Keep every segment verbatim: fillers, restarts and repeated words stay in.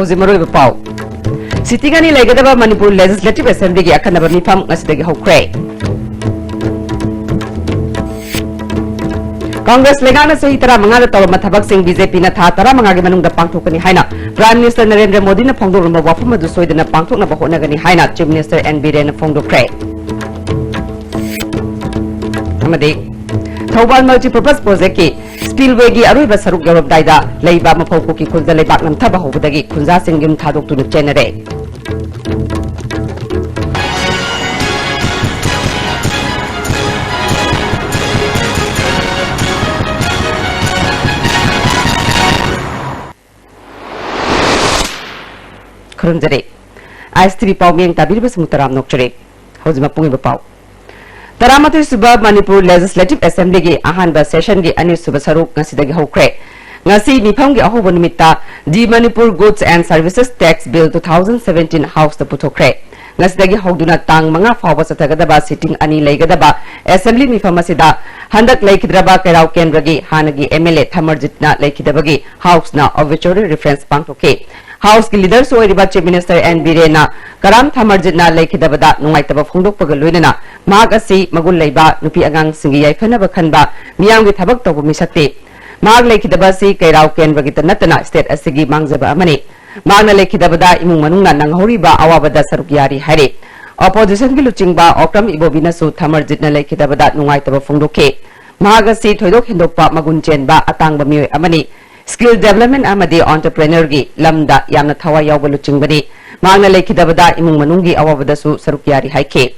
ꯍꯧꯖꯤꯛ ꯃꯔꯨꯑꯣꯏꯕ ꯄꯥꯎ꯫ ꯁꯤꯇꯤꯡ ꯑꯅꯤ ꯂꯩꯒꯗꯕ ꯃꯅꯤꯄꯨꯔ Legislative Assemblyꯒꯤ ꯑꯈꯟꯅꯕ ꯃꯤꯐꯝ ꯉꯁꯤꯗꯒꯤ ꯍꯧꯈ꯭ꯔꯦ꯫ ꯀꯪꯒ꯭ꯔꯦꯁ ꯂꯩꯉꯥꯛꯅ ꯆꯍꯤ ꯇꯔꯥꯃꯉꯥꯗ ꯇꯧꯔꯝꯕ ꯊꯕꯛꯁꯤꯡ BJPꯅ ꯊꯥ ꯇꯔꯥꯃꯉꯥꯒꯤ ꯃꯅꯨꯡꯗ ꯄꯥꯡꯊꯣꯛꯀꯅꯤ ꯍꯥꯏꯅ Prime Minister ꯅꯔꯦꯟꯗ꯭ꯔ ꯃꯣꯗꯤꯅ ꯐꯣꯡꯗꯣꯛꯂꯝꯕ ꯋꯥꯐꯝ ꯑꯗꯨ ꯁꯣꯏꯗꯅ ꯄꯥꯡꯊꯣꯛꯅꯕ ꯍꯣꯠꯅꯒꯅꯤ ꯍꯥꯏꯅ Chief Minister N ꯕꯤꯔꯦꯟꯅ ꯐꯣꯡꯗꯣꯛꯈ꯭ꯔꯦ꯫ ꯑꯃꯗꯤ ꯊꯧꯕꯥꯜ Multipurpose Projectꯀꯤ Spillwayꯒꯤ ꯑꯔꯣꯏꯕ ꯁꯔꯨꯛ ꯌꯧꯔꯝꯗꯥꯏꯗ ꯂꯩꯕ ꯃꯐꯧ ꯀꯨꯀꯤ ꯈꯨꯜꯗ ꯂꯩꯕꯥꯛ ꯅꯝꯊꯕ ꯍꯧꯕꯗꯒꯤ ꯈꯨꯟꯖꯥꯁꯤꯡ ꯌꯨꯝ ꯊꯥꯗꯣꯛꯇꯨꯅ ꯆꯦꯟꯅꯔꯦ꯫ ꯈꯨꯔꯨꯝꯖꯔꯤ꯫ ISTV ꯄꯥꯎꯃꯤꯌꯦꯡ ꯇꯥꯕꯤꯔꯤꯕꯁꯤꯡꯕꯨ ꯇꯔꯥꯝꯅ ꯑꯣꯛꯆꯔꯤ꯫ ꯍꯧꯖꯤꯛ ꯃꯄꯨꯡ ꯑꯣꯏꯕ ꯄꯥꯎ꯫ ꯇꯔꯥꯃꯥꯊꯣꯏ ꯁꯨꯕ ꯃꯅꯤꯄꯨꯔ Legislative Assemblyꯒꯤ ꯑꯍꯥꯟꯕ sessionꯒꯤ ꯑꯅꯤꯁꯨꯕ ꯁꯔꯨꯛ ꯉꯁꯤꯗꯒꯤ ꯍꯧꯈ꯭ꯔꯦ꯫ ꯉꯁꯤ ꯃꯤꯐꯝꯒꯤ ꯑꯍꯧꯕ ꯅꯨꯃꯤꯠꯇ The Manipur Goods and Services Tax Bill two thousand seventeen Houseꯇ ꯄꯨꯊꯣꯛꯈ꯭ꯔꯦ꯫ ꯉꯁꯤꯗꯒꯤ ꯍꯧꯗꯨꯅ ꯇꯥꯡ ꯃꯉꯥ ꯐꯥꯎꯕ ꯆꯠꯊꯒꯗꯕ sitting ꯑꯅꯤ ꯂꯩꯒꯗꯕ assembly ꯃꯤꯐꯝ ꯑꯁꯤꯗ ꯍꯟꯗꯛ ꯂꯩꯈꯤꯗ꯭ꯔꯕ ꯀꯩꯔꯥꯎ ꯀꯦꯟꯗ꯭ꯔꯒꯤ ꯍꯥꯟꯅꯒꯤ MLA ꯊꯃꯔꯖꯤꯠꯅ ꯂꯩꯈꯤꯗꯕꯒꯤ Houseꯅ obituary reference ꯄꯥꯡꯊꯣꯛꯈꯤ꯫ Houseꯀꯤ leaderꯁꯨ ꯑꯣꯏꯔꯤꯕ Chief Minister N ꯕꯤꯔꯦꯟꯅ ꯀꯔꯥꯝ ꯊꯃꯔꯖꯤꯠꯅ ꯂꯩꯈꯤꯗꯕꯗ ꯅꯨꯡꯉꯥꯏꯇꯕ ꯐꯣꯡꯗꯣꯛꯄꯒ ꯂꯣꯏꯅꯅ ꯃꯍꯥꯛ ꯑꯁꯤ ꯃꯒꯨꯟ ꯂꯩꯕ, ꯅꯨꯄꯤ ꯑꯉꯥꯡꯁꯤꯡꯒꯤ ꯌꯥꯏꯐꯅꯕ ꯈꯟꯕ, ꯃꯤꯌꯥꯝꯒꯤ ꯊꯕꯛ ꯇꯧꯕ ꯃꯤꯁꯛꯇꯤ꯫ ꯃꯍꯥꯛ ꯂꯩꯈꯤꯗꯕ ꯑꯁꯤ ꯀꯩꯔꯥꯎ ꯀꯦꯟꯕꯒꯤꯇ ꯅꯠꯇꯅ state ꯑꯁꯤꯒꯤ ꯃꯥꯡꯖꯕ ꯑꯃꯅꯤ꯫ ꯃꯍꯥꯛꯅ ꯂꯩꯈꯤꯗꯕꯗ ꯏꯃꯨꯡ ꯃꯅꯨꯡꯅ ꯅꯪꯍꯧꯔꯤꯕ ꯑꯋꯥꯕꯗ ꯁꯔꯨꯛ ꯌꯥꯔꯤ ꯍꯥꯏꯔꯤ꯫ Oppositionꯒꯤ ꯂꯨꯆꯤꯡꯕ ꯑꯣꯀ꯭ꯔꯝ ꯏꯕꯣꯕꯤꯅꯁꯨ ꯊꯃꯔꯖꯤꯠꯅ ꯂꯩꯈꯤꯗꯕꯗ ꯅꯨꯡꯉꯥꯏꯇꯕ ꯐꯣꯡꯗꯣꯛꯈꯤ꯫ ꯃꯍꯥꯛ ꯑꯁꯤ ꯊꯣꯏꯗꯣꯛ ꯍꯦꯟꯗꯣꯛꯄ ꯃꯒꯨꯟ ꯆꯦꯟꯕ ꯑꯇꯥꯡꯕ ꯃꯤꯑꯣꯏ ꯑꯃꯅꯤ꯫ Skill development ꯑꯃꯗꯤ entrepreneurꯒꯤ ꯂꯝꯗ ꯌꯥꯝꯅ ꯊꯋꯥꯏ ꯌꯥꯎꯕ ꯂꯨꯆꯤꯡꯕꯅꯤ꯫ ꯃꯍꯥꯛꯅ ꯂꯩꯈꯤꯗꯕꯗ ꯏꯃꯨꯡ ꯃꯅꯨꯡꯒꯤ ꯑꯋꯥꯕꯗꯁꯨ ꯁꯔꯨꯛ ꯌꯥꯔꯤ ꯍꯥꯏꯈꯤ꯫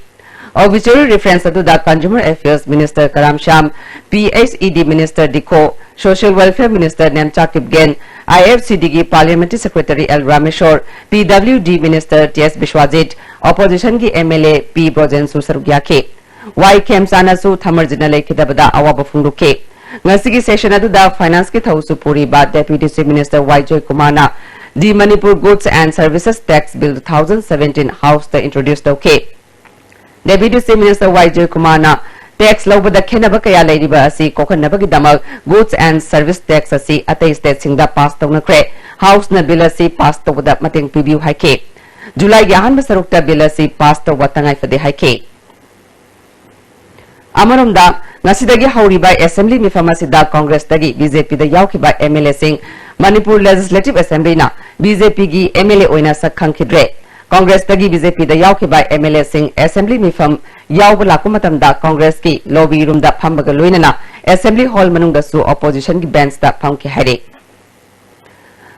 Obituary reference ꯑꯗꯨꯗ Consumer Affairs Minister Karam Shyam, PHED Minister Dikho, Social Welfare Minister Nemcha Kipgen, IFCDꯒꯤ Parliamentary Secretary L Rameshwor, PWD Minister T S Biswajit, Oppositionꯒꯤ MLA ꯄꯤ ꯕ꯭ꯔꯣꯖꯦꯟꯁꯨ ꯁꯔꯨꯛ ꯌꯥꯈꯤ꯫ ꯋꯥꯏ ꯈꯦꯝꯆꯥꯅꯁꯨ ꯊꯃꯔꯖꯤꯠꯅ ꯂꯩꯈꯤꯗꯕꯗ ꯑꯋꯥꯕ ꯐꯣꯡꯗꯣꯛꯈꯤ꯫ ꯉꯁꯤꯒꯤ session ꯑꯗꯨꯗ Financeꯀꯤ ꯊꯧꯁꯨ ꯄꯨꯔꯤꯕ Deputy Chief Minister Y ꯖꯣꯏꯀꯨꯃꯥꯔꯅ The Manipur Goods and Services Tax Bill two thousand seventeen Houseꯇ introduce ꯇꯧꯈꯤ꯫ Deputy Chief Minister ꯋꯥꯏ ꯖꯣꯏꯀꯨꯃꯥꯔꯅ Tax ꯂꯧꯕꯗ ꯈꯦꯠꯅꯕ ꯀꯌꯥ ꯂꯩꯔꯤꯕ ꯑꯁꯤ ꯀꯣꯛꯍꯟꯅꯕꯒꯤꯗꯃꯛ Goods and Service Tax ꯑꯁꯤ ꯑꯇꯩ stateꯁꯤꯡꯗ pass ꯇꯧꯅꯈ꯭ꯔꯦ꯫ Houseꯅ bill ꯑꯁꯤ pass ꯇꯧꯕꯗ ꯃꯇꯦꯡ ꯄꯤꯕꯤꯌꯨ ꯍꯥꯏꯈꯤ꯫ Julyꯒꯤ ꯑꯍꯥꯟꯕ ꯁꯔꯨꯛꯇ bill ꯑꯁꯤ pass ꯇꯧꯕ ꯇꯉꯥꯏ ꯐꯗꯦ ꯍꯥꯏꯈꯤ꯫ ꯑꯃꯔꯣꯝꯗ, ꯉꯁꯤꯗꯒꯤ ꯍꯧꯔꯤꯕ assembly ꯃꯤꯐꯝ ꯑꯁꯤꯗ Congressꯇꯒꯤ BJPꯗ ꯌꯥꯎꯈꯤꯕ MLAꯁꯤꯡ ꯃꯅꯤꯄꯨꯔ Legislative Assemblyꯅ BJPꯒꯤ MLA ꯑꯣꯏꯅ ꯁꯛ ꯈꯪꯈꯤꯗ꯭ꯔꯦ꯫ Congressꯇꯒꯤ BJPꯗ ꯌꯥꯎꯈꯤꯕ MLAꯁꯤꯡ assembly ꯃꯤꯐꯝ ꯌꯥꯎꯕ ꯂꯥꯛꯄ ꯃꯇꯝꯗ Congressꯀꯤ lobby roomꯗ ꯐꯝꯕꯒ ꯂꯣꯏꯅꯅ assembly hall ꯃꯅꯨꯡꯗꯁꯨ oppositionꯒꯤ benchꯇ ꯐꯝꯈꯤ ꯍꯥꯏꯔꯤ꯫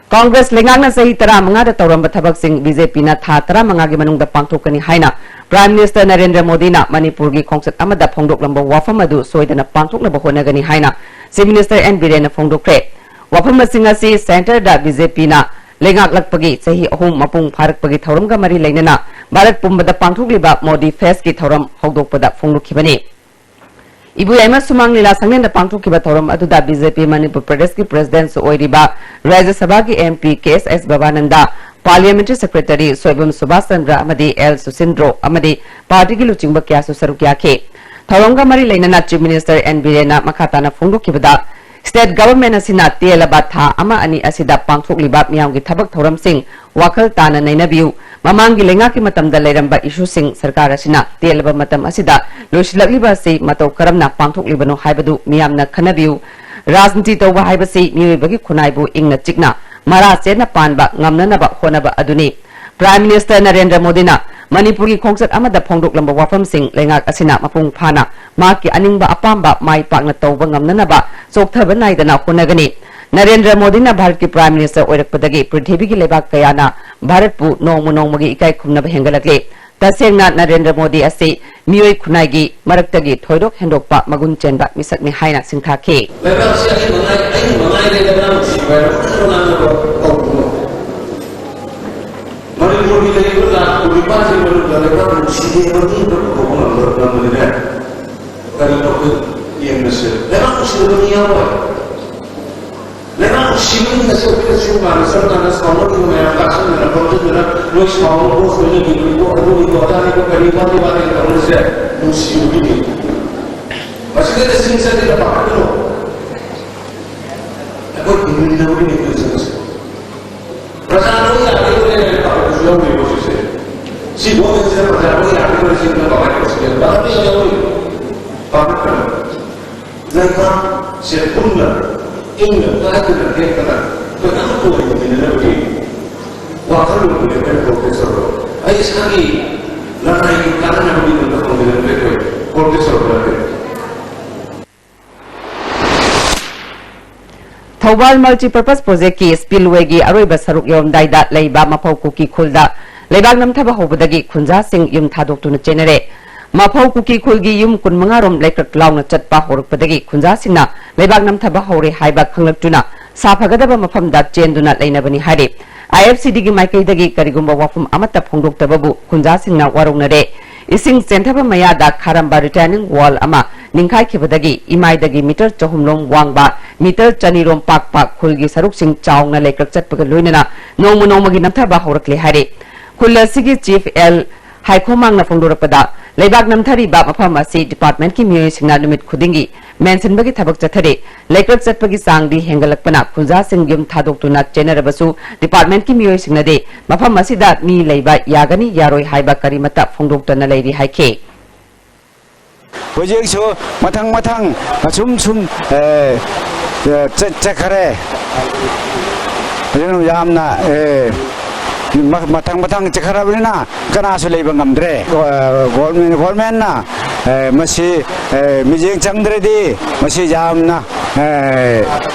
Congress ꯂꯩꯉꯥꯛꯅ ꯆꯍꯤ ꯇꯔꯥꯃꯉꯥꯗ ꯇꯧꯔꯝꯕ ꯊꯕꯛꯁꯤꯡ BJPꯅ ꯊꯥ ꯇꯔꯥꯃꯉꯥꯒꯤ ꯃꯅꯨꯡꯗ ꯄꯥꯡꯊꯣꯛꯀꯅꯤ ꯍꯥꯏꯅ Prime Minister ꯅꯔꯦꯟꯗ꯭ꯔ ꯃꯣꯗꯤꯅ ꯃꯅꯤꯄꯨꯔꯒꯤ ꯈꯣꯡꯆꯠ ꯑꯃꯗ ꯐꯣꯡꯗꯣꯛꯂꯝꯕ ꯋꯥꯐꯝ ꯑꯗꯨ ꯁꯣꯏꯗꯅ ꯄꯥꯡꯊꯣꯛꯅꯕ ꯍꯣꯠꯅꯒꯅꯤ ꯍꯥꯏꯅ Chief Minister ꯑꯦꯟ ꯕꯤꯔꯦꯟꯅ ꯐꯣꯡꯗꯣꯛꯈ꯭ꯔꯦ꯫ ꯋꯥꯐꯝꯁꯤꯡ ꯑꯁꯤ centreꯗ BJPꯅ ꯂꯩꯉꯥꯛꯂꯛꯄꯒꯤ ꯆꯍꯤ ꯑꯍꯨꯝ ꯃꯄꯨꯡ ꯐꯥꯔꯛꯄꯒꯤ ꯊꯧꯔꯝꯒ ꯃꯔꯤ ꯂꯩꯅꯅ ꯚꯥꯔꯠ ꯄꯨꯝꯕꯗ ꯄꯥꯡꯊꯣꯛꯂꯤꯕ ꯃꯣꯗꯤ Festꯀꯤ ꯊꯧꯔꯝ ꯍꯧꯗꯣꯛꯄꯗ ꯐꯣꯡꯗꯣꯛꯈꯤꯕꯅꯤ꯫ ꯏꯕꯨꯌꯥꯏꯃ ꯁꯨꯃꯥꯡ ꯂꯤꯂꯥ ꯁꯪꯂꯦꯟꯗ ꯄꯥꯡꯊꯣꯛꯈꯤꯕ ꯊꯧꯔꯝ ꯑꯗꯨꯗ BJP ꯃꯅꯤꯄꯨꯔ ꯄ꯭ꯔꯗꯦꯁꯀꯤ Presidentꯁꯨ ꯑꯣꯏꯔꯤꯕ ꯔꯥꯖ꯭ꯌ ꯁꯚꯥꯒꯤ MP ꯀꯦ ꯑꯦꯁ ꯑꯦꯁ ꯕꯕꯥꯅꯟꯗ, Parliamentary Secretary ꯁꯣꯏꯕꯝ ꯁꯨꯕꯥꯁ ꯆꯟꯗ꯭ꯔ ꯑꯃꯗꯤ ꯑꯦꯜ ꯁꯨꯁꯤꯟꯗ꯭ꯔꯣ ꯑꯃꯗꯤ partyꯒꯤ ꯂꯨꯆꯤꯡꯕ ꯀꯌꯥꯁꯨ ꯁꯔꯨꯛ ꯌꯥꯈꯤ꯫ ꯊꯧꯔꯝꯒ ꯃꯔꯤ ꯂꯩꯅꯅ Chief Minister ꯑꯦꯟ ꯕꯤꯔꯦꯟꯅ ꯃꯈꯥ ꯇꯥꯅ ꯐꯣꯡꯗꯣꯛꯈꯤꯕꯗ, state government ꯑꯁꯤꯅ ꯇꯦꯜꯂꯕ ꯊꯥ ꯑꯃ ꯑꯅꯤ ꯑꯁꯤꯗ ꯄꯥꯡꯊꯣꯛꯂꯤꯕ ꯃꯤꯌꯥꯝꯒꯤ ꯊꯕꯛ ꯊꯧꯔꯝꯁꯤꯡ ꯋꯥꯈꯜ ꯇꯥꯅ ꯅꯩꯅꯕꯤꯌꯨ꯫ ꯃꯃꯥꯡꯒꯤ ꯂꯩꯉꯥꯛꯀꯤ ꯃꯇꯝꯗ ꯂꯩꯔꯝꯕ issueꯁꯤꯡ ꯁꯔꯀꯥꯔ ꯑꯁꯤꯅ ꯇꯦꯜꯂꯕ ꯃꯇꯝ ꯑꯁꯤꯗ ꯂꯣꯏꯁꯤꯜꯂꯛꯂꯤꯕ ꯑꯁꯤ ꯃꯇꯧ ꯀꯔꯝꯅ ꯄꯥꯡꯊꯣꯛꯂꯤꯕꯅꯣ ꯍꯥꯏꯕꯗꯨ ꯃꯤꯌꯥꯝꯅ ꯈꯟꯅꯕꯤꯌꯨ꯫ ꯔꯥꯖꯅꯤꯇꯤ ꯇꯧꯕ ꯍꯥꯏꯕꯁꯤ ꯃꯤꯑꯣꯏꯕꯒꯤ ꯈꯨꯟꯅꯥꯏꯕꯨ ꯏꯪꯅ ꯆꯤꯛꯅ ꯃꯔꯥ ꯆꯦꯠꯅ ꯄꯥꯟꯕ ꯉꯝꯅꯅꯕ ꯍꯣꯠꯅꯕ ꯑꯗꯨꯅꯤ꯫ Prime Minister ꯅꯔꯦꯟꯗ꯭ꯔ ꯃꯣꯗꯤꯅ ꯃꯅꯤꯄꯨꯔꯒꯤ ꯈꯣꯡꯆꯠ ꯑꯃꯗ ꯐꯣꯡꯗꯣꯛꯂꯝꯕ ꯋꯥꯐꯝꯁꯤꯡ ꯂꯩꯉꯥꯛ ꯑꯁꯤꯅ ꯃꯄꯨꯡ ꯐꯥꯅ ꯃꯍꯥꯛꯀꯤ ꯑꯅꯤꯡꯕ ꯑꯄꯥꯝꯕ ꯃꯥꯏ ꯄꯥꯛꯅ ꯇꯧꯕ ꯉꯝꯅꯅꯕ ꯆꯣꯛꯊꯕ ꯅꯥꯏꯗꯅ ꯍꯣꯠꯅꯒꯅꯤ꯫ ꯅꯔꯦꯟꯗ꯭ꯔ ꯃꯣꯗꯤꯅ ꯚꯥꯔꯠꯀꯤ Prime Minister ꯑꯣꯏꯔꯛꯄꯗꯒꯤ ꯄ꯭ꯔꯤꯊꯤꯕꯤꯒꯤ ꯂꯩꯕꯥꯛ ꯀꯌꯥꯅ ꯚꯥꯔꯠꯄꯨ ꯅꯣꯡꯃ ꯅꯣꯡꯃꯒꯤ ꯏꯀꯥꯏ ꯈꯨꯝꯅꯕ ꯍꯦꯟꯒꯠꯂꯛꯂꯤ꯫ ꯇꯁꯦꯡꯅ ꯅꯔꯦꯟꯗ꯭ꯔ ꯃꯣꯗꯤ ꯑꯁꯤ ꯃꯤꯑꯣꯏ ꯈꯨꯟꯅꯥꯏꯒꯤ ꯃꯔꯛꯇꯒꯤ ꯊꯣꯏꯗꯣꯛ ꯍꯦꯟꯗꯣꯛꯄ ꯃꯒꯨꯟ ꯆꯦꯟꯕ ꯃꯤꯁꯛꯅꯤ ꯍꯥꯏꯅ ꯁꯤꯡꯊꯥꯈꯤ꯫ ꯂꯩꯕꯥꯛꯁꯤ ꯑꯩ ꯃꯉꯥꯏ, ꯑꯩ ꯃꯉꯥꯏꯔꯦ ꯂꯩꯕꯥꯛ ꯅꯨꯡꯁꯤꯕ ꯍꯥꯏꯕ ꯑꯃꯠꯇ ꯉꯥꯡꯅꯕ ꯀꯧꯕ꯫ ꯃꯅꯤꯄꯨꯔꯒꯤ ꯂꯩꯔꯤꯕ ꯂꯥꯈ ꯀꯨꯟꯅꯤꯄꯥꯟꯁꯤ ꯃꯅꯨꯡꯗ ꯂꯩꯕꯥꯛ ꯅꯨꯡꯁꯤꯗꯦ ꯃꯃꯤꯡ ꯑꯃ ꯀꯧꯕ ꯉꯝꯗꯕ ꯉꯝꯕꯅꯤꯅꯦ꯫ ꯀꯔꯤꯅꯣ ꯑꯩꯈꯣꯏ ꯌꯦꯡꯕꯁꯦ? ꯂꯩꯕꯥꯛ ꯅꯨꯡꯁꯤꯗꯕ ꯃꯤ ꯌꯥꯎꯔꯣꯏ꯫ ꯂꯩꯕꯥꯛ ꯅꯨꯡꯁꯤꯕ ꯃꯤ ꯑꯁꯤ ꯑꯩꯈꯣꯏꯅ ꯁꯨꯝ ꯀꯥꯟꯗ ꯁꯝ ꯀꯥꯟꯗ ꯁꯥꯎꯅꯈꯤꯕ ꯃꯌꯥꯝ ꯇꯥꯁꯤꯟꯗꯅ ꯈꯣꯠꯆꯤꯟꯗꯅ ꯅꯣꯏ ꯁꯥꯎꯅꯨꯀꯣ, ꯁꯣꯏꯅꯈꯤꯕꯅꯤꯀꯣ, ꯑꯗꯨꯅꯤꯀꯣ, ꯑꯗꯥꯅꯤꯀꯣ, ꯀꯔꯤ ꯋꯥꯅꯤ ꯋꯥꯅꯤ ꯇꯧꯔꯤꯁꯦ? ꯅꯨꯡꯁꯤꯕꯒꯤꯅꯤ꯫ ꯑꯩꯈꯣꯏ ꯇꯤꯟꯃꯤꯟꯅꯕꯒꯤ ꯅꯨꯡꯁꯤꯕꯁꯦ꯫ ꯄ꯭ꯔꯖꯥ ꯂꯣꯏ ꯌꯥꯒꯗꯧꯔꯦ ꯍꯥꯏꯅ ꯄꯥꯈꯠꯄꯁꯨ ꯌꯥꯎꯔꯤꯕ ꯍꯧꯖꯤꯛꯁꯦ꯫ ꯁꯤ ꯒꯣꯚꯔꯟꯃꯦꯟꯠꯁꯤꯅ ꯄ꯭ꯔꯖꯥ ꯂꯣꯏ ꯌꯥꯒꯗꯧꯔꯦ ꯁꯤꯅ ꯄꯥꯈꯠꯄꯁꯨ ꯌꯥꯎꯔꯤ꯫ ꯄꯥꯈꯠꯄ ꯌꯥꯎꯔꯤ꯫ ꯄꯥꯈꯠꯀꯅꯨ꯫ ꯂꯩꯕꯥꯛꯁꯦ ꯄꯨꯟꯅ ꯏꯪꯅ ꯇꯞꯅ ꯂꯦꯞꯇꯅ ꯑꯩꯈꯣꯏ ꯀꯔꯝ ꯇꯧꯅ ꯍꯤꯡꯃꯤꯟꯅꯅꯕꯒꯤ ꯋꯥꯈꯜꯂꯣꯟꯗꯨꯅꯤ ꯑꯩꯈꯣꯏꯅ ꯄ꯭ꯔꯣꯇꯦꯁ ꯇꯧꯔꯣ꯫ ꯑꯩ ꯏꯁꯥꯒꯤ ꯂꯅꯥꯏꯒꯤ ꯀꯥꯟꯅꯅꯕꯒꯤꯗꯃꯛꯇ ꯍꯧꯅꯤꯡꯉꯛꯇ꯭ꯔꯦ ꯑꯩꯈꯣꯏ ꯄ꯭ꯔꯣꯇꯦꯁ ꯇꯧꯔꯛꯄ ꯅꯠꯇꯦ꯫ ꯊꯧꯕꯥꯜ Multipurpose Projectꯀꯤ spillwayꯒꯤ ꯑꯔꯣꯏꯕ ꯁꯔꯨꯛ ꯌꯧꯔꯝꯗꯥꯏꯗ ꯂꯩꯕ ꯃꯐꯧ ꯀꯨꯀꯤ ꯈꯨꯜꯗ ꯂꯩꯕꯥꯛ ꯅꯝꯊꯕ ꯍꯧꯕꯗꯒꯤ ꯈꯨꯟꯖꯥꯁꯤꯡ ꯌꯨꯝ ꯊꯥꯗꯣꯛꯇꯨꯅ ꯆꯦꯟꯅꯔꯦ꯫ ꯃꯐꯧ ꯀꯨꯀꯤ ꯈꯨꯜꯒꯤ ꯌꯨꯝ ꯀꯨꯟꯃꯉꯥ ꯔꯣꯝ ꯂꯩꯀ꯭ꯔꯛ ꯂꯥꯎꯅ ꯆꯠꯄ ꯍꯧꯔꯛꯄꯗꯒꯤ ꯈꯨꯟꯖꯥꯁꯤꯡꯅ ꯂꯩꯕꯥꯛ ꯅꯝꯊꯕ ꯍꯧꯔꯦ ꯍꯥꯏꯕ ꯈꯪꯂꯛꯇꯨꯅ ꯁꯥꯐꯒꯗꯕ ꯃꯐꯝꯗ ꯆꯦꯟꯗꯨꯅ ꯂꯩꯅꯕꯅꯤ ꯍꯥꯏꯔꯤ꯫ IFCDꯒꯤ ꯃꯥꯏꯀꯩꯗꯒꯤ ꯀꯔꯤꯒꯨꯝꯕ ꯋꯥꯐꯝ ꯑꯃꯠꯇ ꯐꯣꯡꯗꯣꯛꯇꯕꯕꯨ ꯈꯨꯟꯖꯥꯁꯤꯡꯅ ꯋꯥꯔꯧꯅꯔꯦ꯫ ꯏꯁꯤꯡ ꯆꯦꯟꯊꯕ ꯃꯌꯥꯗ ꯈꯥꯔꯝꯕ retaining wall ꯑꯃ ꯅꯤꯡꯈꯥꯏꯈꯤꯕꯗꯒꯤ ꯏꯃꯥꯏꯗꯒꯤ meter ꯆꯍꯨꯝ ꯔꯣꯝ ꯋꯥꯡꯕ, meter ꯆꯅꯤ ꯔꯣꯝ ꯄꯥꯛꯄ ꯈꯨꯜꯒꯤ ꯁꯔꯨꯛꯁꯤꯡ ꯆꯥꯎꯅ ꯂꯩꯀ꯭ꯔꯛ ꯆꯠꯄꯒ ꯂꯣꯏꯅꯅ ꯅꯣꯡꯃ ꯅꯣꯡꯃꯒꯤ ꯅꯝꯊꯕ ꯍꯧꯔꯛꯂꯦ ꯍꯥꯏꯔꯤ꯫ ꯈꯨꯜ ꯑꯁꯤꯒꯤ Chief L ꯍꯥꯏꯈꯣꯃꯥꯡꯅ ꯐꯣꯡꯗꯣꯔꯛꯄꯗ, ꯂꯩꯕꯥꯛ ꯅꯝꯊꯔꯤꯕ ꯃꯐꯝ ꯑꯁꯤ departmentꯀꯤ ꯃꯤꯑꯣꯏꯁꯤꯡꯅ ꯅꯨꯃꯤꯠ ꯈꯨꯗꯤꯡꯒꯤ ꯃꯦꯟꯁꯤꯟꯕꯒꯤ ꯊꯕꯛ ꯆꯠꯊꯔꯤ꯫ ꯂꯩꯀ꯭ꯔꯛ ꯆꯠꯄꯒꯤ ꯆꯥꯡꯗꯤ ꯍꯦꯟꯒꯠꯂꯛꯄꯅ ꯈꯨꯟꯖꯥꯁꯤꯡ ꯌꯨꯝ ꯊꯥꯗꯣꯛꯇꯨꯅ ꯆꯦꯟꯅꯔꯕꯁꯨ, departmentꯀꯤ ꯃꯤꯑꯣꯏꯁꯤꯡꯅꯗꯤ ꯃꯐꯝ ꯑꯁꯤꯗ ꯃꯤ ꯂꯩꯕ ꯌꯥꯒꯅꯤ ꯌꯥꯔꯣꯏ ꯍꯥꯏꯕ ꯀꯔꯤꯃꯠꯇ ꯐꯣꯡꯗꯣꯛꯇꯅ ꯂꯩꯔꯤ ꯍꯥꯏꯈꯤ꯫ ꯍꯧꯖꯤꯛꯁꯨ ꯃꯊꯪ ꯃꯊꯪ ꯑꯁꯨꯝ ꯁꯨꯝ, ꯑꯦ, ꯑꯦ, ꯆꯠ-, ꯆꯠꯈꯔꯦ꯫ ꯑꯗꯨꯅ ꯌꯥꯝꯅ, ꯑꯦ, ꯃ-, ꯃꯊꯪ ꯃꯊꯪ ꯆꯠꯈ꯭ꯔꯕꯅꯤꯅ ꯀꯅꯥꯁꯨ ꯂꯩꯕ ꯉꯝꯗ꯭ꯔꯦ꯫ ꯑꯦ, ꯒꯣꯔꯃꯦꯟ, ꯒꯣꯔꯃꯦꯟꯅ, ꯑꯦ, ꯃꯁꯤ, ꯑꯦ, ꯃꯤꯠꯌꯦꯡ ꯆꯪꯗ꯭ꯔꯗꯤ ꯃꯁꯤ ꯌꯥꯝꯅ, ꯑꯦ,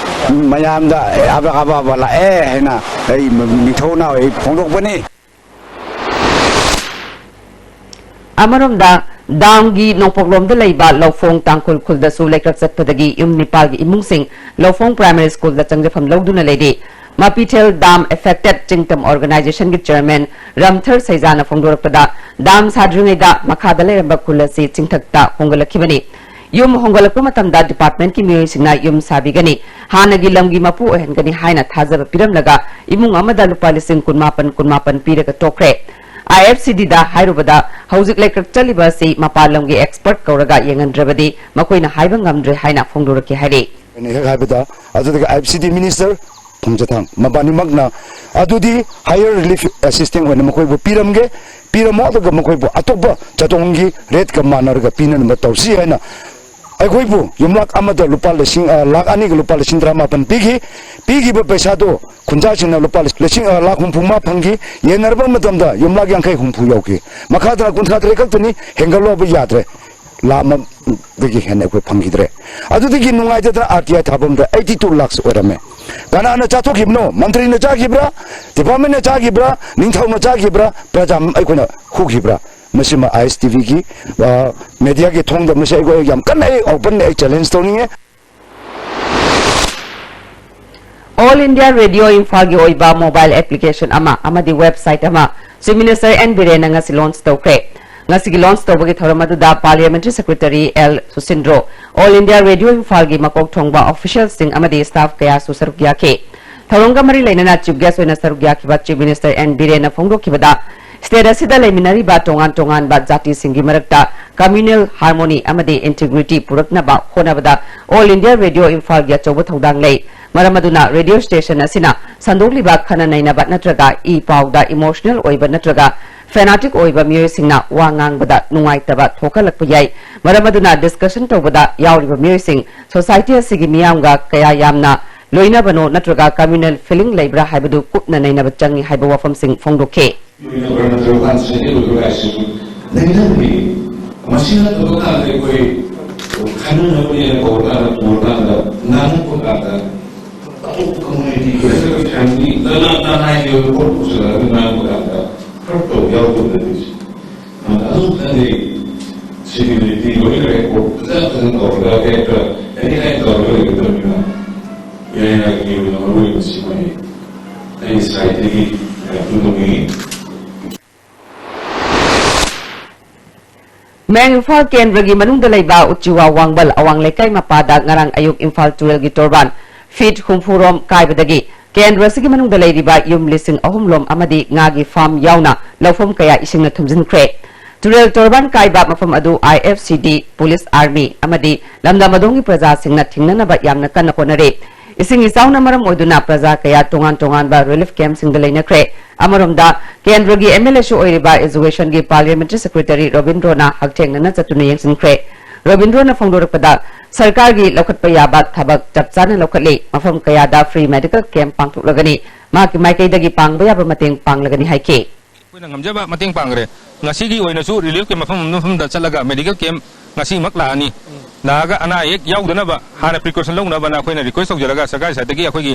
ꯃꯌꯥꯝꯗ ꯑꯕ-, ꯑꯋꯥꯕ ꯂꯥꯛꯑꯦ ꯍꯥꯏꯅ ꯑꯩ ꯅꯤꯡꯊꯧꯅ ꯑꯩ ꯐꯣꯡꯗꯣꯛꯄꯅꯤ꯫ ꯑꯃꯔꯣꯝꯗ, ꯗꯥꯝꯒꯤ ꯅꯣꯡꯄꯣꯛꯂꯣꯝꯗ ꯂꯩꯕ ꯂꯧꯐꯣꯡ ꯇꯥꯡꯈꯨꯜ ꯈꯨꯜꯗꯁꯨ ꯂꯩꯀ꯭ꯔꯛ ꯆꯠꯄꯗꯒꯤ ꯌꯨꯝ ꯅꯤꯄꯥꯜꯒꯤ ꯏꯃꯨꯡꯁꯤꯡ ꯂꯧꯐꯣꯡ Primary Schoolꯗ ꯆꯪꯖꯐꯝ ꯂꯧꯗꯨꯅ ꯂꯩꯔꯤ꯫ ꯃꯄꯤꯊꯦꯜ Dam Affected ꯆꯤꯡꯇꯝ Organizationꯒꯤ Chairman ꯔꯝꯊꯔ ꯁꯩꯖꯥꯅ ꯐꯣꯡꯗꯣꯔꯛꯄꯗ, dam ꯁꯥꯗ꯭ꯔꯤꯉꯩꯗ ꯃꯈꯥꯗ ꯂꯩꯔꯝꯕ ꯈꯨꯜ ꯑꯁꯤ ꯆꯤꯡꯊꯛꯇ ꯍꯣꯡꯒꯠꯂꯛꯈꯤꯕꯅꯤ꯫ ꯌꯨꯝ ꯍꯣꯡꯒꯠꯂꯛꯄ ꯃꯇꯝꯗ departmentꯀꯤ ꯃꯤꯑꯣꯏꯁꯤꯡꯅ ꯌꯨꯝ ꯁꯥꯕꯤꯒꯅꯤ, ꯍꯥꯟꯅꯒꯤ ꯂꯝꯒꯤ ꯃꯄꯨ ꯑꯣꯏꯍꯟꯒꯅꯤ ꯍꯥꯏꯅ ꯊꯥꯖꯕ ꯄꯤꯔꯝꯂꯒ, ꯏꯃꯨꯡ ꯑꯃꯗ ꯂꯨꯄꯥ ꯂꯤꯁꯤꯡ ꯀꯨꯟꯃꯥꯄꯟ, ꯀꯨꯟꯃꯥꯄꯟ ꯄꯤꯔꯒ ꯇꯣꯛꯈ꯭ꯔꯦ꯫ ꯑꯥꯏ ꯑꯦꯐ ꯁꯤ ꯗꯤꯗ ꯍꯥꯏꯔꯨꯕꯗ, ꯍꯧꯖꯤꯛ ꯂꯩꯀ꯭ꯔꯛ ꯆꯠꯂꯤꯕ ꯑꯁꯤ ꯃꯄꯥꯟ ꯂꯝꯒꯤ expert ꯀꯧꯔꯒ ꯌꯦꯡꯍꯟꯗ꯭ꯔꯕꯗꯤ ꯃꯈꯣꯏꯅ ꯍꯥꯏꯕ ꯉꯝꯗ꯭ꯔꯦ ꯍꯥꯏꯅ ꯐꯣꯡꯗꯣꯔꯛꯈꯤ ꯍꯥꯏꯔꯤ꯫ ꯑꯩꯅ ꯍꯦꯛ ꯍꯥꯏꯕꯗ, ꯑꯗꯨꯗꯒꯤ ꯑꯥꯏ ꯑꯦꯐ ꯁꯤ ꯗꯤ minister ꯐꯨꯡꯖꯊꯥꯡ ꯃꯕꯥꯅꯤꯃꯛꯅ ꯑꯗꯨꯗꯤ higher relief assistance ꯑꯣꯏꯅ ꯃꯈꯣꯏꯕꯨ ꯄꯤꯔꯝꯒꯦ, ꯄꯤꯔꯝꯃꯣ, ꯑꯗꯨꯒ ꯃꯈꯣꯏꯕꯨ ꯑꯇꯣꯞꯄ ꯆꯥꯗꯣꯡꯒꯤ rate ꯀ ꯃꯥꯟꯅꯔꯒ ꯄꯤꯅꯅꯕ ꯇꯧꯁꯤ ꯍꯥꯏꯅ ꯑꯩꯈꯣꯏꯕꯨ ꯌꯨꯝꯂꯛ ꯑꯃꯗ ꯂꯨꯄꯥ ꯂꯤꯁꯤꯡ, ꯑ, ꯂꯥꯈ ꯑꯅꯤꯒ ꯂꯨꯄꯥ ꯂꯤꯁꯤꯡ ꯇꯔꯥꯃꯥꯄꯟ ꯄꯤꯈꯤ꯫ ꯄꯤꯈꯤꯕ ꯄꯩꯁꯥꯗꯣ ꯈꯨꯟꯖꯥꯁꯤꯡꯅ ꯂꯨꯄꯥ ꯂꯤꯁꯤꯡ, ꯑ, ꯂꯥꯈ ꯍꯨꯝꯐꯨ ꯃꯉꯥ ꯐꯪꯈꯤ꯫ ꯌꯦꯟꯅꯔꯕ ꯃꯇꯝꯗ ꯌꯨꯝꯂꯛ ꯌꯥꯡꯈꯩ ꯍꯨꯝꯐꯨ ꯌꯧꯈꯤ꯫ ꯃꯈꯥ ꯇꯥꯅ ꯀꯨꯟꯊ꯭ꯔꯥ ꯇꯔꯦꯠ ꯈꯛꯇꯅꯤ, ꯍꯦꯟꯒꯠꯂꯣꯕ ꯌꯥꯗ꯭ꯔꯦ꯫ ꯂꯥꯈ ꯑꯃꯗꯒꯤ ꯍꯦꯟꯅ ꯑꯩꯈꯣꯏ ꯐꯪꯈꯤꯗ꯭ꯔꯦ꯫ ꯑꯗꯨꯗꯒꯤ ꯅꯨꯡꯉꯥꯏꯇꯗꯅ ꯑꯥꯔ ꯇꯤ ꯑꯥꯏ ꯊꯥꯐꯝꯗ eighty two lakhs ꯑꯣꯏꯔꯝꯃꯦ꯫ ꯀꯅꯥꯅ ꯆꯥꯊꯣꯛꯈꯤꯕꯅꯣ? ꯃꯟꯇ꯭ꯔꯤꯅ ꯆꯥꯈꯤꯕ꯭ꯔꯥ? Department ꯅ ꯆꯥꯈꯤꯕ꯭ꯔꯥ? ꯅꯤꯡꯊꯧꯅ ꯆꯥꯈꯤꯕ꯭ꯔꯥ? ꯄ꯭ꯔꯖꯥ ꯑꯩꯈꯣꯏꯅ ꯍꯨꯈꯤꯕ꯭ꯔꯥ? ꯃꯁꯤꯃ ꯑꯥꯏ ꯑꯦꯁ ꯇꯤ ꯚꯤꯒꯤ, ꯑ, media ꯒꯤ ꯊꯣꯡꯗ ꯃꯁꯤ ꯑꯩꯈꯣꯏ ꯌꯥꯝ ꯀꯟꯅ ꯑꯩ open ꯑꯩ challenge ꯇꯧꯅꯤꯡꯉꯦ꯫ All India Radio ꯏꯝꯐꯥꯜꯒꯤ ꯑꯣꯏꯕ mobile application ꯑꯃ ꯑꯃꯗꯤ website ꯑꯃ Chief Minister ꯑꯦꯟ ꯕꯤꯔꯦꯟꯅ ꯉꯁꯤ launch ꯇꯧꯈ꯭ꯔꯦ꯫ ꯉꯁꯤꯒꯤ launch ꯇꯧꯕꯒꯤ ꯊꯧꯔꯝ ꯑꯗꯨꯗ Parliamentary Secretary L Susindro, All India Radio ꯏꯝꯐꯥꯜꯒꯤ ꯃꯀꯣꯛ ꯊꯣꯡꯕ official ꯁꯤꯡ ꯑꯃꯗꯤ staff ꯀꯌꯥꯁꯨ ꯁꯔꯨꯛ ꯌꯥꯈꯤ꯫ ꯊꯧꯔꯝꯒ ꯃꯔꯤ ꯂꯩꯅꯅ chief guest ꯑꯣꯏꯅ ꯁꯔꯨꯛ ꯌꯥꯈꯤꯕ Chief Minister ꯑꯦꯟ ꯕꯤꯔꯦꯟꯅ ꯐꯣꯡꯗꯣꯛꯈꯤꯕꯗ, state ꯑꯁꯤꯗ ꯂꯩꯃꯤꯟꯅꯔꯤꯕ ꯇꯣꯉꯥꯟ ꯇꯣꯉꯥꯟꯕ ꯖꯥꯇꯤꯁꯤꯡꯒꯤ ꯃꯔꯛꯇ communal harmony ꯑꯃꯗꯤ integrity ꯄꯨꯔꯛꯅꯕ ꯍꯣꯠꯅꯕꯗ All India Radio ꯏꯝꯐꯥꯜꯒꯤ ꯑꯆꯧꯕ ꯊꯧꯗꯥꯡ ꯂꯩ꯫ ꯃꯔꯝ ꯑꯗꯨꯅ radio station ꯑꯁꯤꯅ ꯁꯟꯗꯣꯛꯂꯤꯕ ꯈꯟꯅ ꯅꯩꯅꯕ ꯅꯠꯇ꯭ꯔꯒ ꯏ ꯄꯥꯎꯗ emotional ꯑꯣꯏꯕ ꯅꯠꯇ꯭ꯔꯒ fanatic ꯑꯣꯏꯕ ꯃꯤꯑꯣꯏꯁꯤꯡꯅ ꯋꯥ ꯉꯥꯡꯕꯗ ꯅꯨꯡꯉꯥꯏꯇꯕ ꯊꯣꯛꯍꯜꯂꯛꯄ ꯌꯥꯏ꯫ ꯃꯔꯝ ꯑꯗꯨꯅ discussion ꯇꯧꯕꯗ ꯌꯥꯎꯔꯤꯕ ꯃꯤꯑꯣꯏꯁꯤꯡ society ꯑꯁꯤꯒꯤ ꯃꯤꯌꯥꯝꯒ ꯀꯌꯥ ꯌꯥꯝꯅ ꯂꯣꯏꯅꯕꯅꯣ ꯅꯠꯇ꯭ꯔꯒ communal feeling ꯂꯩꯕ꯭ꯔꯥ ꯍꯥꯏꯕꯗꯨ ꯀꯨꯞꯅ ꯅꯩꯅꯕ ꯆꯪꯏ ꯍꯥꯏꯕ ꯋꯥꯐꯝꯁꯤꯡ ꯐꯣꯡꯗꯣꯛꯈꯤ꯫ ꯂꯣꯏꯅꯕ꯭ꯔꯥ ꯅꯠꯇ꯭ꯔꯒ ꯃꯥꯅ ꯁꯦꯝꯖꯤꯜꯂꯨꯕ꯭ꯔꯥ ꯍꯥꯏꯁꯤꯁꯨ ꯅꯩꯅꯕꯅꯤ꯫ ꯃꯁꯤ ꯅꯠꯇꯕ ꯀꯥꯟꯗ ꯑꯩꯈꯣꯏ ꯈꯟꯅꯅꯕꯅꯦꯅ ꯀꯧꯔꯀꯥꯟꯗ ꯄꯨꯔꯀꯥꯟꯗ ꯉꯥꯡꯉꯛꯄ ꯀꯥꯟꯗ ꯑꯇꯣꯞꯄ community ꯅꯠꯇ꯭ꯔꯒ family ꯅꯅꯥ ꯅꯅꯥꯏꯒꯤ ꯑꯣꯏꯕ ꯄꯣꯠ ꯄꯨꯁꯜꯂꯛꯑꯒ ꯉꯥꯡꯕ ꯀꯥꯟꯗ ꯍꯔꯠ ꯇꯧꯕ ꯌꯥꯎꯗꯕꯗꯗꯤ ꯑꯗꯨꯝ ꯈꯪꯗꯦ꯫ Civility ꯂꯣꯏꯅ record ꯐꯖ ꯐꯖꯅ ꯇꯧꯔꯒ ꯍꯦꯛꯇ any time ꯇꯧꯔꯒ ꯂꯩꯒꯗꯕꯅꯤꯅ ꯌꯥꯏ ꯌꯥꯏ ꯌꯦꯡꯕꯗ ꯃꯔꯨ ꯑꯣꯏꯕ ꯁꯤꯃꯅꯤ꯫ ꯑꯩꯒꯤ side ꯇꯒꯤ ꯌꯥꯝ ꯐꯣꯡꯗꯣꯛꯅꯤꯡꯉꯤ꯫ ꯃꯌꯥꯡ ꯏꯝꯐꯥꯜ ꯀꯦꯟꯗ꯭ꯔꯒꯤ ꯃꯅꯨꯡꯗ ꯂꯩꯕ ꯎꯆꯤꯋꯥ ꯋꯥꯡꯕꯜ ꯑꯋꯥꯡ ꯂꯩꯀꯥꯏ ꯃꯄꯥꯗ ꯉꯔꯥꯡ ꯑꯌꯨꯛ ꯏꯝꯐꯥꯜ ꯇꯨꯔꯦꯜꯒꯤ ꯇꯣꯔꯕꯥꯟ feet ꯍꯨꯝꯐꯨ ꯔꯣꯝ ꯀꯥꯏꯕꯗꯒꯤ ꯀꯦꯟꯗ꯭ꯔ ꯑꯁꯤꯒꯤ ꯃꯅꯨꯡꯗ ꯂꯩꯔꯤꯕ ꯌꯨꯝ ꯂꯤꯁꯤꯡ ꯑꯍꯨꯝ ꯂꯣꯝ ꯑꯃꯗꯤ ꯉꯥꯒꯤ ꯐꯥꯔꯝ ꯌꯥꯎꯅ ꯂꯧꯐꯝ ꯀꯌꯥ ꯏꯁꯤꯡꯅ ꯊꯨꯝꯖꯤꯟꯈ꯭ꯔꯦ꯫ ꯇꯨꯔꯦꯜ ꯇꯣꯔꯕꯥꯟ ꯀꯥꯏꯕ ꯃꯐꯝ ꯑꯗꯨ I F C D, police, army ꯑꯃꯗꯤ ꯂꯝꯗꯝ ꯑꯗꯣꯝꯒꯤ ꯄ꯭ꯔꯖꯥꯁꯤꯡꯅ ꯊꯤꯡꯅꯅꯕ ꯌꯥꯝꯅ ꯀꯟꯅ ꯍꯣꯠꯅꯔꯤ꯫ ꯏꯁꯤꯡ ꯏꯆꯥꯎꯅ ꯃꯔꯝ ꯑꯣꯏꯗꯨꯅ ꯄ꯭ꯔꯖꯥ ꯀꯌꯥ ꯇꯣꯉꯥꯟ ꯇꯣꯉꯥꯟꯕ ꯔꯤꯂꯤꯐ ꯀꯦꯝꯞꯁꯤꯡꯗ ꯂꯩꯅꯈ꯭ꯔꯦ꯫ ꯑꯃꯔꯣꯝꯗ, ꯀꯦꯟꯗ꯭ꯔꯒꯤ M L Aꯁꯨ ꯑꯣꯏꯔꯤꯕ Educationꯒꯤ Parliamentary Secretary ꯔꯣꯕꯤꯟꯗ꯭ꯔꯣꯅ ꯍꯛꯊꯦꯡꯅꯅ ꯆꯠꯇꯨꯅ ꯌꯦꯡꯁꯤꯟꯈ꯭ꯔꯦ꯫ ꯔꯣꯕꯤꯟꯗ꯭ꯔꯣꯅ ꯐꯣꯡꯗꯣꯔꯛꯄꯗ, ꯁꯔꯀꯥꯔꯒꯤ ꯂꯧꯈꯠꯄ ꯌꯥꯕ ꯊꯕꯛ ꯆꯞ ꯆꯥꯅ ꯂꯧꯈꯠꯂꯤ꯫ ꯃꯐꯝ ꯀꯌꯥꯗ free medical camp ꯄꯥꯡꯊꯣꯛꯂꯒꯅꯤ꯫ ꯃꯍꯥꯛꯀꯤ ꯃꯥꯏꯀꯩꯗꯒꯤ ꯄꯥꯡꯕ ꯌꯥꯕ ꯃꯇꯦꯡ ꯄꯥꯡꯂꯒꯅꯤ ꯍꯥꯏꯈꯤ꯫ ꯑꯩꯈꯣꯏꯅ ꯉꯝꯖꯕ ꯃꯇꯦꯡ ꯄꯥꯡꯈ꯭ꯔꯦ꯫ ꯉꯁꯤꯒꯤ ꯑꯣꯏꯅꯁꯨ ꯔꯤꯂꯤꯐ ꯀꯦꯝꯞ ꯃꯐꯝ ꯃꯐꯝꯗ ꯆꯠꯂꯒ ꯃꯦꯗꯤꯀꯦꯜ ꯀꯦꯝꯞ ꯉꯁꯤꯃꯛ ꯂꯥꯛꯑꯅꯤ꯫ ꯂꯥꯛꯑꯒ ꯑꯅꯥ ꯑꯌꯦꯛ ꯌꯥꯎꯗꯅꯕ ꯍꯥꯟꯅ ꯄ꯭ꯔꯤꯀꯣꯁꯟ ꯂꯧꯅꯕꯅ ꯑꯩꯈꯣꯏꯅ ꯔꯤꯀ꯭ꯋꯦꯁ ꯇꯧꯖꯔꯒ ꯁꯔꯀꯥꯔꯒꯤ ꯁꯥꯏꯠꯇꯒꯤ, ꯑꯩꯈꯣꯏꯒꯤ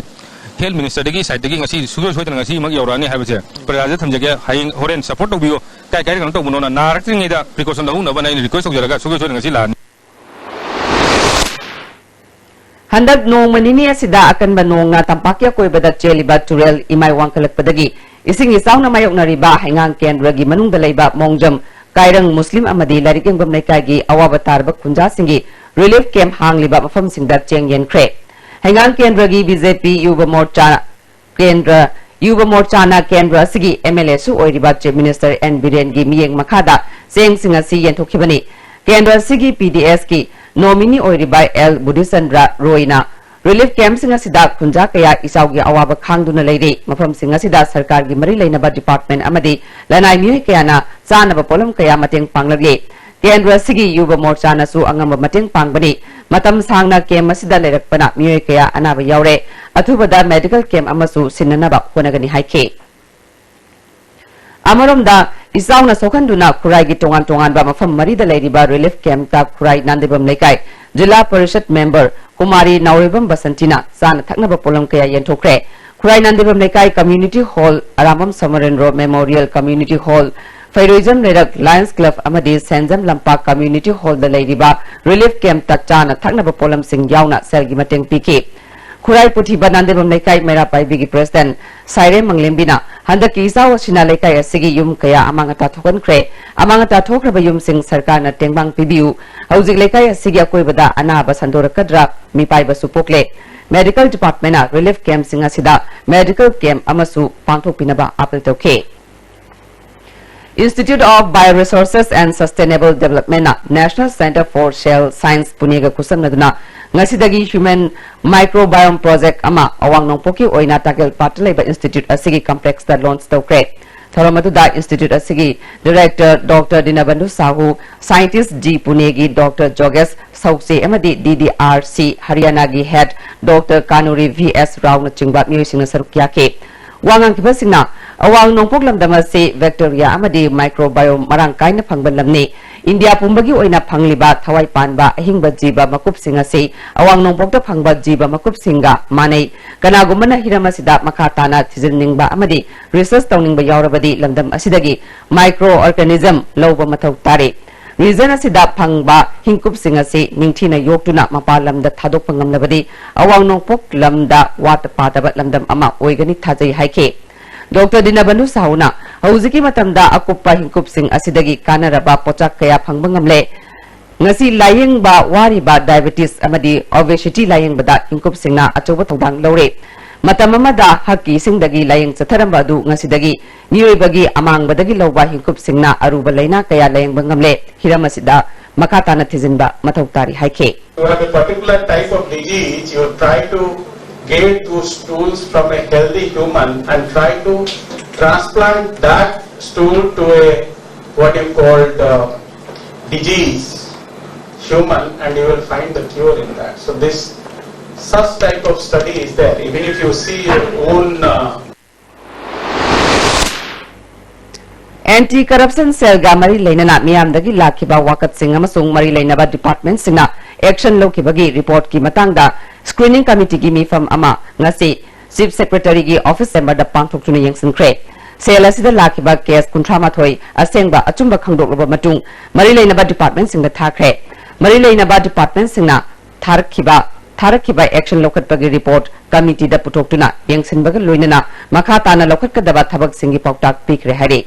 ꯍꯦꯜꯊ ꯃꯤꯅꯤꯁꯇꯔꯗꯒꯤ ꯁꯥꯏꯠꯇꯒꯤ ꯉꯁꯤ ꯁꯨꯡꯁꯣꯏ ꯁꯣꯏꯗꯅ ꯉꯁꯤꯃꯛ ꯌꯧꯔꯛꯑꯅꯤ ꯍꯥꯏꯕꯁꯦ ꯄ꯭ꯔꯖꯥꯗ ꯊꯝꯖꯒꯦ꯫ ꯍꯌꯦꯡ ꯍꯣꯔꯦꯟ ꯁꯄꯣꯔꯠ ꯇꯧꯕꯤꯌꯨ꯫ ꯀꯥꯏ ꯀꯥꯏꯗ ꯀꯩꯅꯣ ꯇꯧꯕꯅꯣꯅ ꯅꯥꯔꯛꯇ꯭ꯔꯤꯉꯩꯗ ꯄ꯭ꯔꯤꯀꯣꯁꯟ ꯂꯧꯍꯧꯅꯕꯅ ꯑꯩꯅ ꯔꯤꯀ꯭ꯋꯦꯁ ꯇꯧꯖꯔꯒ ꯁꯨꯡꯁꯣꯏ ꯁꯣꯏꯗꯅ ꯉꯁꯤ ꯂꯥꯛꯑꯅꯤ꯫ ꯍꯟꯗꯛ ꯅꯣꯡꯃ ꯅꯤꯅꯤ ꯑꯁꯤꯗ ꯑꯀꯟꯕ ꯅꯣꯡꯅ ꯇꯝꯄꯥꯛꯀꯤ ꯑꯀꯣꯏꯕꯗ ꯆꯦꯜꯂꯤꯕ ꯇꯨꯔꯦꯜ ꯏꯃꯥꯏ ꯋꯥꯡꯈꯠꯂꯛꯄꯗꯒꯤ ꯏꯁꯤꯡ ꯏꯆꯥꯎꯅ ꯃꯥꯌꯣꯛꯅꯔꯤꯕ ꯍꯩꯉꯥꯡ ꯀꯦꯟꯗ꯭ꯔꯒꯤ ꯃꯅꯨꯡꯗ ꯂꯩꯕ ꯃꯣꯡꯖꯝ, ꯀꯥꯏꯔꯪ ꯃꯨꯁꯂꯤꯝ ꯑꯃꯗꯤ ꯂꯥꯏꯔꯤꯛ ꯌꯦꯡꯐꯝ ꯂꯩꯀꯥꯏꯒꯤ ꯑꯋꯥꯕ ꯇꯥꯔꯕ ꯈꯨꯟꯖꯥꯁꯤꯡꯒꯤ ꯔꯤꯂꯤꯐ ꯀꯦꯝꯞ ꯍꯥꯡꯂꯤꯕ ꯃꯐꯝꯁꯤꯡꯗ ꯆꯦꯡ ꯌꯦꯟꯈ꯭ꯔꯦ꯫ ꯍꯩꯉꯥꯡ ꯀꯦꯟꯗ꯭ꯔꯒꯤ B J P ꯌꯨꯕ ꯃꯣꯔꯆꯥ ꯀꯦꯟꯗ꯭ꯔ, ꯌꯨꯕ ꯃꯣꯔꯆꯥꯅ ꯀꯦꯟꯗ꯭ꯔ ꯑꯁꯤꯒꯤ M L Aꯁꯨ ꯑꯣꯏꯔꯤꯕ Chief Minister N ꯕꯤꯔꯦꯟꯒꯤ ꯃꯤꯠꯌꯦꯡ ꯃꯈꯥꯗ ꯆꯦꯡꯁꯤꯡ ꯑꯁꯤ ꯌꯦꯟꯊꯣꯛꯈꯤꯕꯅꯤ꯫ ꯀꯦꯟꯗ꯭ꯔ ꯑꯁꯤꯒꯤ P D S ꯀꯤ ꯅꯣꯃꯤꯅꯤ ꯑꯣꯏꯔꯤꯕ ꯑꯦꯜ ꯕꯨꯙꯤꯆꯟꯗ꯭ꯔ ꯔꯣꯏꯅ ꯔꯤꯂꯤꯐ ꯀꯦꯝꯞꯁꯤꯡ ꯑꯁꯤꯗ ꯈꯨꯟꯖꯥ ꯀꯌꯥ ꯏꯆꯥꯎꯒꯤ ꯑꯋꯥꯕ ꯈꯥꯡꯗꯨꯅ ꯂꯩꯔꯤ꯫ ꯃꯐꯝꯁꯤꯡ ꯑꯁꯤꯗ ꯁꯔꯀꯥꯔꯒꯤ ꯃꯔꯤ ꯂꯩꯅꯕ ꯗꯤꯄꯥꯔꯠꯃꯦꯟꯠ ꯑꯃꯗꯤ ꯂꯅꯥꯏ ꯃꯤꯑꯣꯏ ꯀꯌꯥꯅ ꯆꯥꯅꯕ ꯄꯣꯠꯂꯝ ꯀꯌꯥ ꯃꯇꯦꯡ ꯄꯥꯡꯂꯛꯂꯤ꯫ ꯀꯦꯟꯗ꯭ꯔ ꯑꯁꯤꯒꯤ ꯌꯨꯕ ꯃꯣꯔꯆꯥꯅꯁꯨ ꯑꯉꯝꯕ ꯃꯇꯦꯡ ꯄꯥꯡꯕꯅꯤ꯫ ꯃꯇꯝ ꯁꯥꯡꯅ ꯀꯦꯝꯞ ꯑꯁꯤꯗ ꯂꯩꯔꯛꯄꯅ ꯃꯤꯑꯣꯏ ꯀꯌꯥ ꯑꯅꯥꯕ ꯌꯥꯎꯔꯦ꯫ ꯑꯊꯨꯕꯗ ꯃꯦꯗꯤꯀꯦꯜ ꯀꯦꯝꯞ ꯑꯃꯁꯨ ꯁꯤꯟꯅꯅꯕ ꯍꯣꯠꯅꯒꯅꯤ ꯍꯥꯏꯈꯤ꯫ ꯑꯃꯔꯣꯝꯗ, ꯏꯆꯥꯎꯅ ꯁꯣꯛꯍꯟꯗꯨꯅ ꯈꯨꯔꯥꯏꯒꯤ ꯇꯣꯉꯥꯟ ꯇꯣꯉꯥꯟꯕ ꯃꯐꯝ ꯃꯔꯤꯗ ꯂꯩꯔꯤꯕ ꯔꯤꯂꯤꯐ ꯀꯦꯝꯞꯇ ꯈꯨꯔꯥꯏ ꯅꯥꯟꯗꯦꯕꯝ ꯂꯩꯀꯥꯏ ꯖꯤꯂꯥ ꯄꯔꯤꯁꯠ ꯃꯦꯝꯕꯔ ꯀꯨꯃꯥꯔꯤ ꯅꯥꯎꯔꯦꯝꯕꯝ ꯕꯁꯟꯇꯤꯅ ꯆꯥꯅ ꯊꯛꯅꯕ ꯄꯣꯠꯂꯝ ꯀꯌꯥ ꯌꯦꯟꯊꯣꯛꯈ꯭ꯔꯦ꯫ ꯈꯨꯔꯥꯏ ꯅꯥꯟꯗꯦꯕꯝ ꯂꯩꯀꯥꯏ community hall, Arambam Samarendro memorial community hall, Pheiroijam Leirak lions club ꯑꯃꯗꯤ ꯁꯦꯟꯖꯝ ꯂꯝꯄꯥꯛ ꯀꯝꯃ꯭ꯌꯨꯅꯤꯇꯤ ꯍꯣꯜꯗ ꯂꯩꯔꯤꯕ ꯔꯤꯂꯤꯐ ꯀꯦꯝꯞꯇ ꯆꯥꯅ ꯊꯛꯅꯕ ꯄꯣꯠꯂꯝꯁꯤꯡ ꯌꯥꯎꯅ ꯁꯦꯜꯒꯤ ꯃꯇꯦꯡ ꯄꯤꯈꯤ꯫ ꯈꯨꯔꯥꯏ ꯄꯨꯊꯤꯕ ꯅꯥꯟꯗꯦꯕꯝ ꯂꯩꯀꯥꯏ ꯃꯩꯔꯥ ꯄꯥꯏꯕꯤꯒꯤ ꯄ꯭ꯔꯦꯁꯤꯗꯦꯟꯠ ꯁꯥꯏꯔꯦꯝ ꯃꯪꯂꯦꯝꯕꯤꯅ ꯍꯟꯗꯛꯀꯤ ꯏꯆꯥꯎ ꯑꯁꯤꯅ ꯂꯩꯀꯥꯏ ꯑꯁꯤꯒꯤ ꯌꯨꯝ ꯀꯌꯥ ꯑꯃꯥꯡ ꯑꯇꯥ ꯊꯣꯛꯍꯟꯈ꯭ꯔꯦ꯫ ꯑꯃꯥꯡ ꯑꯇꯥ ꯊꯣꯛꯈ꯭ꯔꯕ ꯌꯨꯝꯁꯤꯡ ꯁꯔꯀꯥꯔꯅ ꯇꯦꯡꯕꯥꯡ ꯄꯤꯕꯤꯌꯨ꯫ ꯍꯧꯖꯤꯛ ꯂꯩꯀꯥꯏ ꯑꯁꯤꯒꯤ ꯑꯀꯣꯏꯕꯗ ꯑꯅꯥꯕ ꯁꯟꯗꯣꯔꯛꯀꯗ꯭ꯔꯥ ꯃꯤꯄꯥꯏꯕꯁꯨ ꯄꯣꯛꯂꯦ꯫ Medical Department ꯅ relief camp ꯁꯤꯡ ꯑꯁꯤꯗ medical camp ꯑꯃꯁꯨ ꯄꯥꯡꯊꯣꯛꯄꯤꯅꯕ appeal ꯇꯧꯈꯤ꯫ Institute of Bioresources and Sustainable Development ꯅ National Centre for Cell Science ꯄꯨꯅꯦꯒ ꯈꯨꯠꯁꯝꯅꯗꯨꯅ ꯉꯁꯤꯗꯒꯤ Human Microbiome Project ꯑꯃ ꯑꯋꯥꯡ ꯅꯣꯡꯄꯣꯛꯀꯤ ꯑꯣꯏꯅ ꯇꯥꯀꯦꯜꯄꯥꯠꯇ ꯂꯩꯕ institute ꯑꯁꯤꯒꯤ complex ꯇ launch ꯇꯧꯈ꯭ꯔꯦ꯫ ꯊꯧꯔꯝ ꯑꯗꯨꯗ institute ꯑꯁꯤꯒꯤ director Doctor ꯗꯤꯅꯕꯟꯙꯨ ꯁꯥꯍꯨ, scientist ꯗꯤ ꯄꯨꯅꯦꯒꯤ Doctor ꯖꯣꯒꯦꯁ ꯁꯧꯆꯦ ꯑꯃꯗꯤ D D R C ꯍꯔꯤꯌꯥꯅꯥꯒꯤ head Doctor ꯀꯥꯅꯨꯔꯤ V S ꯔꯥꯎꯅꯆꯤꯡꯕ ꯃꯤꯑꯣꯏꯁꯤꯡꯅ ꯁꯔꯨꯛ ꯌꯥꯈꯤ꯫ ꯋꯥ ꯉꯥꯡꯈꯤꯕꯁꯤꯡꯅ ꯑꯋꯥꯡ ꯅꯣꯡꯄꯣꯛ ꯂꯝꯗꯝ ꯑꯁꯤ bacteria ꯑꯃꯗꯤ microbiome ꯃꯔꯥꯡ ꯀꯥꯏꯅ ꯐꯪꯕ ꯂꯝꯅꯤ꯫ ꯏꯟꯗꯤꯌꯥ ꯄꯨꯝꯕꯒꯤ ꯑꯣꯏꯅ ꯐꯪꯂꯤꯕ ꯊꯋꯥꯏ ꯄꯥꯟꯕ ꯑꯍꯤꯡꯕ ꯖꯤꯕ ꯃꯀꯨꯞꯁꯤꯡ ꯑꯁꯤ ꯑꯋꯥꯡ ꯅꯣꯡꯄꯣꯛꯇ ꯐꯪꯕ ꯖꯤꯕ ꯃꯀꯨꯞꯁꯤꯡꯒ ꯃꯥꯟꯅꯩ꯫ ꯀꯅꯥꯒꯨꯝꯕꯅ ꯍꯤꯔꯝ ꯑꯁꯤꯗ ꯃꯈꯥ ꯇꯥꯅ ꯊꯤꯖꯤꯟꯅꯤꯡꯕ ꯑꯃꯗꯤ research ꯇꯧꯅꯤꯡꯕ ꯌꯥꯎꯔꯕꯗꯤ ꯂꯝꯗꯝ ꯑꯁꯤꯗꯒꯤ microorganism ꯂꯧꯕ ꯃꯊꯧ ꯇꯥꯔꯤ꯫ Region ꯑꯁꯤꯗ ꯐꯪꯕ ꯍꯤꯡꯀꯨꯞꯁꯤꯡ ꯑꯁꯤ ꯅꯤꯡꯊꯤꯅ ꯌꯣꯛꯇꯨꯅ ꯃꯄꯥꯟ ꯂꯝꯗ ꯊꯥꯗꯣꯛꯄ ꯉꯝꯂꯕꯗꯤ ꯑꯋꯥꯡ ꯅꯣꯡꯄꯣꯛ ꯂꯝꯗ ꯋꯥꯠꯇ ꯄꯥꯗꯕ ꯂꯝꯗꯝ ꯑꯃ ꯑꯣꯏꯒꯅꯤ ꯊꯥꯖꯩ ꯍꯥꯏꯈꯤ꯫ Doctor ꯗꯤꯅꯕꯟꯙꯨ ꯁꯥꯍꯨꯅ ꯍꯧꯖꯤꯛꯀꯤ ꯃꯇꯝꯗ ꯑꯀꯨꯞꯄ ꯍꯤꯡꯀꯨꯞꯁꯤꯡ ꯑꯁꯤꯗꯒꯤ ꯀꯥꯟꯅꯔꯕ ꯄꯣꯠꯆꯥꯛ ꯀꯌꯥ ꯐꯪꯕ ꯉꯝꯂꯦ꯫ ꯉꯁꯤ ꯂꯥꯌꯦꯡꯕ ꯋꯥꯔꯤꯕ diabetes ꯑꯃꯗꯤ obesity ꯂꯥꯌꯦꯡꯕꯗ ꯍꯤꯡꯀꯨꯞꯁꯤꯡꯅ ꯑꯆꯧꯕ ꯊꯧꯗꯥꯡ ꯂꯧꯔꯦ꯫ ꯃꯇꯝ ꯑꯃꯗ ꯍꯛꯀꯤ ꯏꯁꯤꯡꯗꯒꯤ ꯂꯥꯌꯦꯡ ꯆꯠꯊꯔꯝꯕ ꯑꯗꯨ ꯉꯁꯤꯗꯒꯤ ꯃꯤꯑꯣꯏꯕꯒꯤ ꯑꯃꯥꯡꯕꯗꯒꯤ ꯂꯧꯕ ꯍꯤꯡꯀꯨꯞꯁꯤꯡꯅ ꯑꯔꯨꯕ ꯂꯥꯏꯅꯥ ꯀꯌꯥ ꯂꯥꯌꯦꯡꯕ ꯉꯝꯂꯦ꯫ ꯍꯤꯔꯝ ꯑꯁꯤꯗ ꯃꯈꯥ ꯇꯥꯅ ꯊꯤꯖꯤꯟꯕ ꯃꯊꯧ ꯇꯥꯔꯤ ꯍꯥꯏꯈꯤ꯫ You have a particular type of disease, you try to get those stools from a healthy human and try to transplant that stool to a what you called uh, disease human, and you will find the cure in that. So this such type of study is there. Even if you see your own uh, Anti Corruption Cell ꯒ ꯃꯔꯤ ꯂꯩꯅꯅ ꯃꯤꯌꯥꯝꯗꯒꯤ ꯂꯥꯛꯈꯤꯕ ꯋꯥꯀꯠꯁꯤꯡ ꯑꯃꯁꯨꯡ ꯃꯔꯤ ꯂꯩꯅꯕ department ꯁꯤꯡꯅ action ꯂꯧꯈꯤꯕꯒꯤ report ꯀꯤ ꯃꯇꯥꯡꯗ screening committee ꯒꯤ ꯃꯤꯐꯝ ꯑꯃ ꯉꯁꯤ Chief Secretary ꯒꯤ office chamber ꯗ ꯄꯥꯡꯊꯣꯛꯇꯨꯅ ꯌꯦꯡꯁꯤꯟꯈ꯭ꯔꯦ꯫ Cell ꯑꯁꯤꯗ ꯂꯥꯛꯈꯤꯕ case ꯀꯨꯟꯊ꯭ꯔꯥ ꯃꯥꯊꯣꯏ ꯑꯁꯦꯡꯕ ꯑꯆꯨꯝꯕ ꯈꯪꯗꯣꯛꯂꯕ ꯃꯇꯨꯡ ꯃꯔꯤ ꯂꯩꯅꯕ department ꯁꯤꯡꯗ ꯊꯥꯈ꯭ꯔꯦ꯫ ꯃꯔꯤ ꯂꯩꯅꯕ department ꯁꯤꯡꯅ ꯊꯥꯔꯛꯈꯤꯕ ꯊꯥꯔꯛꯈꯤꯕ action ꯂꯧꯈꯠꯄꯒꯤ report committee ꯗ ꯄꯨꯊꯣꯛꯇꯨꯅ ꯌꯦꯡꯁꯤꯟꯕꯒ ꯂꯣꯏꯅꯅ ꯃꯈꯥ ꯇꯥꯅ ꯂꯧꯈꯠꯀꯗꯕ ꯊꯕꯛꯁꯤꯡꯒꯤ ꯄꯥꯎꯇꯥꯛ ꯄꯤꯈ꯭ꯔꯦ ꯍꯥꯏꯔꯤ꯫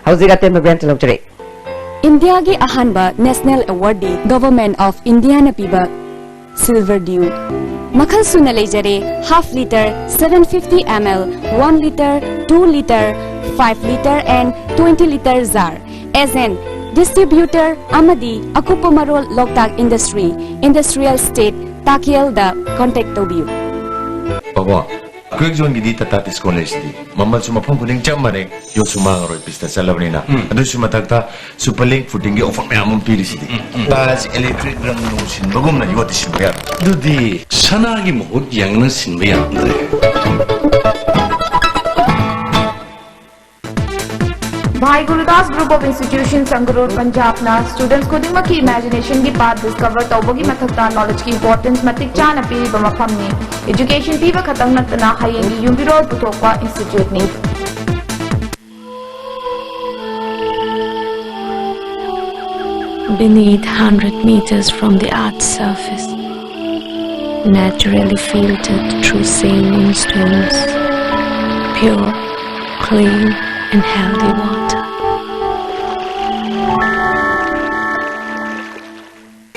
ꯍꯧꯖꯤꯛ ꯑꯇꯦꯟꯕ ꯕ꯭ꯔꯦꯟꯇ ꯂꯧꯖꯔꯛꯏ꯫ ꯏꯟꯗꯤꯌꯥꯒꯤ ꯑꯍꯥꯟꯕ national award D Government of India ꯅ ꯄꯤꯕ Silver Dew. ꯃꯈꯜ ꯁꯨꯅ ꯂꯩꯖꯔꯦ, half litre, seven fifty ml, one litre, two litre, five litre and twenty litre jar. Agent, distributor ꯑꯃꯗꯤ ꯑꯀꯨꯞꯄ ꯃꯔꯣꯜ ꯂꯣꯛꯇꯥꯛ ꯏꯟꯗꯁꯇ꯭ꯔꯤ, ꯏꯟꯗꯁꯇ꯭ꯔꯤꯌꯦꯜ ꯁ꯭ꯇꯦꯠ, ꯇꯥꯀꯦꯜꯗ contact ꯇꯧꯕꯤꯌꯨ꯫ ꯕꯥꯕꯥ, ꯑꯩꯈꯣꯏ ꯖꯣꯟꯒꯤꯗꯤ ꯇꯥꯇꯥ ꯗꯤꯁꯀꯣꯟ ꯂꯩꯁꯤꯗꯤ꯫ ꯃꯃꯜꯁꯨ ꯃꯐꯝ ꯈꯨꯗꯤꯡ ꯆꯞ ꯃꯥꯟꯅꯩ, ꯌꯣꯠꯁꯨ ꯃꯥꯡꯉꯔꯣꯏ, ꯄꯤꯁꯇ ꯆꯠꯂꯕꯅꯤꯅ꯫ ꯎꯝ꯫ ꯑꯗꯨꯁꯨ ꯃꯊꯛꯇ ꯁꯨꯄꯔ ꯂꯤꯡ ꯐꯨꯇꯤꯡꯒꯤ ꯑꯣꯐꯔ ꯃꯌꯥꯝ ꯑꯃ ꯄꯤꯔꯤꯁꯤꯗꯤ꯫ ꯎꯝ, ꯎꯝ꯫ ꯇꯥꯖ ꯏꯂꯦꯛꯇ꯭ꯔꯤꯛ ꯔꯪ ꯅꯨꯡ ꯁꯤꯟꯕꯒꯨꯝꯅ ꯌꯣꯠꯇꯤ ꯁꯤꯟꯕ ꯌꯥꯗ꯭ꯔꯣ? ꯑꯗꯨꯗꯤ ꯁꯅꯥꯒꯤ ꯃꯍꯨꯠ ꯌꯦꯡꯅ ꯁꯤꯟꯕ ꯌꯥꯗ꯭ꯔꯦ꯫ Bhai Gurudas Group of Institutions, Sangrur, Punjabꯅ students ꯈꯨꯗꯤꯡꯃꯛꯀꯤ imaginationꯒꯤ path discover ꯇꯧꯕꯒꯤ ꯃꯊꯛꯇ knowledgeꯀꯤ importance ꯃꯇꯤꯛ ꯆꯥꯅ ꯄꯤꯔꯤꯕ ꯃꯐꯝꯅꯤ꯫ Education ꯄꯤꯕ ꯈꯛꯇꯪ ꯅꯠꯇꯅ ꯍꯌꯦꯡꯒꯤ ꯌꯨꯝꯕꯤꯔꯣꯜ ꯄꯨꯊꯣꯛꯄ instituteꯅꯤ꯫ Beneath, hundred meters from the earth's surface, naturally filtered through saline stones, pure, clean and healthy water.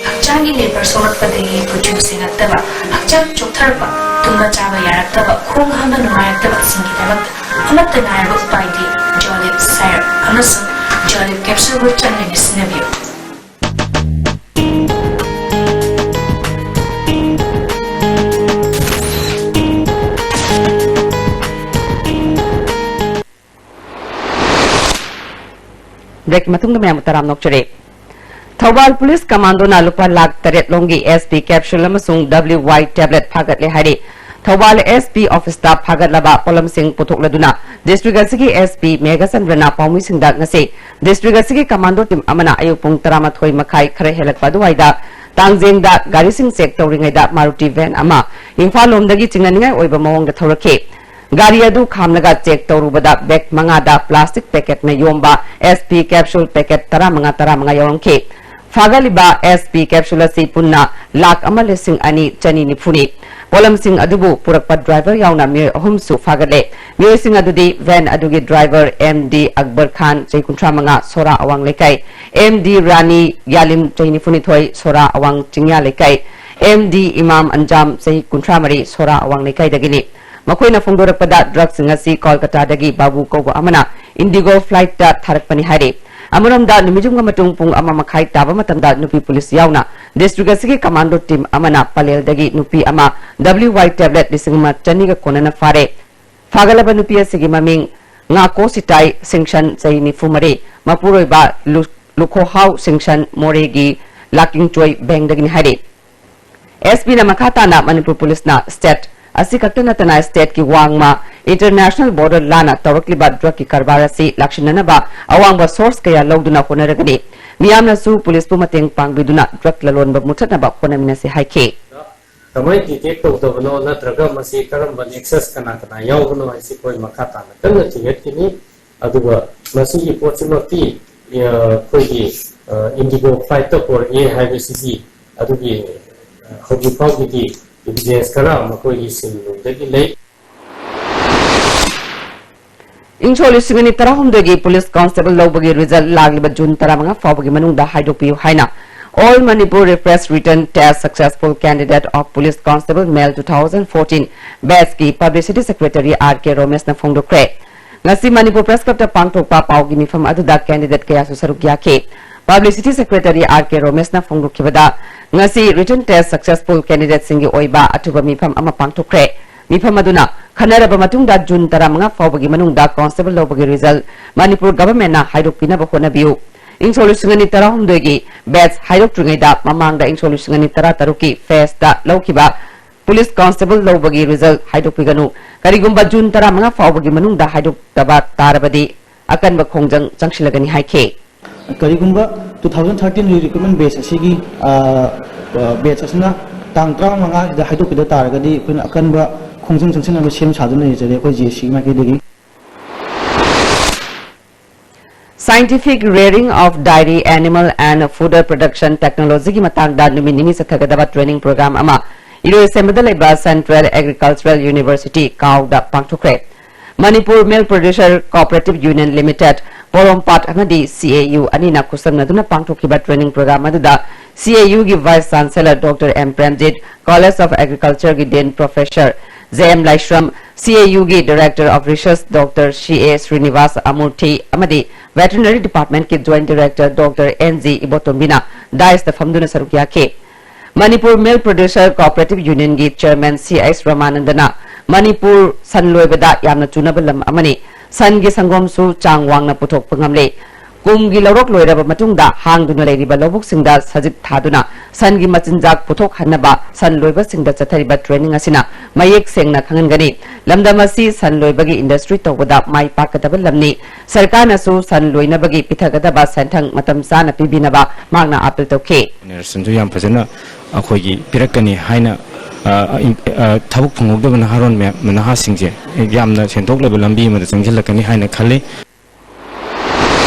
ꯍꯛꯆꯥꯡꯒꯤ ꯂꯦꯕꯔ ꯁꯣꯛꯂꯛꯄꯗꯒꯤ ꯀꯨꯆꯨ ꯁꯦꯡꯉꯛꯇꯕ, ꯍꯛꯆꯥꯡ ꯆꯣꯛꯊꯔꯛꯄ, ꯇꯨꯝꯕ ꯆꯥꯕ ꯌꯥꯔꯛꯇꯕ, ꯈꯣꯡ ꯍꯥꯝꯕ ꯅꯨꯡꯉꯥꯏꯔꯛꯇꯕꯁꯤꯡꯒꯤꯗꯃꯛꯇ ꯑꯃꯠꯇ ꯉꯥꯏꯔꯕ ꯎꯄꯥꯏꯗꯤ ꯖꯣꯂꯤꯞ ꯁꯥꯏꯔꯞ ꯑꯃꯁꯨꯡ ꯖꯣꯂꯤꯞ ꯀꯦꯞꯁꯨꯜꯕꯨ ꯆꯥꯡ ꯅꯥꯏꯅ ꯁꯤꯖꯤꯟꯅꯕꯤꯌꯨ꯫ Breakꯀꯤ ꯃꯇꯨꯡꯗ ꯃꯌꯥꯝꯕꯨ ꯇꯔꯥꯝꯅ ꯑꯣꯛꯆꯔꯤ꯫ ꯊꯧꯕꯥꯜ ꯄꯨꯂꯤꯁ ꯀꯃꯥꯟꯗꯣꯅ ꯂꯨꯄꯥ ꯂꯥꯈ ꯇꯔꯦꯠ ꯂꯣꯝꯒꯤ S P capsule ꯑꯃꯁꯨꯡ W Y tablet ꯐꯥꯒꯠꯂꯦ ꯍꯥꯏꯔꯤ꯫ ꯊꯧꯕꯥꯜ S P officeꯇ ꯐꯥꯒꯠꯂꯕ ꯄꯣꯠꯂꯝꯁꯤꯡ ꯄꯨꯊꯣꯛꯂꯗꯨꯅ district ꯑꯁꯤꯒꯤ S P ꯃꯦꯘꯆꯟꯗ꯭ꯔꯅ ꯄꯥꯎꯃꯤꯁꯤꯡꯗ ꯉꯁꯤ district ꯑꯁꯤꯒꯤ commando team ꯑꯃꯅ ꯑꯌꯨꯛ ꯄꯨꯡ ꯇꯔꯥꯃꯥꯊꯣꯏ ꯃꯈꯥꯏ ꯈꯔ ꯍꯦꯜꯂꯛꯄ ꯑꯗꯨꯋꯥꯏꯗ ꯇꯥꯡꯖꯦꯡꯗ ꯒꯥꯔꯤꯁꯤꯡ check ꯇꯧꯔꯤꯉꯩꯗ Maruti van ꯑꯃ ꯏꯝꯐꯥꯜ ꯂꯣꯝꯗꯒꯤ ꯆꯤꯡꯅꯅꯤꯡꯉꯥꯏ ꯑꯣꯏꯕ ꯃꯑꯣꯡꯗ ꯊꯧꯔꯛꯈꯤ꯫ ꯒꯥꯔꯤ ꯑꯗꯨ ꯈꯥꯝꯂꯒ check ꯇꯧꯔꯨꯕꯗ bag ꯃꯉꯥꯗ plastic packetꯅ ꯌꯣꯝꯕ S P capsule packet ꯇꯔꯥꯃꯉꯥ, ꯇꯔꯥꯃꯉꯥ ꯌꯥꯎꯔꯝꯈꯤ꯫ ꯐꯥꯒꯠꯂꯤꯕ S P capsule ꯑꯁꯤ ꯄꯨꯟꯅ ꯂꯥꯈ ꯑꯃ ꯂꯤꯁꯤꯡ ꯑꯅꯤ ꯆꯅꯤ ꯅꯤꯐꯨꯅꯤ꯫ ꯄꯣꯠꯂꯝꯁꯤꯡ ꯑꯗꯨꯕꯨ ꯄꯨꯔꯛꯄ driver ꯌꯥꯎꯅ ꯃꯤꯑꯣꯏ ꯑꯍꯨꯝꯁꯨ ꯐꯥꯒꯠꯂꯦ꯫ ꯃꯤꯑꯣꯏꯁꯤꯡ ꯑꯗꯨꯗꯤ van ꯑꯗꯨꯒꯤ driver M D ꯑꯛꯕꯔ ꯈꯥꯟ, ꯆꯍꯤ ꯀꯨꯟꯊ꯭ꯔꯥ ꯃꯉꯥ, ꯁꯣꯔꯥ ꯑꯋꯥꯡ ꯂꯩꯀꯥꯏ, M D ꯔꯥꯅꯤ ꯌꯥꯂꯤꯝ, ꯆꯍꯤ ꯅꯤꯐꯨ ꯅꯤꯊꯣꯏ, ꯁꯣꯔꯥ ꯑꯋꯥꯡ ꯆꯤꯡꯌꯥ ꯂꯩꯀꯥꯏ, ꯑꯦꯝ ꯗꯤ ꯏꯃꯥꯝ ꯑꯟꯖꯥꯝ, ꯆꯍꯤ ꯀꯨꯟꯊ꯭ꯔꯥ ꯃꯔꯤ, ꯁꯣꯔꯥ ꯑꯋꯥꯡ ꯂꯩꯀꯥꯏꯗꯒꯤꯅꯤ꯫ ꯃꯈꯣꯏꯅ ꯐꯣꯡꯗꯣꯔꯛꯄꯗ, ꯗ꯭ꯔꯒꯁꯤꯡ ꯑꯁꯤ ꯀꯣꯜꯀꯇꯥꯗꯒꯤ ꯕꯥꯕꯨ ꯀꯧꯕ ꯑꯃꯅ ꯏꯟꯗꯤꯒꯣ ꯐ꯭ꯂꯥꯏꯠꯇ ꯊꯥꯔꯛꯄꯅꯤ ꯍꯥꯏꯔꯤ꯫ ꯑꯃꯔꯣꯝꯗ, ꯅꯨꯃꯤꯠꯌꯨꯡꯒꯤ ꯃꯇꯨꯡ ꯄꯨꯡ ꯑꯃ ꯃꯈꯥꯏ ꯇꯥꯕ ꯃꯇꯝꯗ ꯅꯨꯄꯤ ꯄꯨꯂꯤꯁ ꯌꯥꯎꯅ ꯗꯤꯁꯇ꯭ꯔꯤꯛ ꯑꯁꯤꯒꯤ ꯀꯃꯥꯟꯗꯣ ꯇꯤꯝ ꯑꯃꯅ ꯄꯂꯦꯜꯗꯒꯤ ꯅꯨꯄꯤ ꯑꯃ ꯗꯕ꯭ꯂꯤꯌꯨ ꯋꯥꯏ ꯇꯦꯕ꯭ꯂꯦꯠ ꯂꯤꯁꯤꯡ ꯑꯃ ꯆꯅꯤꯒ ꯀꯣꯟꯅꯅ ꯐꯥꯔꯦ꯫ ꯐꯥꯒꯠꯂꯕ ꯅꯨꯄꯤ ꯑꯁꯤꯒꯤ ꯃꯃꯤꯡ ꯉꯥꯀꯣ ꯁꯤꯇꯥꯏ ꯁꯤꯡꯁꯟ, ꯆꯍꯤ ꯅꯤꯐꯨ ꯃꯔꯤ, ꯃꯄꯨꯔꯣꯏꯕ ꯂꯨ-, ꯂꯨꯈꯣꯍꯥꯎ ꯁꯤꯡꯁꯟ, ꯃꯣꯔꯦꯒꯤ ꯂꯥꯀꯤꯡꯆꯣꯏ ꯕꯦꯡꯗꯒꯤꯅꯤ ꯍꯥꯏꯔꯤ꯫ ꯑꯦꯁ ꯄꯤꯅ ꯃꯈꯥ ꯇꯥꯅ ꯃꯅꯤꯄꯨꯔ ꯄꯨꯂꯤꯁꯅ ꯁ꯭ꯇꯦꯠ ꯑꯁꯤ ꯈꯛꯇ ꯅꯠꯇꯅ ꯁ꯭ꯇꯦꯠꯀꯤ ꯋꯥꯡꯃ ꯏꯟꯇꯔꯅꯦꯁꯅꯦꯜ ꯕꯣꯔꯗꯔ ꯂꯥꯟꯅ ꯇꯧꯔꯛꯂꯤꯕ ꯗ꯭ꯔꯒꯀꯤ ꯀꯔꯕꯥꯔ ꯑꯁꯤ ꯂꯥꯛꯁꯤꯟꯅꯅꯕ ꯑꯋꯥꯡꯕ ꯁꯣꯔꯁ ꯀꯌꯥ ꯂꯧꯗꯨꯅ ꯍꯣꯠꯅꯔꯒꯅꯤ꯫ ꯃꯤꯌꯥꯝꯅꯁꯨ ꯄꯨꯂꯤꯁꯄꯨ ꯃꯇꯦꯡ ꯄꯥꯡꯕꯤꯗꯨꯅ ꯗ꯭ꯔꯒ ꯂꯂꯣꯟꯕ ꯃꯨꯊꯠꯅꯕ ꯍꯣꯠꯅꯃꯤꯟꯅꯁꯤ ꯍꯥꯏꯈꯤ꯫ ꯀꯃꯥꯏꯅ ꯗꯤꯇꯦꯛ ꯇꯧꯗꯕꯅꯣ, ꯅꯠꯇ꯭ꯔꯒ ꯃꯁꯤ ꯀꯔꯝꯕ ꯅꯦꯛꯁꯁ, ꯀꯅꯥ ꯀꯅꯥ ꯌꯥꯎꯕꯅꯣ ꯍꯥꯏꯁꯤ ꯑꯩꯈꯣꯏ ꯃꯈꯥ ꯇꯥꯅ ꯀꯟꯅ ꯊꯤꯒꯠꯈꯤꯅꯤ꯫ ꯑꯗꯨꯒ ꯃꯁꯤꯒꯤ ꯄꯣꯠꯁꯤꯃꯛꯇꯤ, ꯑ, ꯑꯩꯈꯣꯏꯒꯤ, ꯑ, ꯏꯟꯗꯤꯒꯣ ꯐ꯭ꯂꯥꯏꯠꯇ ꯄꯣꯔꯛꯑꯦ ꯍꯥꯏꯕꯁꯤꯒꯤ ꯑꯗꯨꯒꯤ, ꯑ, ꯍꯧꯖꯤꯛ ꯐꯥꯎꯒꯤꯗꯤ ꯏꯚꯤꯗꯦꯟꯁ ꯈꯔ ꯃꯈꯣꯏꯒꯤ ꯁꯤꯜꯂꯨꯕꯗꯒꯤ ꯂꯩ꯫ ꯏꯪ ꯁꯣꯛ ꯂꯤꯁꯤꯡ ꯑꯅꯤ ꯇꯔꯥꯍꯨꯝꯗꯣꯏꯒꯤ ꯄꯨꯂꯤꯁ ꯀꯣꯟꯁꯇꯦꯕꯜ ꯂꯧꯕꯒꯤ ꯔꯤꯖꯜ ꯂꯥꯛꯂꯤꯕ ꯖꯨꯟ ꯇꯔꯥꯃꯉꯥ ꯐꯥꯎꯕꯒꯤ ꯃꯅꯨꯡꯗ ꯍꯥꯏꯗꯣꯛꯄꯤꯌꯨ ꯍꯥꯏꯅ All Manipur Refresh Written Test Successful Candidate of Police Constable Male two thousand fourteen batchꯀꯤ ꯄꯕ꯭ꯂꯤꯁꯤꯇꯤ ꯁꯦꯀ꯭ꯔꯦꯇꯔꯤ ꯑꯥꯔ ꯀꯦ ꯔꯣꯃꯦꯁꯅ ꯐꯣꯡꯗꯣꯛꯈ꯭ꯔꯦ꯫ ꯉꯁꯤ ꯃꯅꯤꯄꯨꯔ ꯄ꯭ꯔꯦꯁ ꯀ꯭ꯂꯕꯇ ꯄꯥꯡꯊꯣꯛꯄ ꯄꯥꯎꯒꯤ ꯃꯤꯐꯝ ꯑꯗꯨꯗ ꯀꯦꯟꯗꯤꯗꯦꯠ ꯀꯌꯥꯁꯨ ꯁꯔꯨꯛ ꯌꯥꯈꯤ꯫ ꯄꯕ꯭ꯂꯤꯁꯤꯇꯤ ꯁꯦꯀ꯭ꯔꯦꯇꯔꯤ ꯑꯥꯔ ꯀꯦ ꯔꯣꯃꯦꯁꯅ ꯐꯣꯡꯗꯣꯛꯈꯤꯕꯗ, ꯉꯁꯤ ꯔꯤꯇꯟ ꯇꯦꯁ ꯁꯛꯁꯦꯁꯐꯨꯜ ꯀꯦꯟꯗꯤꯗꯦꯠꯁꯤꯡꯒꯤ ꯑꯣꯏꯕ ꯑꯊꯨꯕ ꯃꯤꯐꯝ ꯑꯃ ꯄꯥꯡꯊꯣꯛꯈ꯭ꯔꯦ꯫ ꯃꯤꯐꯝ ꯑꯗꯨꯅ ꯈꯟꯅꯔꯕ ꯃꯇꯨꯡꯗ ꯖꯨꯟ ꯇꯔꯥꯃꯉꯥ ꯐꯥꯎꯕꯒꯤ ꯃꯅꯨꯡꯗ ꯀꯣꯟꯁꯇꯦꯕꯜ ꯂꯧꯕꯒꯤ ꯔꯤꯖꯜ ꯃꯅꯤꯄꯨꯔ ꯒꯚꯔꯟꯃꯦꯟꯠꯅ ꯍꯥꯏꯗꯣꯛꯄꯤꯅꯕ ꯍꯣꯠꯅꯕꯤꯌꯨ꯫ ꯏꯪ ꯁꯣꯛ ꯂꯤꯁꯤꯡ ꯑꯅꯤ ꯇꯔꯥꯍꯨꯝꯗꯣꯏꯒꯤ ꯕꯦꯆ ꯍꯥꯏꯗꯣꯛꯇ꯭ꯔꯤꯉꯩꯗ ꯃꯃꯥꯡꯗ ꯏꯪ ꯁꯣꯛ ꯂꯤꯁꯤꯡ ꯑꯅꯤ ꯇꯔꯥꯇꯔꯨꯛꯀꯤ ꯐꯦꯁꯇ ꯂꯧꯈꯤꯕ ꯄꯨꯂꯤꯁ ꯀꯣꯟꯁꯇꯦꯕꯜ ꯂꯧꯕꯒꯤ ꯔꯤꯖꯜ ꯍꯥꯏꯗꯣꯛꯄꯤꯒꯅꯨ꯫ ꯀꯔꯤꯒꯨꯝꯕ ꯖꯨꯟ ꯇꯔꯥꯃꯉꯥ ꯐꯥꯎꯕꯒꯤ ꯃꯅꯨꯡꯗ ꯍꯥꯏꯗꯣꯛꯇꯕ ꯇꯥꯔꯕꯗꯤ ꯑꯀꯟꯕ ꯈꯣꯡꯖꯪ ꯆꯪꯁꯤꯜꯂꯒꯅꯤ ꯍꯥꯏꯈꯤ꯫ ꯀꯔꯤꯒꯨꯝꯕ two thousand thirteen recruitment batch ꯑꯁꯤꯒꯤ, ꯑ, ꯑ, batch ꯑꯁꯤꯅ ꯇꯥꯡ ꯇꯔꯥꯃꯉꯥꯁꯤꯗ ꯍꯥꯏꯗꯣꯛꯈꯤꯗ ꯇꯥꯔꯒꯗꯤ ꯑꯩꯈꯣꯏꯅ ꯑꯀꯟꯕ ꯈꯣꯡꯖꯪ ꯆꯪꯁꯤꯟꯅꯕ ꯁꯦꯝ ꯁꯥꯗꯨꯅ ꯂꯩꯖꯔꯤ ꯑꯩꯈꯣꯏ ꯖꯦ ꯑꯦꯁ ꯁꯤꯒꯤ ꯃꯥꯏꯀꯩꯗꯒꯤ꯫ Scientific Rearing of Dairy Animal and Fodder Production Technologyꯒꯤ ꯃꯇꯥꯡꯗ ꯅꯨꯃꯤꯠ ꯅꯤꯅꯤ ꯆꯠꯊꯒꯗꯕ training program ꯑꯃ ꯏꯔꯣꯏꯁꯦꯝꯕꯗ ꯂꯩꯕ Central Agricultural University ꯀꯥꯎꯗ ꯄꯥꯡꯊꯣꯛꯈ꯭ꯔꯦ꯫ Manipur Milk Producer Cooperative Union Limited, ꯄꯣꯔꯣꯝꯄꯥꯠ ꯑꯃꯗꯤ C A U ꯑꯅꯤꯅ ꯈꯨꯠꯁꯝꯅꯗꯨꯅ ꯄꯥꯡꯊꯣꯛꯈꯤꯕ training program ꯑꯗꯨꯗ C A U ꯒꯤ Vice Chancellor Doctor M Premjit, College of Agriculture ꯒꯤ Dean Professor J M Laishram, C A U ꯒꯤ Director of Research Doctor C A Srinivas Amurthy ꯑꯃꯗꯤ Veterinary Department ꯀꯤ Joint Director Doctor N G Ibotombina dais ꯇ ꯐꯝꯗꯨꯅ ꯁꯔꯨꯛ ꯌꯥꯈꯤ꯫ Manipur Milk Producer Cooperative Union ꯒꯤ Chairman C H Ramanandana Manipur ꯁꯟ ꯂꯣꯏꯕꯗ ꯌꯥꯝꯅ ꯆꯨꯅꯕ ꯂꯝ ꯑꯃꯅꯤ꯫ ꯁꯟꯒꯤ ꯁꯪꯒꯣꯝꯁꯨ ꯆꯥꯡ ꯋꯥꯡꯅ ꯄꯨꯊꯣꯛꯄ ꯉꯝꯂꯦ꯫ ꯀꯨꯝꯒꯤ ꯂꯧꯔꯣꯛ ꯂꯣꯏꯔꯕ ꯃꯇꯨꯡꯗ ꯍꯥꯡꯗꯨꯅ ꯂꯩꯔꯤꯕ ꯂꯧꯕꯨꯛꯁꯤꯡꯗ ꯁꯖꯤꯛ ꯊꯥꯗꯨꯅ ꯁꯟꯒꯤ ꯃꯆꯤꯟꯖꯥꯛ ꯄꯨꯊꯣꯛꯍꯟꯅꯕ ꯁꯟ ꯂꯣꯏꯕꯁꯤꯡꯗ ꯆꯠꯊꯔꯤꯕ training ꯑꯁꯤꯅ ꯃꯌꯦꯛ ꯁꯦꯡꯅ ꯈꯪꯍꯟꯒꯅꯤ꯫ ꯂꯝꯗꯝ ꯑꯁꯤ ꯁꯟ ꯂꯣꯏꯕꯒꯤ industry ꯇꯧꯕꯗ ꯃꯥꯏ ꯄꯥꯛꯀꯗꯕ ꯂꯝꯅꯤ꯫ ꯁꯔꯀꯥꯔꯅꯁꯨ ꯁꯟ ꯂꯣꯏꯅꯕꯒꯤ ꯄꯤꯊꯒꯗꯕ ꯁꯦꯟꯊꯪ ꯃꯇꯝ ꯆꯥꯅ ꯄꯤꯕꯤꯅꯕ ꯃꯍꯥꯛꯅ appeal ꯇꯧꯈꯤ꯫ ꯁꯤꯡꯁꯨ ꯌꯥꯝ ꯐꯖꯅ ꯑꯩꯈꯣꯏꯒꯤ ꯄꯤꯔꯛꯀꯅꯤ ꯍꯥꯏꯅ, ꯑ, ꯑ, ꯊꯕꯛ ꯐꯪꯍꯧꯗꯕ ꯅꯍꯥꯔꯣꯟ ꯃꯌꯥꯝ, ꯅꯍꯥꯁꯤꯡꯁꯦ ꯌꯥꯝꯅ ꯁꯦꯟꯊꯣꯛ ꯂꯩꯕ ꯂꯝꯕꯤ ꯑꯃꯗ ꯆꯪꯁꯤꯜꯂꯛꯀꯅꯤ ꯍꯥꯏꯅ ꯈꯜꯂꯤ꯫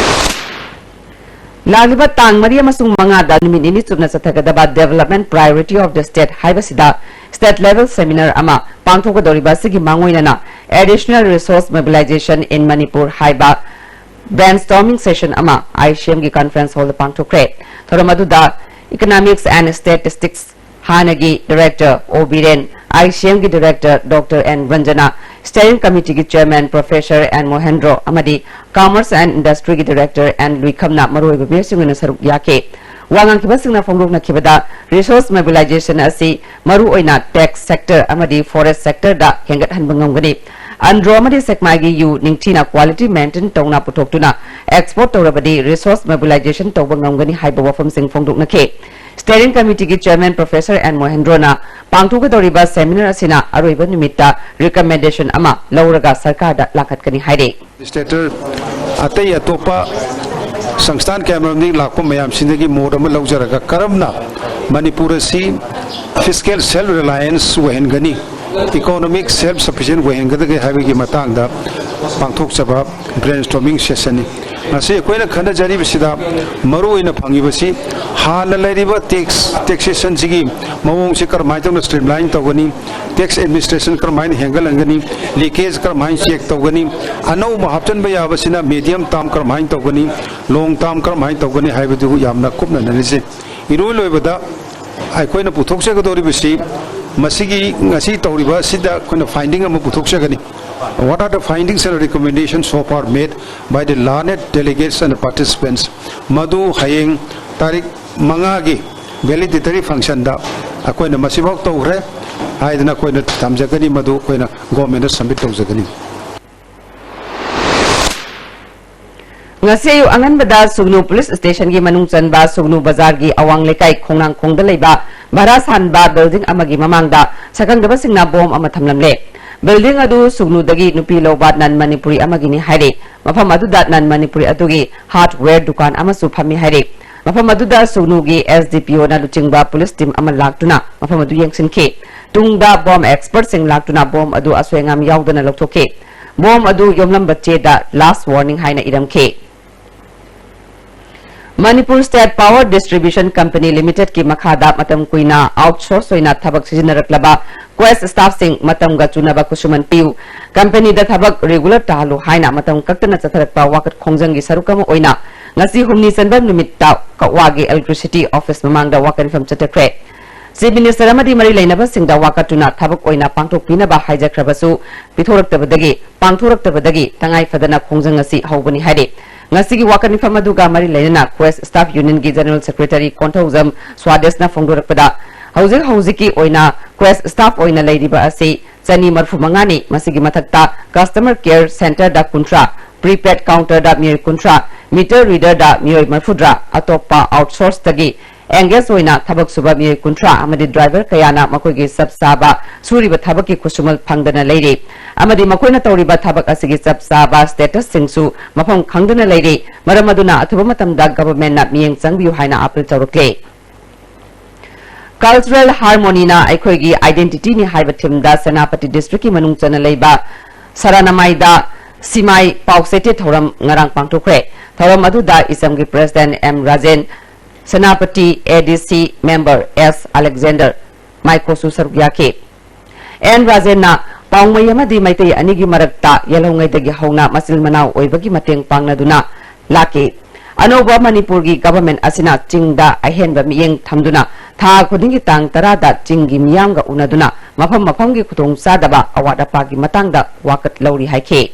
ꯂꯥꯛꯂꯤꯕ ꯇꯥꯡ ꯃꯔꯤ ꯑꯃꯁꯨꯡ ꯃꯉꯥꯗ ꯅꯨꯃꯤꯠ ꯅꯤꯅꯤ ꯆꯨꯞꯅ ꯆꯠꯊꯒꯗꯕ Development Priority of the State ꯍꯥꯏꯕꯁꯤꯗ state level seminar ꯑꯃ ꯄꯥꯡꯊꯣꯛꯀꯗꯧꯔꯤꯕ ꯑꯁꯤꯒꯤ ꯃꯥꯡꯑꯣꯏꯅꯅ Additional Resource Mobilization in Manipur ꯍꯥꯏꯕ brainstorming session ꯑꯃ I C M ꯒꯤ conference hall ꯗ ꯄꯥꯡꯊꯣꯛꯈ꯭ꯔꯦ꯫ ꯊꯧꯔꯝ ꯑꯗꯨꯗ Economics and Statistics ꯍꯥꯟꯅꯒꯤ Director O Biren, I C M ꯒꯤ Director Doctor N Ranjana, Steering Committee ꯒꯤ Chairman Professor N Mohendro ꯑꯃꯗꯤ Commerce and Industry ꯒꯤ Director N ꯂꯨꯏꯈꯝꯅ ꯃꯔꯨꯑꯣꯏꯕ ꯃꯤꯑꯣꯏꯁꯤꯡ ꯑꯣꯏꯅ ꯁꯔꯨꯛ ꯌꯥꯈꯤ꯫ ꯋꯥ ꯉꯥꯡꯈꯤꯕꯁꯤꯡꯅ ꯐꯣꯡꯗꯣꯛꯅꯈꯤꯕꯗ, resource mobilization ꯑꯁꯤ ꯃꯔꯨꯑꯣꯏꯅ tax sector ꯑꯃꯗꯤ forest sector ꯗ ꯍꯦꯟꯒꯠꯍꯟꯕ ꯉꯝꯒꯅꯤ꯫ ꯑꯟꯗ꯭ꯔꯣ ꯑꯃꯗꯤ ꯁꯦꯛꯃꯥꯏꯒꯤ ꯌꯨ ꯅꯤꯡꯊꯤꯅ quality maintain ꯇꯧꯅ ꯄꯨꯊꯣꯛꯇꯨꯅ export ꯇꯧꯔꯕꯗꯤ resource mobilization ꯇꯧꯕ ꯉꯝꯒꯅꯤ ꯍꯥꯏꯕ ꯋꯥꯐꯝꯁꯤꯡ ꯐꯣꯡꯗꯣꯛꯅꯈꯤ꯫ Steering Committee ꯒꯤ Chairman Professor N ꯃꯣꯍꯦꯟꯗ꯭ꯔꯣꯅ ꯄꯥꯡꯊꯣꯛꯀꯗꯧꯔꯤꯕ seminar ꯑꯁꯤꯅ ꯑꯔꯣꯏꯕ ꯅꯨꯃꯤꯠꯇ recommendation ꯑꯃ ꯂꯧꯔꯒ ꯁꯔꯀꯥꯔꯗ ꯂꯥꯈꯠꯀꯅꯤ ꯍꯥꯏꯔꯤ꯫ Legislator ꯑꯇꯩ ꯑꯇꯣꯞꯄ ꯁꯪꯁꯊꯥꯟ ꯀꯌꯥꯃꯔꯨꯝꯗꯒꯤ ꯂꯥꯛꯄ ꯃꯌꯥꯝꯁꯤꯡꯗꯒꯤ ꯃꯣꯠ ꯑꯃ ꯂꯧꯖꯔꯒ ꯀꯔꯝꯅ ꯃꯅꯤꯄꯨꯔ ꯑꯁꯤ fiscal self reliance ꯑꯣꯏꯍꯟꯒꯅꯤ, economic self sufficient ꯑꯣꯏꯍꯟꯒꯗꯒꯦ ꯍꯥꯏꯕꯒꯤ ꯃꯇꯥꯡꯗ ꯄꯥꯡꯊꯣꯛꯆꯕ brainstorming session ꯅꯤ꯫ ꯉꯁꯤ ꯑꯩꯈꯣꯏꯅ ꯈꯟꯅꯖꯔꯤꯕꯁꯤꯗ ꯃꯔꯨꯑꯣꯏꯅ ꯐꯪꯉꯤꯕꯁꯤ ꯍꯥꯟꯅ ꯂꯩꯔꯤꯕ tax taxation ꯁꯤꯒꯤ ꯃꯑꯣꯡꯁꯤ ꯀꯔꯝꯍꯥꯏꯅ ꯇꯧꯅ streamline ꯇꯧꯒꯅꯤ, tax administration ꯀꯔꯝꯍꯥꯏꯅ ꯍꯦꯟꯒꯠꯍꯟꯒꯅꯤ, leakage ꯀꯔꯝꯍꯥꯏꯅ check ꯇꯧꯒꯅꯤ, ꯑꯅꯧꯕ ꯍꯥꯞꯆꯤꯟꯕ ꯌꯥꯕꯁꯤꯅ medium term ꯀꯔꯝꯍꯥꯏꯅ ꯇꯧꯒꯅꯤ, long term ꯀꯔꯝꯍꯥꯏꯅ ꯇꯧꯒꯅꯤ ꯍꯥꯏꯕꯗꯨ ꯌꯥꯝꯅ ꯀꯨꯞꯅ ꯅꯩꯅꯖꯩ꯫ ꯏꯔꯣꯏ ꯂꯣꯏꯕꯗ ꯑꯩꯈꯣꯏꯅ ꯄꯨꯊꯣꯛꯆꯒꯗꯧꯔꯤꯕꯁꯤ ꯃꯁꯤꯒꯤ ꯉꯁꯤ ꯇꯧꯔꯤꯕ ꯑꯁꯤꯗ ꯑꯩꯈꯣꯏꯅ finding ꯑꯃ ꯄꯨꯊꯣꯛꯆꯒꯅꯤ꯫ What are the findings and recommendations so far made by the learned delegates and participants? ꯃꯗꯨ ꯍꯌꯦꯡ ꯇꯥꯔꯤꯛ ꯃꯉꯥꯒꯤ valedictory functionꯗ ꯑꯩꯈꯣꯏꯅ ꯃꯁꯤꯐꯥꯎ ꯇꯧꯈ꯭ꯔꯦ ꯍꯥꯏꯗꯅ ꯑꯩꯈꯣꯏꯅ ꯊꯝꯖꯒꯅꯤ, ꯃꯗꯨ ꯑꯩꯈꯣꯏꯅ governmentꯗ submit ꯇꯧꯖꯒꯅꯤ꯫ ꯉꯁꯤ ꯑꯌꯨꯛ ꯑꯉꯟꯕꯗ ꯁꯨꯒꯅꯨ police stationꯒꯤ ꯃꯅꯨꯡ ꯆꯟꯕ ꯁꯨꯒꯅꯨ ꯕꯖꯥꯔꯒꯤ ꯑꯋꯥꯡ ꯂꯩꯀꯥꯏ ꯈꯣꯡꯅꯥꯡꯈꯣꯡꯗ ꯂꯩꯕ ꯚꯔꯥ ꯁꯥꯟꯕ building ꯑꯃꯒꯤ ꯃꯃꯥꯡꯗ ꯁꯛꯈꯪꯗꯕꯁꯤꯡꯅ bomb ꯑꯃ ꯊꯝꯂꯝꯂꯦ꯫ Building ꯑꯗꯨ ꯁꯨꯒꯅꯨꯗꯒꯤ ꯅꯨꯄꯤ ꯂꯧꯕ non Manipuri ꯑꯃꯒꯤꯅꯤ ꯍꯥꯏꯔꯤ꯫ ꯃꯐꯝ ꯑꯗꯨꯗ non Manipuri ꯑꯗꯨꯒꯤ hardware ꯗꯨꯀꯥꯟ ꯑꯃꯁꯨ ꯐꯝꯃꯤ ꯍꯥꯏꯔꯤ꯫ ꯃꯐꯝ ꯑꯗꯨꯗ ꯁꯨꯒꯅꯨꯒꯤ SDPOꯅ ꯂꯨꯆꯤꯡꯕ police team ꯑꯃ ꯂꯥꯛꯇꯨꯅ ꯃꯐꯝ ꯑꯗꯨ ꯌꯦꯡꯁꯤꯟꯈꯤ꯫ ꯇꯨꯡꯗ bomb expertꯁꯤꯡ ꯂꯥꯛꯇꯨꯅ bomb ꯑꯗꯨ ꯑꯁꯣꯏ ꯑꯉꯥꯝ ꯌꯥꯎꯗꯅ ꯂꯧꯊꯣꯛꯈꯤ꯫ Bomb ꯑꯗꯨ ꯌꯣꯝꯂꯝꯕ ꯆꯦꯗ last warning ꯍꯥꯏꯅ ꯏꯔꯝꯈꯤ꯫ Manipur State Power Distribution Company Limitedꯀꯤ ꯃꯈꯥꯗ ꯃꯇꯝ ꯀꯨꯏꯅ outsource ꯑꯣꯏꯅ ꯊꯕꯛ ꯁꯤꯖꯤꯟꯅꯔꯛꯂꯕ Quest staffꯁꯤꯡ ꯃꯇꯝꯒ ꯆꯨꯅꯕ ꯈꯨꯠꯁꯨꯃꯟ ꯄꯤꯌꯨ꯫ Companyꯗ ꯊꯕꯛ regular ꯇꯥꯍꯜꯂꯨ ꯍꯥꯏꯅ ꯃꯇꯝ ꯀꯛꯇꯅ ꯆꯠꯊꯔꯛꯄ ꯋꯥꯀꯠ ꯈꯣꯡꯖꯪꯒꯤ ꯁꯔꯨꯛ ꯑꯃ ꯑꯣꯏꯅ ꯉꯁꯤ ꯍꯨꯝꯅꯤ ꯆꯟꯕ ꯅꯨꯃꯤꯠꯇ ꯀꯛꯋꯥꯒꯤ Electricity Office ꯃꯃꯥꯡꯗ ꯋꯥꯀꯠ ꯃꯤꯐꯝ ꯆꯠꯊꯈ꯭ꯔꯦ꯫ Chief Minister ꯑꯃꯗꯤ ꯃꯔꯤ ꯂꯩꯅꯕꯁꯤꯡꯗ ꯋꯥꯀꯠꯇꯨꯅ ꯊꯕꯛ ꯑꯣꯏꯅ ꯄꯥꯡꯊꯣꯛꯄꯤꯅꯕ ꯍꯥꯏꯖꯈ꯭ꯔꯕꯁꯨ ꯄꯤꯊꯣꯔꯛꯇꯕꯗꯒꯤ, ꯄꯥꯡꯊꯣꯔꯛꯇꯕꯗꯒꯤ ꯇꯉꯥꯏ ꯐꯗꯅ ꯈꯣꯡꯖꯪ ꯑꯁꯤ ꯍꯧꯕꯅꯤ ꯍꯥꯏꯔꯤ꯫ ꯉꯁꯤꯒꯤ ꯋꯥꯀꯠ ꯃꯤꯐꯝ ꯑꯗꯨꯒ ꯃꯔꯤ ꯂꯩꯅꯅ Quest Staff Unionꯒꯤ General Secretary Konthoujam ꯁ꯭ꯋꯥꯗꯦꯁꯅ ꯐꯣꯡꯗꯣꯔꯛꯄꯗ, ꯍꯧꯖꯤꯛ ꯍꯧꯖꯤꯛꯀꯤ ꯑꯣꯏꯅ Quest staff ꯑꯣꯏꯅ ꯂꯩꯔꯤꯕ ꯑꯁꯤ ꯆꯅꯤ ꯃꯔꯤꯐꯨ ꯃꯉꯥꯅꯤ꯫ ꯃꯁꯤꯒꯤ ꯃꯊꯛꯇ customer care centreꯗ ꯀꯨꯟꯊ꯭ꯔꯥ, prepaid counterꯗ ꯃꯤꯑꯣꯏ ꯀꯨꯟꯊ꯭ꯔꯥ, meter readerꯗ ꯃꯤꯑꯣꯏ ꯃꯔꯤꯐꯨꯇꯔꯥ, ꯑꯇꯣꯞꯄ outsourceꯗꯒꯤ engage ꯑꯣꯏꯅ ꯊꯕꯛ ꯁꯨꯕ ꯃꯤꯑꯣꯏ ꯀꯨꯟꯊ꯭ꯔꯥ ꯑꯃꯗꯤ driver ꯀꯌꯥꯅ ꯃꯈꯣꯏꯒꯤ ꯆꯞ ꯆꯥꯕ ꯁꯨꯔꯤꯕ ꯊꯕꯛꯀꯤ ꯈꯨꯠꯁꯨꯃꯜ ꯐꯪꯗꯅ ꯂꯩꯔꯤ ꯑꯃꯗꯤ ꯃꯈꯣꯏꯅ ꯇꯧꯔꯤꯕ ꯊꯕꯛ ꯑꯁꯤꯒꯤ ꯆꯞ ꯆꯥꯕ statusꯁꯤꯡꯁꯨ ꯃꯐꯝ ꯈꯪꯗꯅ ꯂꯩꯔꯤ꯫ ꯃꯔꯝ ꯑꯗꯨꯅ ꯑꯊꯨꯕ ꯃꯇꯝꯗ governmentꯅ ꯃꯤꯠꯌꯦꯡ ꯆꯪꯕꯤꯌꯨ ꯍꯥꯏꯅ appeal ꯇꯧꯔꯛꯂꯦ꯫ Cultural Harmonyꯅ ꯑꯩꯈꯣꯏꯒꯤ identityꯅꯤ ꯍꯥꯏꯕ themeꯗ ꯁꯦꯅꯥꯄꯇꯤ districtꯀꯤ ꯃꯅꯨꯡ ꯆꯟꯅ ꯂꯩꯕ ꯁꯔꯥꯅꯃꯥꯏꯗ ꯁꯤꯃꯥꯏ ꯄꯥꯎ ꯆꯩꯇꯦꯠ ꯊꯧꯔꯝ ꯉꯔꯥꯡ ꯄꯥꯡꯊꯣꯛꯈ꯭ꯔꯦ꯫ ꯊꯧꯔꯝ ꯑꯗꯨꯗ ꯏꯁꯝꯒꯤ president M Rajen, Senapati ADC member ꯑꯦꯁ ꯑꯂꯦꯛꯖꯦꯟꯗꯔ ꯃꯥꯏꯀꯣꯁꯨ ꯁꯔꯨꯛ ꯌꯥꯈꯤ꯫ ꯑꯦꯟ ꯔꯥꯖꯦꯟꯅ ꯄꯥꯎꯃꯩ ꯑꯃꯗꯤ ꯃꯩꯇꯩ ꯑꯅꯤꯒꯤ ꯃꯔꯛꯇ ꯌꯦꯜꯍꯧꯉꯩꯗꯒꯤ ꯍꯧꯅ ꯃꯆꯤꯟ ꯃꯅꯥꯎ ꯑꯣꯏꯕꯒꯤ ꯃꯇꯦꯡ ꯄꯥꯡꯅꯗꯨꯅ ꯂꯥꯛꯈꯤ꯫ ꯑꯅꯧꯕ ꯃꯅꯤꯄꯨꯔꯒꯤ government ꯑꯁꯤꯅ ꯆꯤꯡꯗ ꯑꯍꯦꯟꯕ ꯃꯤꯠꯌꯦꯡ ꯊꯝꯗꯨꯅ ꯊꯥ ꯈꯨꯗꯤꯡꯒꯤ ꯇꯥꯡ ꯇꯔꯥꯗ ꯆꯤꯡꯒꯤ ꯃꯤꯌꯥꯝꯒ ꯎꯅꯗꯨꯅ ꯃꯐꯝ ꯃꯐꯝꯒꯤ ꯈꯨꯗꯣꯡꯆꯥꯗꯕ ꯑꯋꯥꯠ ꯑꯄꯥꯒꯤ ꯃꯇꯥꯡꯗ ꯋꯥꯀꯠ ꯂꯧꯔꯤ ꯍꯥꯏꯈꯤ꯫